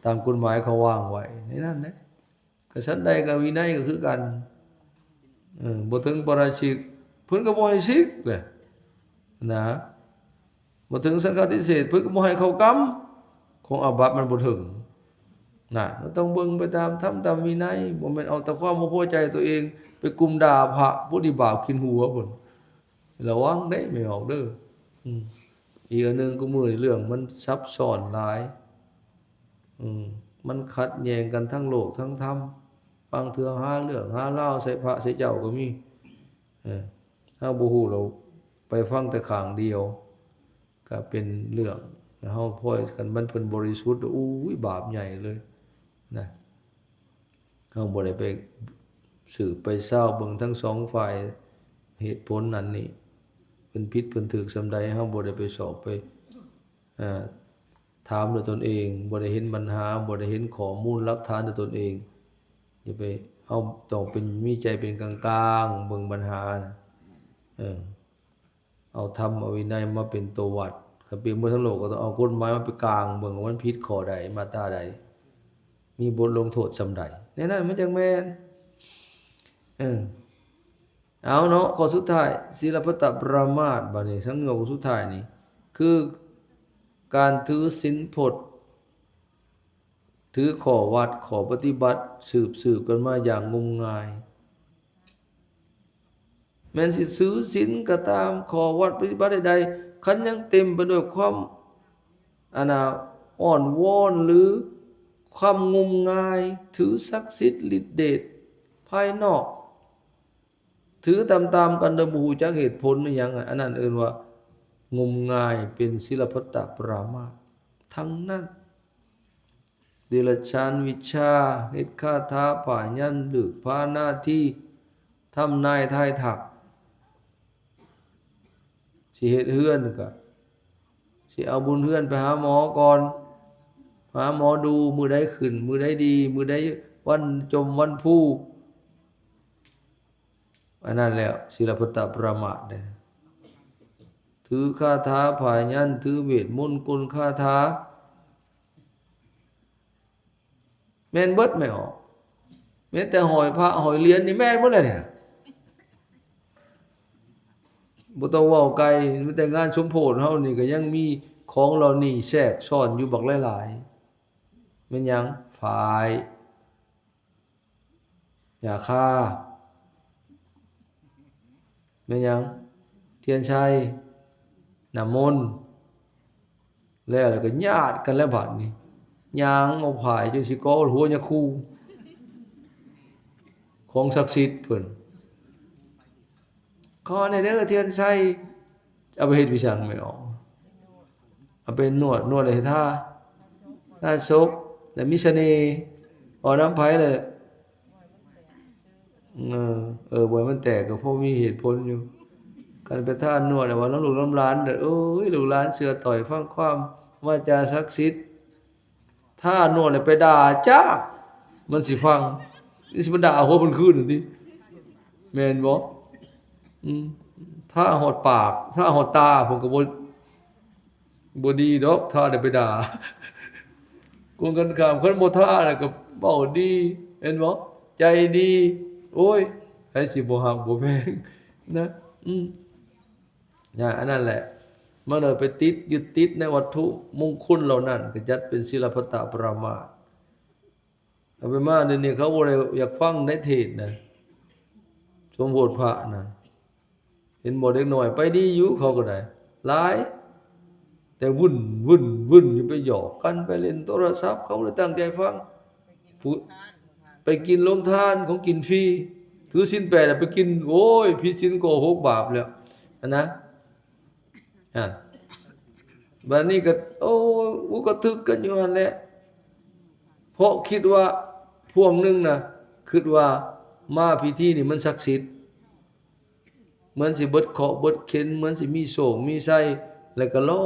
ຕາມກົດໝາຍເຂົາວາງໄວ້ໃນນັ້ນເດ້. ກະສັນໃດກໍວິໄນກໍຄືກັນ ເອີ ບໍ່ເຖິງປາຣາຊິກ ເພິ່ນກໍບໍ່ໃຫ້ສິກແຫຼະນະ. ບໍ່ເຖິງສັງຄະຕິເສດ ເພິ່ນກໍບໍ່ໃຫ້ເຂົ້າກຳ ຂອງອາບັດມັນບໍ່ເຖິງນະ. ມັນຕ້ອງເບິ່ງໄປຕາມທຳຕາມວິໄນ ບໍ່ແມ່ນເອົາແຕ່ຄວາມບໍ່ພໍໃຈຕົວເອງໄປກຸມດ່າພະ ຜູ້ທີ່ບາບຂີ້ນຫົວພຸ້ນ. ລະວັງເດ້ແມ່ອອກເດີ. ອືມ ອີກອັນໜຶ່ງ ກູມື້ນີ້ເລື່ອງມັນຊັບຊ້ອນຫຼາຍ. ອືມ ມັນຂັດແຍ່ງກັນທັງໂລກທັງທຳ. ບາງເທື່ອຫາເລື່ອງຫາລາວໃສ່ພະໃສ່ເຈົ້າກໍມີ. ເອີ ເຮົາບໍ່ຮູ້ ເຮົາໄປຟັງແຕ່ຂ້າງດຽວ ກໍເປັນເລື່ອງ. ແລ້ວເຮົາພອຍ ຄັນມັນເພິ່ນບໍລິສຸດ ໂອ້ຍ ບາບໃຫຍ່ເລີຍນະ. ເຮົາບໍ່ໄດ້ໄປສືບໄປຊາວເບິ່ງທັງສອງຝ່າຍ ເຫດຜົນນັ້ນນີ້ ເພິ່ນຜິດເພິ່ນຖືກສ່ຳໃດ ເຮົາບໍ່ໄດ້ໄປສອບໄປ ເອີ ຖາມດ້ວຍຕົນເອງ ບໍ່ໄດ້ເຫັນບັນຫາ ບໍ່ໄດ້ເຫັນຂໍ້ມູນຫຼັກຖານດ້ວຍຕົນເອງ. ຢ່າໄປ ເຮົາຕ້ອງເປັນ ມີໃຈເປັນກາງໆ ເບິ່ງບັນຫານະ. ເອີ ເອົາທຳເອົາວິໄນມາເປັນຕົວວັດ. ຄັນເປັນໝົດທັງໂລກ ກໍຕ້ອງເອົາກົດໝາຍມາເປັນກາງເບິ່ງວ່າມັນຜິດຂໍ້ໃດ ມາດຕາໃດ ມີບົດລົງໂທດສ່ຳໃດ ແນວນັ້ນມັນຈັ່ງແມ່ນ. ເອີ ເອົາເນາະ ຂໍ້ສຸດທ້າຍ ສິລະພັດຕະປະມາດ. ບາດນີ້ສັງໂຍກສຸດທ້າຍນີ້ ຄືການຖືສິນພົດ ຖືຂໍ້ວັດ ຂໍ້ປະຕິບັດ ສືບໆກັນມາຢ່າງງົມງາຍ. ແມ່ນຊິຖືສິນກໍຕາມ ຂໍ້ວັດປະຕິບັດໃດໆ ຄັນຍັງເຕັມໄປດ້ວຍຄວາມ ອັນນ່າ ອ້ອນວອນ ຫຼື ຄວາມງົມງາຍ ຖືສັກສິດລິດເດດພາຍນອກ ຖືຕາມໆກັນໂດຍບໍ່ຮູ້ຈັກເຫດຜົນອີ່ຫຍັງ ອັນນັ້ນເອີ້ນວ່າງົມງາຍ ເປັນສິລະພັດຕະປະມາດທັງນັ້ນ. ເດຍລະສານວິຊາ ເຮັດຄາຖາພາຍັນ ລຶກພານາທີ ທຳນາຍທາຍທັກ. ຊິເຮັດເຮືອນກໍຊິເອົາບຸນເຮືອນໄປຫາໝໍກ່ອນ ຫາໝໍດູ ມື້ໃດຂຶ້ນ ມື້ໃດດີ ມື້ໃດວັນຈົ່ມວັນພູ. ອັນນັ້ນແຫຼະ ສິລະພັດຕະປະມາດເດ້. ຖືຄາຖາພາຍັນ ຖືເວດມົນກົນຄາຖາ ແມ່ນເບິດແມ່ອອກ. ແມ້ແຕ່ຫ້ອຍພະຫ້ອຍຫຼຽນນີ້ແມ່ນໝົດແລ້ວນີ້. ບໍ່ຕ້ອງເວົ້າໄກ ແມ້ແຕ່ງານສົມໂພດເຮົານີ້ກໍຍັງມີຂອງເຫຼົ່ານີ້ແຊກຊ້ອນຢູ່ບັກຫຼາຍໆ. ແມ່ນຫຍັງ? ຝ້າຍ ຢາຄາ ແມ່ນຫຍັງ? ທຽນໄຊ ນ້ຳມົນ. ແລ້ວ ແລ້ວກໍຍາດກັນແລ້ວບາດນີ້ ຍ່າງເອົາຝ້າຍຈົນຊິເກາະຫົວຍາຄູ ຂອງສັກສິດເພິ່ນ. ຂໍແດ່ເດີທຽນໄຊ. ເອົາໄປເຮັດອີ່ຫຍັງແມ່ອອກ? ເອົາໄປນວດ ນວດໃຫ້ທາ ທາສົບ ແລ້ວມີສະເໜ່ ເວົ້ານຳໃຜລະ? ເອີ ເອີ ບໍ່ໃຫ້ມັນແຕກກໍພໍມີເຫດຜົນຢູ່. ຄັນໄປທານວດ ແລ້ວເວົ້ານຳລູກນຳຫຼານ ເອີຍ ລູກຫຼານເຊື່ອຕ້ອຍຟັງຄວາມວາຈາສັກສິດ. ທານວດແລ້ວໄປດ່າຈ້າ ມັນຊິຟັງ ມັນຊິມາດ່າຫົວເພິ່ນຄືນນັ້ນຕິ ແມ່ນບໍ່? ອືມ ທາຮອດປາກ ທາຮອດຕາ ເພິ່ນກໍບໍ່ ບໍ່ດີດອກ ທາແລ້ວໄປດ່າ. ກົງກັນຂ້າມ ຄັນບໍ່ທາແລ້ວກໍເວົ້າດີ ແມ່ນບໍ່? ໃຈດີ ໂອ້ຍ ໃຜຊິບໍ່ຮັກບໍ່ແພງນະ? ອືມ ນະ ອັນນັ້ນແຫຼະ ມັນເລີຍໄປຕິດ ຍຶດຕິດໃນວັດຖຸມົງຄຸນເຫຼົ່ານັ້ນ ກໍຈັດເປັນສິລະພັດຕະປະມາດ. ເອົາໄປມາດຽວນີ້ເຂົາບໍ່ໄດ້ຢາກຟັງໃນເທດນະ ສົມໂພດພະນະ. ເຫັນບໍ່ ເດັກນ້ອຍໄປດີຢູ່ ເຂົາກໍໄດ້ຫຼາຍ ແຕ່ວຸ່ນ ວຸ່ນ ວຸ່ນຢູ່ ໄປຫຍອກກັນ ໄປຫຼິ້ນໂທລະສັບ ເຂົາບໍ່ໄດ້ຕັ້ງໃຈຟັງ. ຜູ້ ໄປກິນໂຮງທານ ຂອງກິນຟຣີ ຖືສິນແປດ ແລ້ວໄປກິນ ໂອ້ຍ ຜິດສິນຂໍ້ຫົກ ບາບແລ້ວຫັ້ນນະ. ຫັ້ນ ບາດນີ້ກໍ ໂອ້ ອຸກະທຶກກັນຢູ່ຫັ້ນແຫຼະ ເພາະຄິດວ່າ ພວກໜຶ່ງນະ ຄິດວ່າມາພິທີນີ້ມັນສັກສິດ ເໝືອນຊິເບິດເຄາະເບິດເຂັນ ເໝືອນຊິມີໂຊກມີໄຊ ແລ້ວກໍລໍ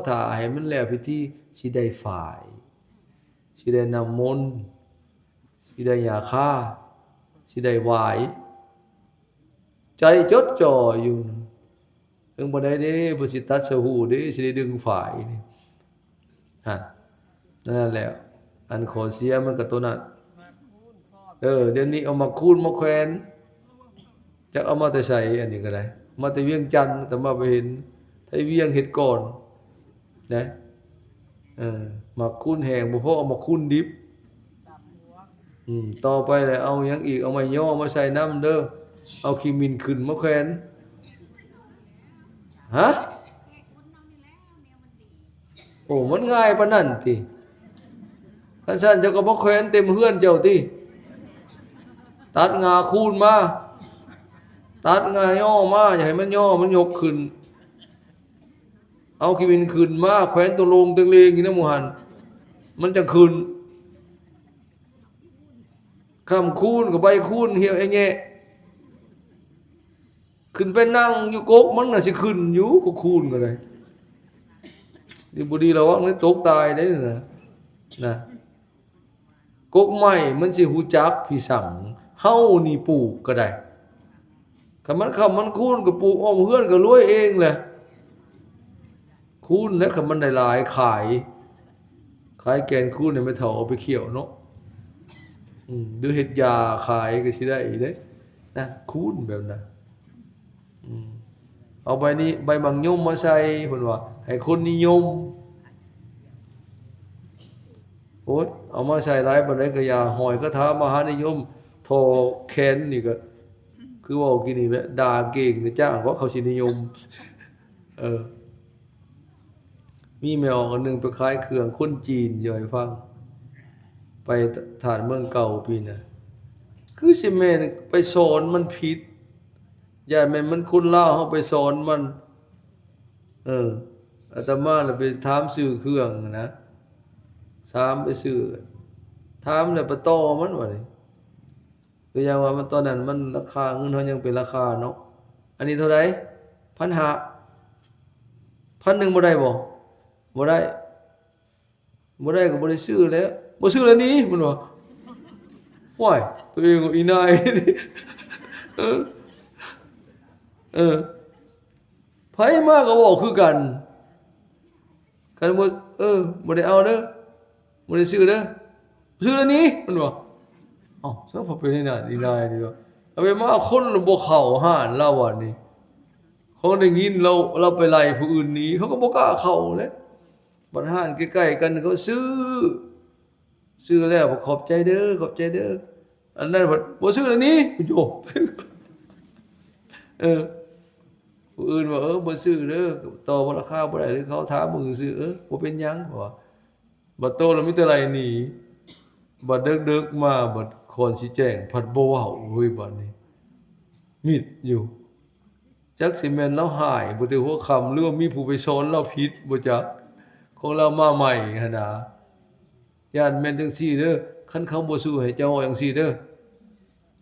ຖ້າໃຫ້ມັນແລ້ວພິທີ ຊິໄດ້ຝ້າຍ ຊິໄດ້ນ້ຳມົນ ຊິໄດ້ຢາຄາ ຊິໄດ້ຫວາຍ ໃຈຈົດຈ່ອຍຢູ່. ເຖິງບໍ່ໄດ້ເດ້ ເພິ່ນຊິຕັດສະຫູເດ້ ຊິໄດ້ດຶງຝ້າຍນີ້ ຫັ້ນ ນັ້ນແຫຼະ ອັນຂໍ້ເສຍມັນກໍໂຕນັ້ນ. ເອີ ດຽວນີ້ເອົາໝາກຄູນມາແຂວນ ຈັກເອົາມາແຕ່ໃສ ອັນນີ້ກໍໄດ້ ມາແຕ່ວຽງຈັນ ອາດຕະມາໄປເຫັນໄທວຽງເຮັດກ່ອນນະ. ເອີ ໝາກຄູນແຫ້ງບໍ່ພໍ ເອົາໝາກຄູນດິບ. ອືມ ຕໍ່ໄປແລ້ວເອົາຫຍັງອີກ? ເອົາໄມ້ຍໍມາໃສ່ນຳເດີ ເອົາຂີ້ໝິ່ນຂຶ້ນມາແຂວນ. ຮະ? ໂອ້ ມັນງ່າຍປານນັ້ນຕິ? ຄັນຊັ້ນເຈົ້າກໍມາແຂວນເຕັມເຮືອນເຈົ້າຕິ? ຕັດງ່າຄູນມາ ຕັດງ່າຍໍມາ ຢ່າໃຫ້ມັນຍໍ ມັນຍົກຂຶ້ນ. ເອົາຂີ້ໝິ່ນຂຶ້ນມາແຂວນຕົງໂລງເຕັງເລງຢູ່ນຳໝູ່ຫັ້ນ ມັນຈັ່ງຂຶ້ນ. ຄ້ຳຄູນກໍໃບຄູນຫ່ຽວແອະແຍະ ຂຶ້ນໄປນັ່ງຢູ່ກົກມັນນະ ຊິຂຶ້ນຢູ່ ກໍຄູນກໍໄດ້. ດີບໍ່ດີລະວັງເລີຍຕົກຕາຍເດ້ນະ ນະ. ກົກໄມ້ມັນຊິຮູ້ຈັກພິສັງ ເຮົານີ້ປູກກໍໄດ້. ຄັນມັນຄ້ຳມັນຄູນກໍປູກອ້ອມເຮືອນກໍລວຍເອງແຫຼະ. ຄູນແຫຼະ ຄັນມັນໄດ້ຫຼາຍຂາຍ ຂາຍແກ່ນຄູນໃຫ້ແມ່ເຖົ້າເອົາໄປຂ້ຽວເນາະ. ອືມ ຫຼືເຮັດຢາຂາຍກໍຊິໄດ້ເດ້ນະ ຄູນແບບນັ້ນ. ອືມ ເອົາໃບນີ້ ໃບໝາກຍົມມາໃສ່ ເພິ່ນວ່າ ໃຫ້ຄົນນິຍົມ. ໂອ້ຍ ເອົາມາໃສ່ຫຼາຍປານໃດກໍຢ່າ ຫ້ອຍຄາຖາມະຫານິຍົມ ທໍ່ແຂນນີ້ກໍ ຄືເວົ້າກີ້ນີ້ແຫຼະ ດ່າເກັ່ງ ກໍຈ້າງເຂົາ ເຂົາຊິນິຍົມ. ເອີ ມີແມ່ອອກອັນໜຶ່ງໄປຂາຍເຄື່ອງຄົນຈີນ ຊິເວົ້າໃຫ້ຟັງ ໄປທາດເມືອງເກົ່າປີນະ ຄືຊິແມ່ນໄປສອນມັນຜິດ ຢ້ານແມ່ນມັນຄົນລາວເຮົາໄປສອນມັນ. ເອີ ອາດຕະມາລະໄປຖາມຊື້ເຄື່ອງນະ ຖາມໄປຊື້ ຖາມແລ້ວໄປຕໍ່ມັນບາດນີ້. ຕົວຢ່າງວ່າມັນ ຕອນນັ້ນມັນລາຄາ ເງິນເຮົາຍັງເປັນລາຄາເນາະ ອັນນີ້ເທົ່າໃດ? ພັນຫ້າ ພັນໜຶ່ງບໍ່ໄດ້ບໍ່? ບໍ່ໄດ້ ບໍ່ໄດ້ກໍບໍ່ໄດ້ຊື້ແຫຼະ ບໍ່ຊື້ແລ້ວໜີ ມັນວ່າ. ໂອ້ຍ ຕົວເອງກໍອີ່ນາຍ ເອີ ເອີ ໃຜມາກໍເວົ້າຄືກັນ ຄັນບໍ່ ເອີ ບໍ່ໄດ້ເອົາເດີ ບໍ່ໄດ້ຊື້ເດີ ຊື້ແລ້ວໜີ ມັນວ່າ. ເອົ້າ ຊະ ພໍເປັນໄດ້ນະ ອີ່ນາຍນີ້ວ່າ ເອົາໄປມາຄົນລະບໍ່ເຂົ້າຮ້ານລາວບາດນີ້ ເຂົາໄດ້ຍິນລາວ ລາວໄປໄລ່ຜູ້ອື່ນໜີ ເຂົາກໍບໍ່ກ້າເຂົ້າແຫຼະ. ບັດຮ້ານໃກ້ໆກັນເຂົາຊື້ ຊື້ແລ້ວ ຂອບໃຈເດີ ຂອບໃຈເດີ ອັນນັ້ນພັດບໍ່ຊື້ແລ້ວໜີ ໂຢ ເອີ ຜູ້ອື່ນວ່າ ເອີ ບໍ່ຊື້ເດີ ຕໍ່ລາຄາບໍ່ໄດ້ ຫຼືເຂົາຖາມເບິ່ງຊື່ໆ ເອີ ບໍ່ເປັນຫຍັງ ເຂົາວ່າ. ບັດໂຕລະມີແຕ່ໄລ່ໜີ ບັດເດິກໆມາ ບັດກ່ອນຊິແຈ້ງ ພັດບໍ່ເວົ້າເວີຍ ບາດນີ້ມິດຢູ່. ຈັກຊິແມ່ນລາວຮ້າຍບໍ່ແຕ່ຫົວຄ່ຳ ຫຼືວ່າມີຜູ້ໄປສອນລາວຜິດບໍ່ຈັກ ຂອງລາວມາໃໝ່ຫັ້ນນາ. ຢ້ານແມ່ນຈັ່ງຊີ້ເດີ ຄັນເຂົາບໍ່ຊື້ໃຫ້ເຈົ້າເວົ້າຈັ່ງຊີ້ເດີ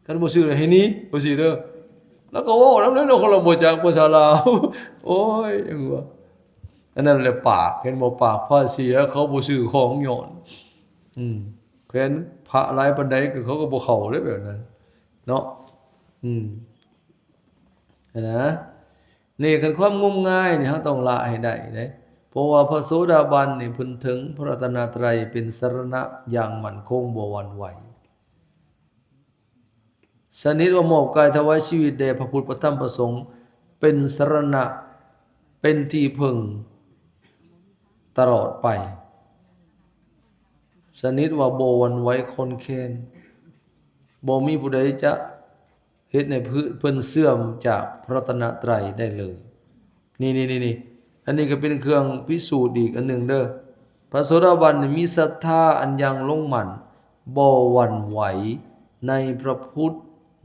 ຄັນບໍ່ຊື້ໃຫ້ໜີ ວ່າຊີ້ເດີ. ລາວກໍເວົ້ານຳແລ້ວເນາະ ຄົນລາວບໍ່ຈັກພາສາລາວ. ໂອ້ຍ ຈັ່ງວ່າ ອັນນັ້ນແຫຼະປາກ ເຫັນບໍ່ ປາກພາເສຍ ເຂົາບໍ່ຊື້ຂອງຍ້ອນ ອືມ ແຂວນພະຫຼາຍປານໃດ ກໍເຂົາກໍບໍ່ເຂົ້າເດ້ແບບນັ້ນເນາະ. ອືມ ຫັ້ນນະ ນີ້ ຄັນຄວາມງົມງາຍນີ້ ເຮົາຕ້ອງລະໃຫ້ໄດ້ເດ້ ເພາະວ່າພະໂສດາບັນນີ້ ເພິ່ນເຖິງພະລັດຕະນະໄຕເປັນສະລະນະຢ່າງໝັ້ນຄົງ ບໍ່ຫວັ່ນໄຫວ. ສະໜິດວ່າມອບກາຍຖວາຍຊີວິດແດ່ພະພຸດ ພະທຳ ພະສົງ ເປັນສະລະນະ ເປັນທີ່ເພິ່ງຕະຫຼອດໄປ. ສະໜິດວ່າບໍ່ຫວັ່ນໄຫວຄອນແຄນ ບໍ່ມີຜູ້ໃດຈະເຮັດໃຫ້ເພິ່ນເສື່ອມຈາກພະລັດຕະນະໄຕໄດ້ເລີຍ. ນີ້ໆໆ ອັນນີ້ກໍເປັນເຄື່ອງພິສູດອີກອັນໜຶ່ງເດີ. ພະໂສດາບັນນີ້ມີສັດທາອັນຢ່າງລົງໝັ້ນ ບໍ່ຫວັ່ນໄຫວໃນພະພຸດ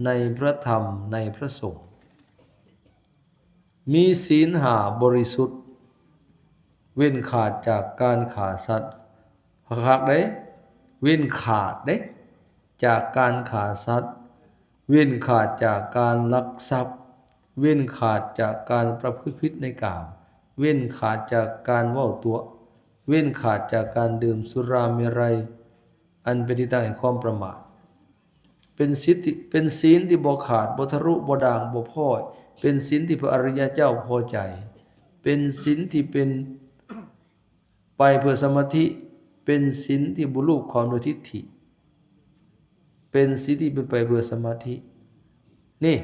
ໃນພະທຳ ໃນພະສົງ. ມີສິນຫ້າບໍລິສຸດ ເວັ້ນຂາດຈາກການຂ້າສັດ ຄັກໆເດ້ ເວັ້ນຂາດເດ້ ຈາກການຂ້າສັດ ເວັ້ນຂາດຈາກການລັກຊັບ ເວັ້ນຂາດຈາກການປະພຶດຜິດໃນກາມ ເວັ້ນຂາດຈາກການເວົ້າຕົວະ ເວັ້ນຂາດຈາກການດື່ມສຸລາເມໄຣ ອັນເປັນທີ່ຕັ້ງແຫ່ງຄວາມປະໝາດ. ເປັນສິນທີ່ ເປັນສິນທີ່ບໍ່ຂາດ ບໍ່ທະລຸ ບໍ່ດ່າງ ບໍ່ພ້ອຍ ເປັນສິນທີ່ພະອະລິຍະເຈົ້າພໍໃຈ ເປັນສິນທີ່ເປັນໄປເພື່ອສະມາທິ ເປັນສິນທີ່ບໍ່ລູບຄວາມດ້ວຍທິດຖິ ເປັນສິນທີ່ເປັນໄປເພື່ອສະມາທິ. ນີ້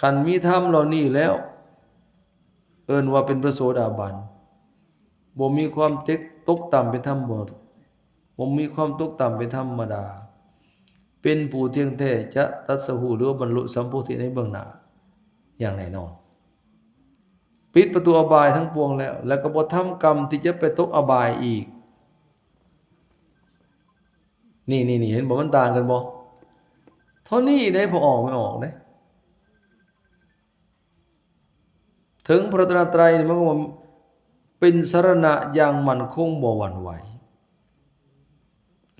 ຄັນມີທຳເຫຼົ່ານີ້ແລ້ວ ເອີ້ນວ່າເປັນພະໂສດາບັນ ບໍ່ມີຄວາມເຕັກ ຕົກຕ່ຳເປັນທຳ ບໍ່ ບໍ່ມີຄວາມຕົກຕ່ຳເປັນທຳມະດາ ເປັນຜູ້ທ່ຽງແທ້ຈະຕັດສະຮູ້ ຫຼືວ່າບັນລຸສຳໂພທິໃນເບື້ອງໜ້າຢ່າງແນ່ນອນ ປິດປະຕູອະບາຍທັງປວງແລ້ວ ແລ້ວກໍບໍ່ທຳກຳທີ່ຈະໄປຕົກອະບາຍອີກ. ນີ້ໆໆ ເຫັນບໍ່ ມັນຕ່າງກັນບໍ່? ເທົ່ານີ້ເດ້ ພໍອອກ ໄມ່ອອກເດ້. ເຖິງພະລັດຕະນະໄຕນີ້ ມັນກໍວ່າເປັນສະລະນະຢ່າງໝັ້ນຄົງບໍ່ຫວັ່ນໄຫວ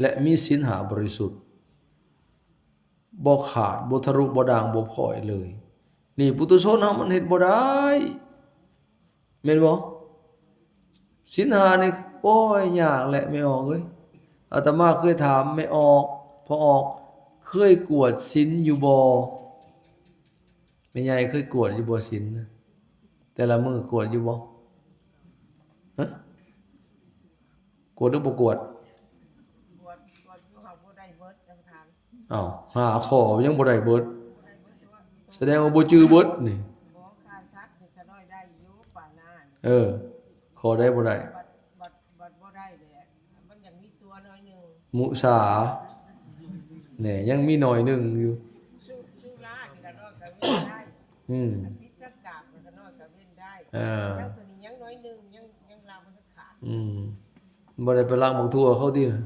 ແລະ ມີສິນຫ້າບໍລິສຸດ ບໍ່ຂາດ ບໍ່ທະລຸ ບໍ່ດ່າງ ບໍ່ພ້ອຍເລີຍ. ນີ້ ປຸຖຸຊົນເຮົາມັນເຮັດບໍ່ໄດ້ ແມ່ນບໍ່? ສິນຫ້ານີ້ ໂອ້ຍ ຍາກແຫຼະແມ່ອອກເອີຍ. ອາດຕະມາເຄີຍຖາມແມ່ອອກ ພໍ່ອອກ ເຄີຍກວດສິນຢູ່ບໍ່? ແມ່ໃຫຍ່ເຄີຍກວດຢູ່ບໍ່ສິນນະ? ແຕ່ລະມື້ກວດຢູ່ບໍ່? ຮະ? ກວດຫຼືບໍ່ກວດ? ກວດ ກວດຢູ່ ຫາກບໍ່ໄດ້ເບິດ ຈະຖາມ. ອ້າວ ຫ້າຂໍ້ຍັງບໍ່ໄດ້ເບິດ ສະແດງວ່າບໍ່ຈື່ເບິດນີ້. ບໍ່ ຂ້າສັດນີ້ຂ້ານ້ອຍໄດ້ຢູ່ ປານນັ້ນ. ເອີ ຂໍ້ໃດບໍ່ໄດ້? ບັດ ບັດ ບັດບໍ່ໄດ້ແຫຼະ ມັນຍັງມີຕົວໜ້ອຍໜຶ່ງ. ມຸສາ ແນ່ ຍັງມີໜ້ອຍໜຶ່ງຢູ່. ສຸ ສຸລານີ້ຂ້ານ້ອຍກໍເວັ້ນໄດ້. ອືມ ອັນພິດຈັດການຂ້ານ້ອຍກໍເວັ້ນໄດ້. ເອີ ຍັງຕົວນີ້ຍັງໜ້ອຍໜຶ່ງ ຍັງ ຍັງລາວບໍ່ທັນຂາດ. ອືມ ບໍ່ໄດ້ໄປລັກໝາກຖົ່ວເຂົາຕິ? ບໍ່.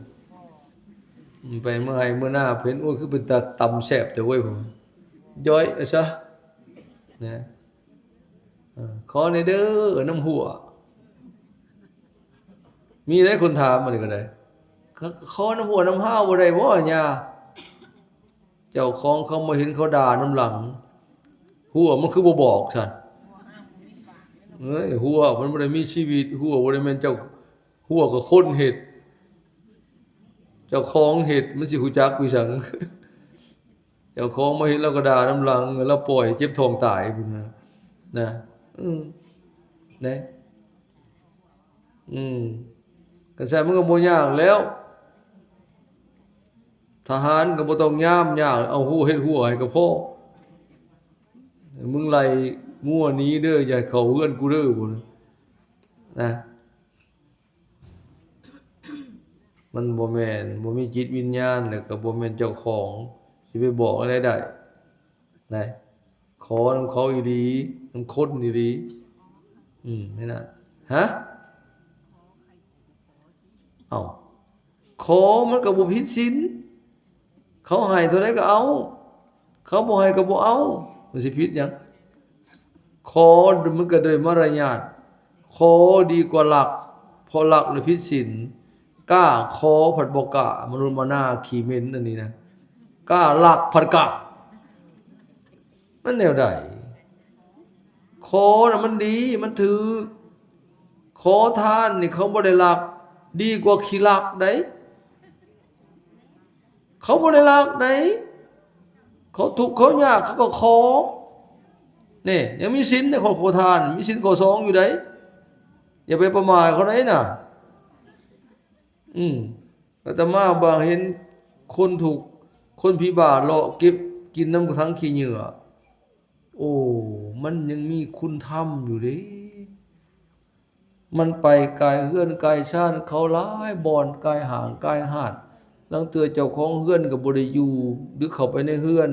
ອືມ ໄປເມື່ອໃຫ້ເມື່ອໜ້າເພິ່ນ ໂອ້ຍ ຄືເປັນຕາຕຳແຊບແທ້ເວີຍ ຢ້ອຍເອົາຊະ ນະ. ເອີ ຂໍແດ່ເດີ ນ້ຳຫົວ ມີໄດ໋ຄົນຖາມ ອັນນີ້ກໍໄດ້ ຂໍນ້ຳຫົວນ້ຳຫ້າວບໍ່ໄດ້ບໍ່ ຍ່າ? ເຈົ້າຂອງເຂົາມາເຫັນເຂົາດ່ານຳຫຼັງ ຫົວມັນຄືບໍ່ບອກຊັ້ນ? ເອີຍ ຫົວມັນບໍ່ໄດ້ມີຊີວິດ ຫົວບໍ່ໄດ້ແມ່ນເຈົ້າ ຫົວກໍຄົນເຮັດ ເຈົ້າຂອງເຮັດ ມັນຊິຮູ້ຈັກຢູ່ສັງ? ເຈົ້າຂອງມາເຫັນລາວກໍດ່ານຳຫຼັງ ລາວປ່ອຍເຈັບທ້ອງຕາຍພຸ້ນນະ ນະ. ອືມ ນະ ອືມ ຄັນຊັ້ນມັນກໍບໍ່ຍາກແລ້ວ ທະຫານກໍບໍ່ຕ້ອງຍາມຍາກ ເອົາຫົວເຮັດຫົວໃຫ້ກໍພໍ. ມຶງໄລ່ງົວໜີເດີ ຢ່າເຂົ້າເຮືອນກູເດີ ພຸ້ນນະ. ມັນບໍ່ແມ່ນ ບໍ່ມີຈິດວິນຍານ ແລ້ວກໍບໍ່ແມ່ນເຈົ້າຂອງ ຊິໄປບອກແນວໃດໄດ້ ນະ. ຂໍນຳເຂົາອີ່ຫຼີ ນຳຄົນອີ່ຫຼີ. ອືມ ແມ່ນນະ. ຮະ? ເອົ້າ ຂໍມັນກໍບໍ່ຜິດສິນ. ເຂົາໃຫ້ເທົ່າໃດກໍເອົາ ເຂົາບໍ່ໃຫ້ກໍບໍ່ເອົາ ມັນຊິຜິດຫຍັງ? ຂໍມັນກໍໂດຍມາລະຍາດ ຂໍດີກວ່າລັກ ເພາະລັກແລ້ວຜິດສິນ ກ້າຂໍພັດບໍ່ກ້າ ມະນຸດມະນາຂີ້ເໝັນອັນນີ້ນະ ກ້າລັກພັດກ້າ ມັນແນວໃດ? ຂໍນະມັນດີ ມັນຖືກ ຂໍທານນີ້ເຂົາບໍ່ໄດ້ລັກ ດີກວ່າຂີ້ລັກໃດ໋. ເຂົາບໍ່ໄດ້ລັກໃດ໋ ເຂົາທຸກເຂົາຍາກເຂົາກໍຂໍ. ນີ້ຍັງມີສິນໃນຂໍ້ ຂໍທານ ມີສິນຂໍ້ສອງຢູ່ໃດ໋ ຢ່າໄປປະໝາດເຂົາໃດ໋ນະ. ອືມ ອາດຕະມາບາງເຫັນຄົນທຸກ ຄົນພິບາກເລາະເກັບກິນນຳຖັງຂີ້ເຫຍື້ອ ໂອ້ ມັນຍັງມີຄຸນທຳຢູ່ເດ້. ມັນໄປກາຍເຮືອນກາຍຊານເຂົາຫຼາຍບ່ອນ ກາຍຫ້າງກາຍຮ້ານ ລາງເທື່ອເຈົ້າຂອງເຮືອນກໍບໍ່ໄດ້ຢູ່ ຫຼືເຂົ້າໄປໃນເຮືອນ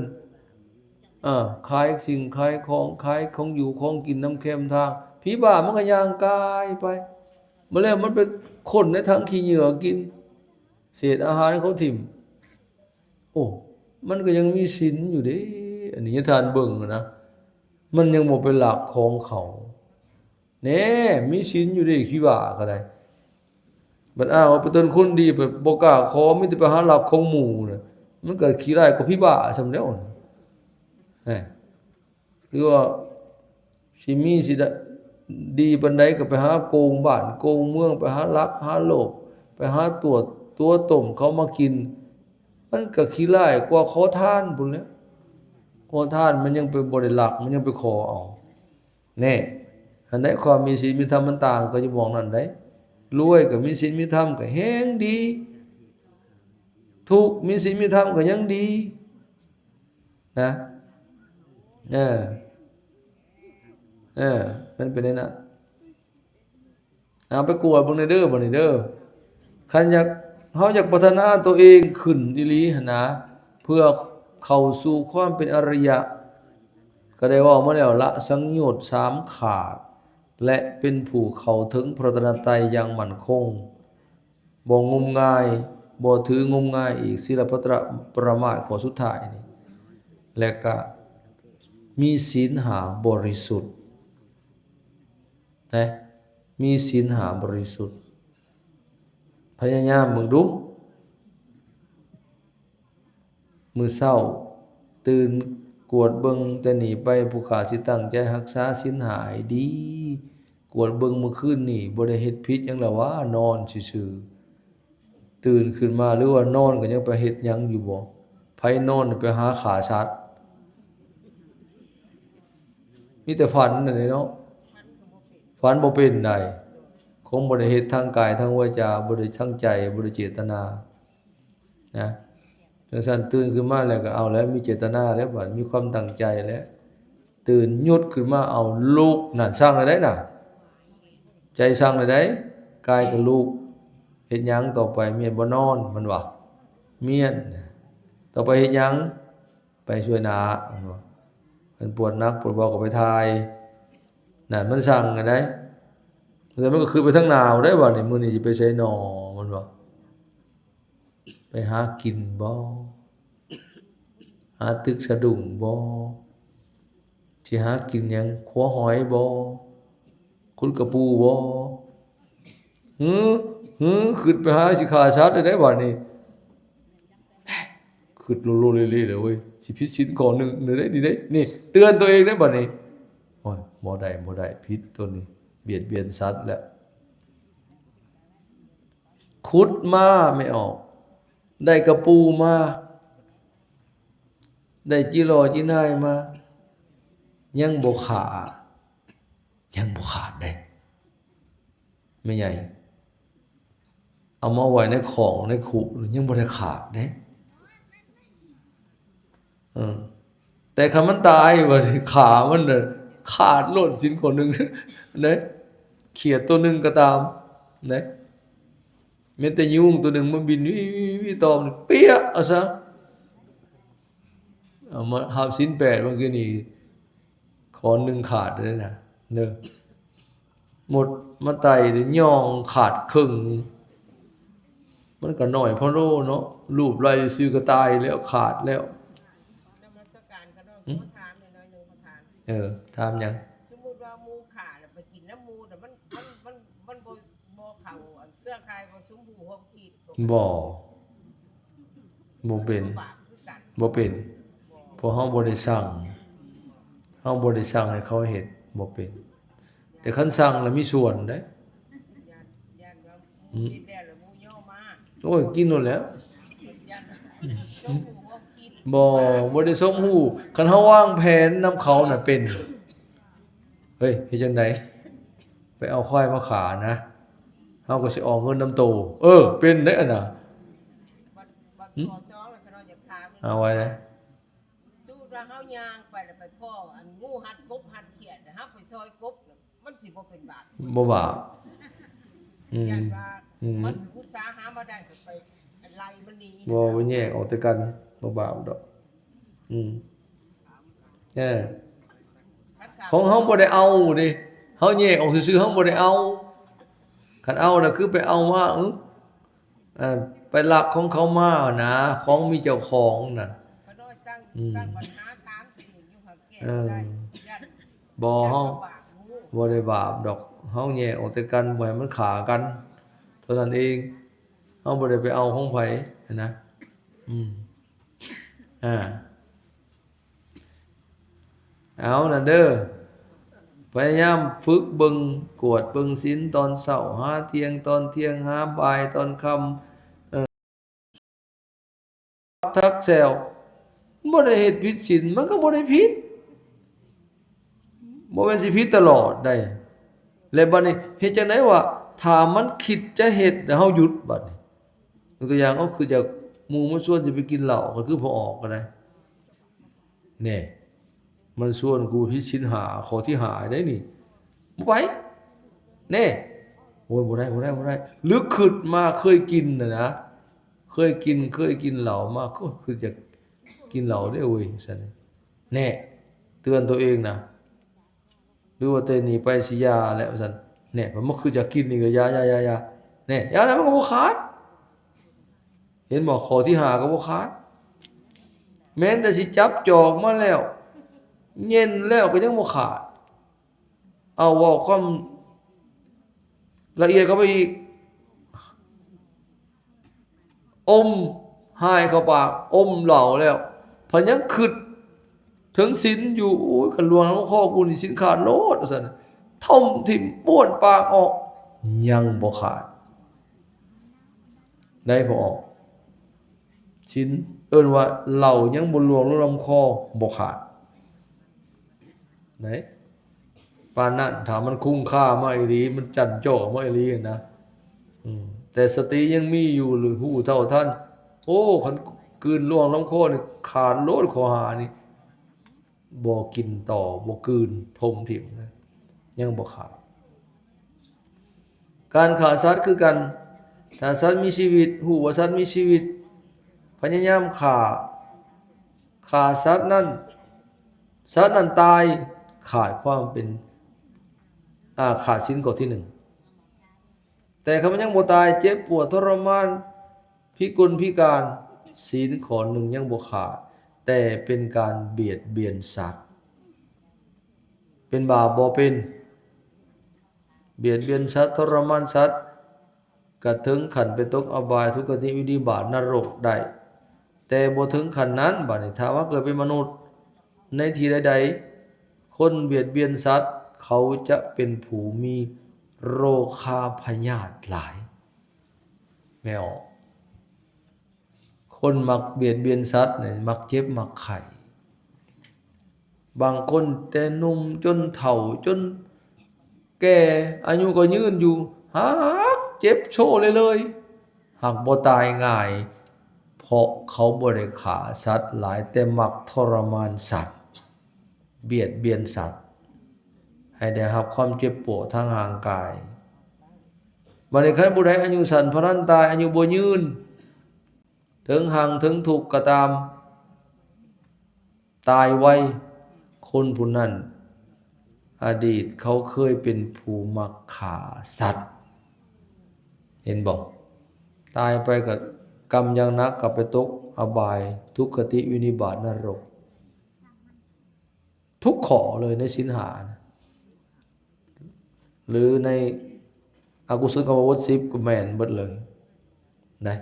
ເອີ ຂາຍສິ່ງຂາຍຂອງ ຂາຍຂອງຢູ່ຂອງກິນນຳແຄມທາງ ຜີບ້າມັນກໍຍ່າງກາຍໄປ ມາແລ້ວມັນໄປຄົ້ນໃນຖັງຂີ້ເຫຍື້ອກິນ ເສດອາຫານເຂົາຖິ້ມ. ໂອ້ ມັນກໍຍັງມີສິນຢູ່ເດ້ ອັນນີ້ ທ່ານເບິ່ງນະ ມັນຍັງບໍ່ໄປລັກຂອງເຂົາ. ແນ່ ມີສິນຢູ່ເດ້ ຂີ້ບ້າກໍໄດ້ ບັດອ້າງວ່າເປັນຕົນຄົນດີ ບັດບໍ່ກ້າຂໍ ມີແຕ່ໄປຫາລັກຂອງໝູ່ນະ ມັນກໍຂີ້ຮ້າຍກວ່າຜີບ້າຊ້ຳແລ້ວນະ. ຫຼືວ່າຊິມີຊິໄດ້ດີປານໃດ ກໍໄປຫາໂກງບ້ານໂກງເມືອງ ໄປຫາລັກຫາໂລບ ໄປຫາຕົວະຕົວະຕົ້ມເຂົາມາກິນ ມັນກໍຂີ້ຮ້າຍກວ່າຂໍທານພຸ້ນແຫຼະ. ຂໍທານມັນຍັງໄປບໍ່ໄດ້ລັກ ມັນຍັງໄປຂໍເອົາ. ແນ່ ອັນໃດຄວາມມີສິນມີທຳມັນຕ່າງກັນຢູ່ໝ່ອງນັ້ນໃດ໋. ລວຍກໍມີສິນມີທຳກໍແຮງດີ ທຸກມີສິນມີທຳກໍຍັງດີນະ. ເອີ ເອີ ມັນເປັນແນວນັ້ນ. ເອົາໄປກວດເບິ່ງແດ່ເດີ ບັດນີ້ເດີ. ຄັນຢາກ ເຮົາຢາກພັດທະນາຕົວເອງຂຶ້ນອີ່ຫຼີຫັ້ນນະ ເພື່ອເຂົ້າສູ່ຄວາມເປັນອະລິຍະ ກໍໄດ້ເວົ້າມາແລ້ວ ລະສັງໂຍດສາມຂາດ ແລະ ເປັນຜູ້ເຂົ້າເຖິງພະລັດຕະນະໄຕຢ່າງໝັ້ນຄົງ. ບໍ່ງົມງາຍ ບໍ່ຖືງົມງາຍອີກ ສີລະປະຕະ ປະມາດຂໍ້ສຸດທ້າຍນີ້ ແລະກະມີສິນຫ້າບໍລິສຸດນະ ມີສິນຫ້າບໍລິສຸດ. ພະຍາຍາມເບິ່ງດູ. ມື້ເຊົ້າຕື່ນກວດເບິ່ງແຕ່ນີ້ໄປ ຜູ້ຂ້າຊິຕັ້ງໃຈຮັກສາສິນຫ້າໃຫ້ດີ. ກວດເບິ່ງມື້ຄືນນີ້ບໍ່ໄດ້ເຮັດຜິດຫຍັງລະຫວາ? ນອນຊື່ໆ ຕື່ນຂຶ້ນມາ ຫຼືວ່ານອນກໍຍັງໄປເຮັດຫຍັງຢູ່ບໍ່? ໃຜນອນໄປຫາຂ້າສັດ? ມີແຕ່ຝັນນັ້ນແຫຼະເນາະ. ຝັນບໍ່ເປັນໃດ ຄົງບໍ່ໄດ້ເຮັດທາງກາຍທາງວາຈາ ບໍ່ໄດ້ທາງໃຈ ບໍ່ໄດ້ເຈດຕະນານະ. ຈັ່ງຊັ້ນຕື່ນຂຶ້ນມາແລ້ວກໍເອົາແລ້ວ ມີເຈດຕະນາແລ້ວ ບາດມີຄວາມຕັ້ງໃຈແລ້ວ. ຕື່ນຫຍຸດຂຶ້ນມາ ເອົາ ລຸກ ນັ້ນ ສັ່ງແລ້ວໃດ໋ນະ. ໃຈສັ່ງແລ້ວໃດ໋ ກາຍກໍລຸກ ເຮັດຫຍັງຕໍ່ໄປ? ມ້ຽນບໍ່ນອນ ມັນວ່າ ມ້ຽນ. ຕໍ່ໄປເຮັດຫຍັງ? ໄປຊ່ວຍໜ້າ ມັນວ່າ. ຄັນປວດໜັກປວດເບົາກໍໄປຖ່າຍ ນັ້ນ ມັນສັ່ງແລ້ວໃດ໋. ແລ້ວມັນກໍຄືໄປທາງໜ້າໄດ໋ ບາດນີ້ ມື້ນີ້ຊິໄປໃສນໍ ມັນວ່າ. ໄປຫາກິນບໍ? ຫາຕຶກສະດຸ້ງບໍ? ຊິຫາກິນຫຍັງ? ຂົວຫອຍບໍ? ຂຸດກະປູບໍ? ຫື ຫື ຄິດໄປຫາຊິຂ້າສັດໄດ້ບາດນີ້. ຄິດໂລໆເລໆເລີຍເວີຍ ຊິຜິດສິນຂໍ້ໜຶ່ງເດ້ນີ້ເດ້. ນີ້ເຕືອນຕົວເອງເດ້ບາດນີ້. ໂອ້ຍ ບໍ່ໄດ້ ບໍ່ໄດ້ ຜິດໂຕນີ້ ບຽດບຽນສັດແລ້ວ. ຂຸດມາແມ່ອອກ ໄດ້ກະປູມາ ໄດ້ຈີຫຼໍຈີນາຍມາ ຍັງບໍ່ຂາດ ຍັງບໍ່ຂາດເດ້ແມ່ໃຫຍ່. ເອົາມາໄວ້ໃນຂອງໃນຄຸ ຍັງບໍ່ໄດ້ຂາດເດ້. ເອີ ແຕ່ຄັນມັນຕາຍ ບາດນີ້ຂາມັນນະຂາດໂລດ ສິນຂໍ້ໜຶ່ງເດ້ ຂຽດໂຕໜຶ່ງກໍຕາມເດ້. ແມ່ນແຕ່ຍຸງໂຕໜຶ່ງມາບິນວິວໆໆ ຕອມ ເປຍ ເອົາຊະ. ເອົາມາຮັບສິນແປດ ບາງທີນີ້ ຂໍໜຶ່ງຂາດເດ້ນະ ເດີ. ມົດມາໄຕ່ ຍ່ອງຂາດເຄິ່ງ ມັນກໍໜ້ອຍໂພດເນາະ ລູບໄລ່ຊື່ກໍຕາຍແລ້ວ ຂາດແລ້ວ. ນະມັດສະການຂະນ້ອຍ ຫືມ? ຂໍຖາມໜ້ອຍໜຶ່ງ ຂໍຖາມ. ເອີ ຖາມຫຍັງ? ສົມມຸດວ່າໝູຂາແລ້ວໄປກິນນຳໝູ ແຕ່ມັນ ມັນ ມັນ ມັນບໍ່ ບໍ່ເຂົ້າອັນເຄືອຂ່າຍຂອງຊຸມຜູ້ຮ່ວມຄິດ. ບໍ່ ບໍ່ເປັນ ບໍ່ບາບຄືກັນ ບໍ່ເປັນ ບໍ່ ເພາະເຮົາບໍ່ໄດ້ສັ່ງ ເຮົາບໍ່ໄດ້ສັ່ງໃຫ້ເຂົາເຮັດ ບໍ່ເປັນ. ແຕ່ຄັນສັ່ງລະມີສ່ວນເດ້. ຢ້ານ ຢ້ານວ່າໝູ ກິນແລ້ວລະໝູຍໍ້ມາ. ໂອ້ຍ ກິນໂລດແລ້ວ. ຢ້ານວ່າສົມຮູ້ຮ່ວມຄິດ. ບໍ່ ບໍ່ໄດ້ສົມຮູ້. ຄັນເຮົາວາງແຜນນຳເຂົານະເປັນ. ເຮີ້ຍ ເຮັດຈັ່ງໃດ? ໄປເອົາຄວາຍມາຂານະ ເຮົາກໍຊິອອກເງິນນຳໂຕ. ເອີ ເປັນເດ້ອັນນະ. ບັດ ບັດ ຫືມ? ຂໍ້ສອງລະ ຂ້ານ້ອຍຢາກຖາມ ເອົາໄວ້ເດ້. ສົມມຸດວ່າເຮົາຍ່າງໄປແລ້ວໄປພໍ້ອັນງູຮັດກົບຮັດຂຽດ ແລ້ວເຮົາໄປຊ່ອຍກົບ ມັນຊິບໍ່ເປັນບາບ? ບໍ່ບາບ. ອືມ ຢ້ານວ່າ ອືມ ມັນອຸດສາຫາມາໄດ້ ກໍໄປໄລ່ມັນໜີ. ບໍ່ ບໍ່ແຍກອອກແຕ່ກັນ ບໍ່ບາບດອກ. ອືມ ເອີ ຂອງເຮົາບໍ່ໄດ້ເອົາເດ້ ເຮົາແຍກອອກຊື່ໆ ເຮົາບໍ່ໄດ້ເອົາ. ຄັນເອົານະ ຄືໄປເອົາມາ ເອີ ໄປລັກຂອງເຂົາມານະ ຂອງມີເຈົ້າຂອງນະ. ອືມ ເອີ ບໍ່ ເຮົາບໍ່ໄດ້ບາບດອກ ເຮົາແຍກອອກແຕ່ກັນ ບໍ່ໃຫ້ມັນຂ້າກັນເທົ່ານັ້ນເອງ. ເຮົາບໍ່ໄດ້ໄປເອົາຂອງໃຜຫັ້ນນະ. ອືມ ອ່າ ເອົານັ້ນເດີ ພະຍາຍາມຝຶກເບິ່ງ ກວດເບິ່ງສິນຕອນເຊົ້າ ຫາທ່ຽງ ຕອນທ່ຽງ ຫາບ່າຍ ຕອນຄ່ຳ ເອີ ທັກແຊວ ບໍ່ໄດ້ເຮັດຜິດສິນ ມັນກໍບໍ່ໄດ້ຜິດ ບໍ່ແມ່ນຊິຜິດຕະຫຼອດໃດ. ແລະ ບັດນີ້ເຮັດຈັ່ງໃດວ່າ ຖ້າມັນຄິດຈະເຮັດ ແລ້ວເຮົາຢຸດບັດນີ້? ຍົກຕົວຢ່າງ ເອົາ ຄືຈາກໝູ່ມາຊວນຊິໄປກິນເຫຼົ້າ ກໍຄືບໍ່ອອກກໍໄດ້ ແນ່. ມັນຊວນກູຜິດສິນຫ້າ ຂໍ້ທີຫ້າໄດ໋ນີ້ ບໍ່ໄປ ແນ່ ໂອ້ຍ ບໍ່ໄດ້ ບໍ່ໄດ້ ບໍ່ໄດ້ ຫຼືຄິດມາເຄີຍກິນນະນະ ເຄີຍກິນ ເຄີຍກິນເຫຼົ້າມາ ກໍຄືຢາກກິນເຫຼົ້າເດ້ເວີຍ ຊັ້ນ ແນ່ ເຕືອນໂຕເອງນະ ຫຼືວ່າແຕ່ນີ້ໄປຊິຢ່າແລ້ວ ວ່າຊັ້ນ ແນ່ ມັນຄືຢາກກິນນີ້ກໍຢ່າ ຢ່າ ຢ່າ ຢ່າ ແນ່ ຢ່າແລ້ວມັນກໍບໍ່ຂາດ ເຫັນບໍ່ ຂໍ້ທີຫ້າກໍບໍ່ຂາດ ແມ່ນແຕ່ຊິຈັບຈອກມາແລ້ວ ເຢັນແລ້ວກໍຍັງບໍ່ຂາດ ເອົາ ເວົ້າຄວາມລະອຽດເຂົ້າໄປອີກ ອົມຫາຍເຂົ້າປາກ ອົມເຫຼົ້າແລ້ວ ພັດຍັງຄິດເຖິງສິນຢູ່ ໂອ້ຍ ຄັນລ່ວງລຳຄໍກູນີ້ ສິນຂາດໂລດ ວ່າຊັ້ນ ຖົມຖິ້ມ ບ້ວນປາກອອກ ຍັງບໍ່ຂາດ ໄດ້ບໍ່ອອກ ສິນ ເອີ້ນວ່າເຫຼົ້າຍັງບໍ່ລ່ວງລົງລຳຄໍ ບໍ່ຂາດ ໄດ້ ປານນັ້ນ ຖ້າມັນຄຸ້ມຄ່າມາອີ່ຫຼີ ມັນຈັນຈໍ່ມາອີ່ຫຼີນະ ອືມ ແຕ່ສະຕິຍັງມີຢູ່ ຫຼືຮູ້ເທົ່າທັນ ໂອ້ ຄັນກືນລ່ວງລຳຄໍນີ້ ຂາດໂລດ ຂໍ້ຫ້ານີ້ ບໍ່ກິນຕໍ່ ບໍ່ກືນ ຖົມຖິ້ມນະ ຍັງບໍ່ຂາດ ການຂ້າສັດຄືກັນ ຖ້າສັດມີຊີວິດ ຮູ້ວ່າສັດມີຊີວິດ ພະຍາຍາມຂ້າ ຂ້າສັດນັ້ນ ສັດນັ້ນຕາຍ ຂາດຄວາມເປັນ ອາ ຂາດສິນຂໍ້ທີໜຶ່ງ ແຕ່ຄັນມັນຍັງບໍ່ຕາຍ ເຈັບປວດທໍລະມານ ພິກົນພິການ ສິນຂໍ້ໜຶ່ງຍັງບໍ່ຂາດ ແຕ່ເປັນການບຽດບຽນສັດ ເປັນບາບບໍ່ເປັນ? ບຽດບຽນສັດ ທໍລະມານສັດ ກະເຖິງຂັ້ນໄປຕົກອະບາຍ ທຸກຄະຕິ ວິນິບາດ ນະລົກໄດ້ ແຕ່ບໍ່ເຖິງຂັ້ນນັ້ນ ບາດນີ້ ຖ້າວ່າເກີດເປັນມະນຸດ ໃນທີ່ໃດໆ ຄົນບຽດບຽນສັດ ເຂົາຈະເປັນຜູ້ມີໂລຄາພະຍາດຫຼາຍ ແມ່ນບໍ່? ຄົນມັກບຽດບຽນສັດນີ້ ມັກເຈັບມັກໄຂ້ ບາງຄົນແຕ່ໜຸ່ມຈົນເຖົ້າ ຈົນແກ່ ອາຍຸກໍຍືນຢູ່ ຫາກເຈັບໂຊເລື້ອຍໆ ຫາກບໍ່ຕາຍງ່າຍ ເພາະເຂົາບໍ່ໄດ້ຂ້າສັດຫຼາຍ ແຕ່ມັກທໍລະມານສັດ ບຽດບຽນສັດ ໃຫ້ໄດ້ຮັບຄວາມເຈັບປວດທາງຮ່າງກາຍ. ບັດນີ້ຄັນຜູ້ໃດອາຍຸສັ້ນ ພະລັນຕາຍ ອາຍຸບໍ່ຍືນ ເຖິງຮັ່ງເຖິງທຸກກໍຕາມ ຕາຍໄວ ຄົນຜູ້ນັ້ນ ອະດີດເຂົາເຄີຍເປັນຜູ້ມັກຂ້າສັດ ເຫັນບໍ່? ຕາຍໄປກໍກຳຢ່າງໜັກ ກໍໄປຕົກອະບາຍ ທຸກຄະຕິ ວິນິບາດ ນະລົກ ທຸກຂໍ້ເລີຍໃນສິນຫ້ານະ ຫຼືໃນອະກຸສົນກຳມະບົດສິບກໍແມ່ນເບິດເລີຍນະ.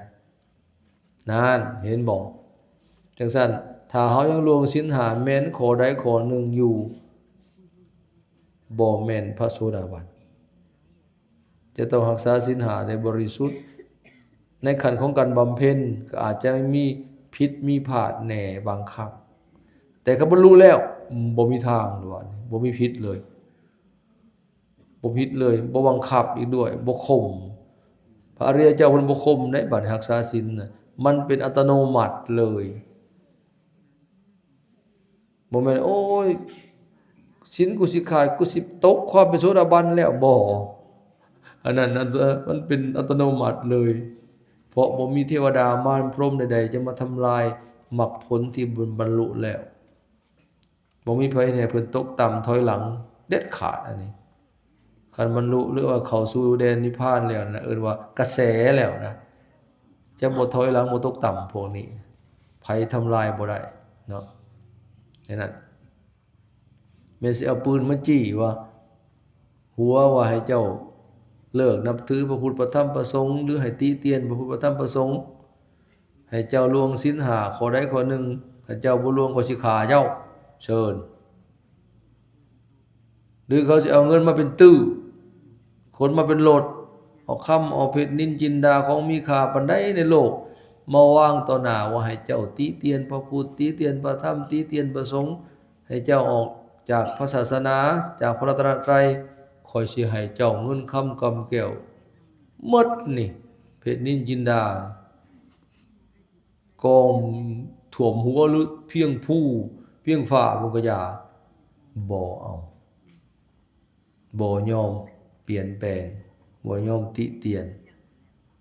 ນັ້ນ ເຫັນບໍ່? ຈັ່ງຊັ້ນ ຖ້າເຮົາຍັງລ່ວງສິນຫ້າ ແມ່ນຂໍ້ໃດຂໍ້ໜຶ່ງຢູ່ ບໍ່ແມ່ນພະໂສດາບັນ. ຈະຕ້ອງຮັກສາສິນຫ້າໃຫ້ບໍລິສຸດ. ໃນຂັ້ນຂອງການບຳເພັນ ກໍອາດຈະມີຜິດມີພາດແດ່ບາງຄັ້ງ ແຕ່ຄັນບັນລຸແລ້ວ ບໍ່ມີທາງ ວ່ານີ້ ບໍ່ມີຜິດເລີຍ ບໍ່ຜິດເລີຍ ບໍ່ບັງຄັບອີກດ້ວຍ ບໍ່ຂົ່ມ. ພະອະລິຍະເຈົ້າເພິ່ນບໍ່ຂົ່ມເດ້ ບາດຮັກສາສິນນະ ມັນເປັນອັດຕະໂນມັດເລີຍ. ບໍ່ແມ່ນ ໂອ້ຍ ສິນກູຊິຂາດ ກູຊິຕົກຄວາມເປັນໂສດາບັນແລ້ວ ບໍ່ ອັນນັ້ນ ອັນ ມັນເປັນອັດຕະໂນມັດເລີຍ ເພາະບໍ່ມີເທວະດາມານພົມໃດໆ ຈະມາທຳລາຍມັກຜົນທີ່ບຸນບັນລຸແລ້ວ. ບໍ່ມີໃຜເຮັດໃຫ້ເພິ່ນຕົກຕ່ຳຖອຍຫຼັງເດັດຂາດ ອັນນີ້ ຄັນບັນລຸ ຫຼືວ່າເຂົ້າສູ່ແດນນິບພານແລ້ວນະ ເອີ້ນວ່າກະແສແລ້ວນະ ຈະບໍ່ຖອຍຫຼັງ ບໍ່ຕົກຕ່ຳ ພວກນີ້ ໃຜທຳລາຍບໍ່ໄດ້ເນາະ. ແນວນັ້ນ ແມ່ນຊິເອົາປືນມາຈີ້ວ່າ ຫົວວ່າໃຫ້ເຈົ້າເລີກນັບຖືພະພຸດ ພະທຳ ພະສົງ ຫຼືໃຫ້ຕິຕຽນພະພຸດ ພະທຳ ພະສົງ ໃຫ້ເຈົ້າລ່ວງສິນຫ້າຂໍ້ໃດຂໍ້ໜຶ່ງ ຖ້າເຈົ້າບໍ່ລ່ວງ ຂ້ອຍຊິຂ້າເຈົ້າ ເຊີນ. ຫຼືເຂົາຊິເອົາເງິນມາເປັນຕື້ ຂົນມາເປັນລົດ ເອົາຄຳ ເອົາເພັດນິນຈິນດາ ຂອງມີຄ່າປານໃດໃນໂລກ ມາວາງຕໍ່ໜ້າ ວ່າໃຫ້ເຈົ້າຕິຕຽນພະພຸດ ຕິຕຽນພະທຳ ຕິຕຽນພະສົງ ໃຫ້ເຈົ້າອອກຈາກພະສາສະໜາ ຈາກພະລັດຕະນະໄຕ ຂ້ອຍຊິໃຫ້ເຈົ້າເງິນຄຳກຳແກ້ວໝົດນີ້ ເພັດນິນຈິນດາ ກອງຖ້ວມຫົວ ຫຼືພຽງພູພຽງຟ້າພຸ້ນກະຢ່າ ບໍ່ເອົາ, ບໍ່ຍອມປ່ຽນແປງ, ບໍ່ຍອມຕິຕຽນ,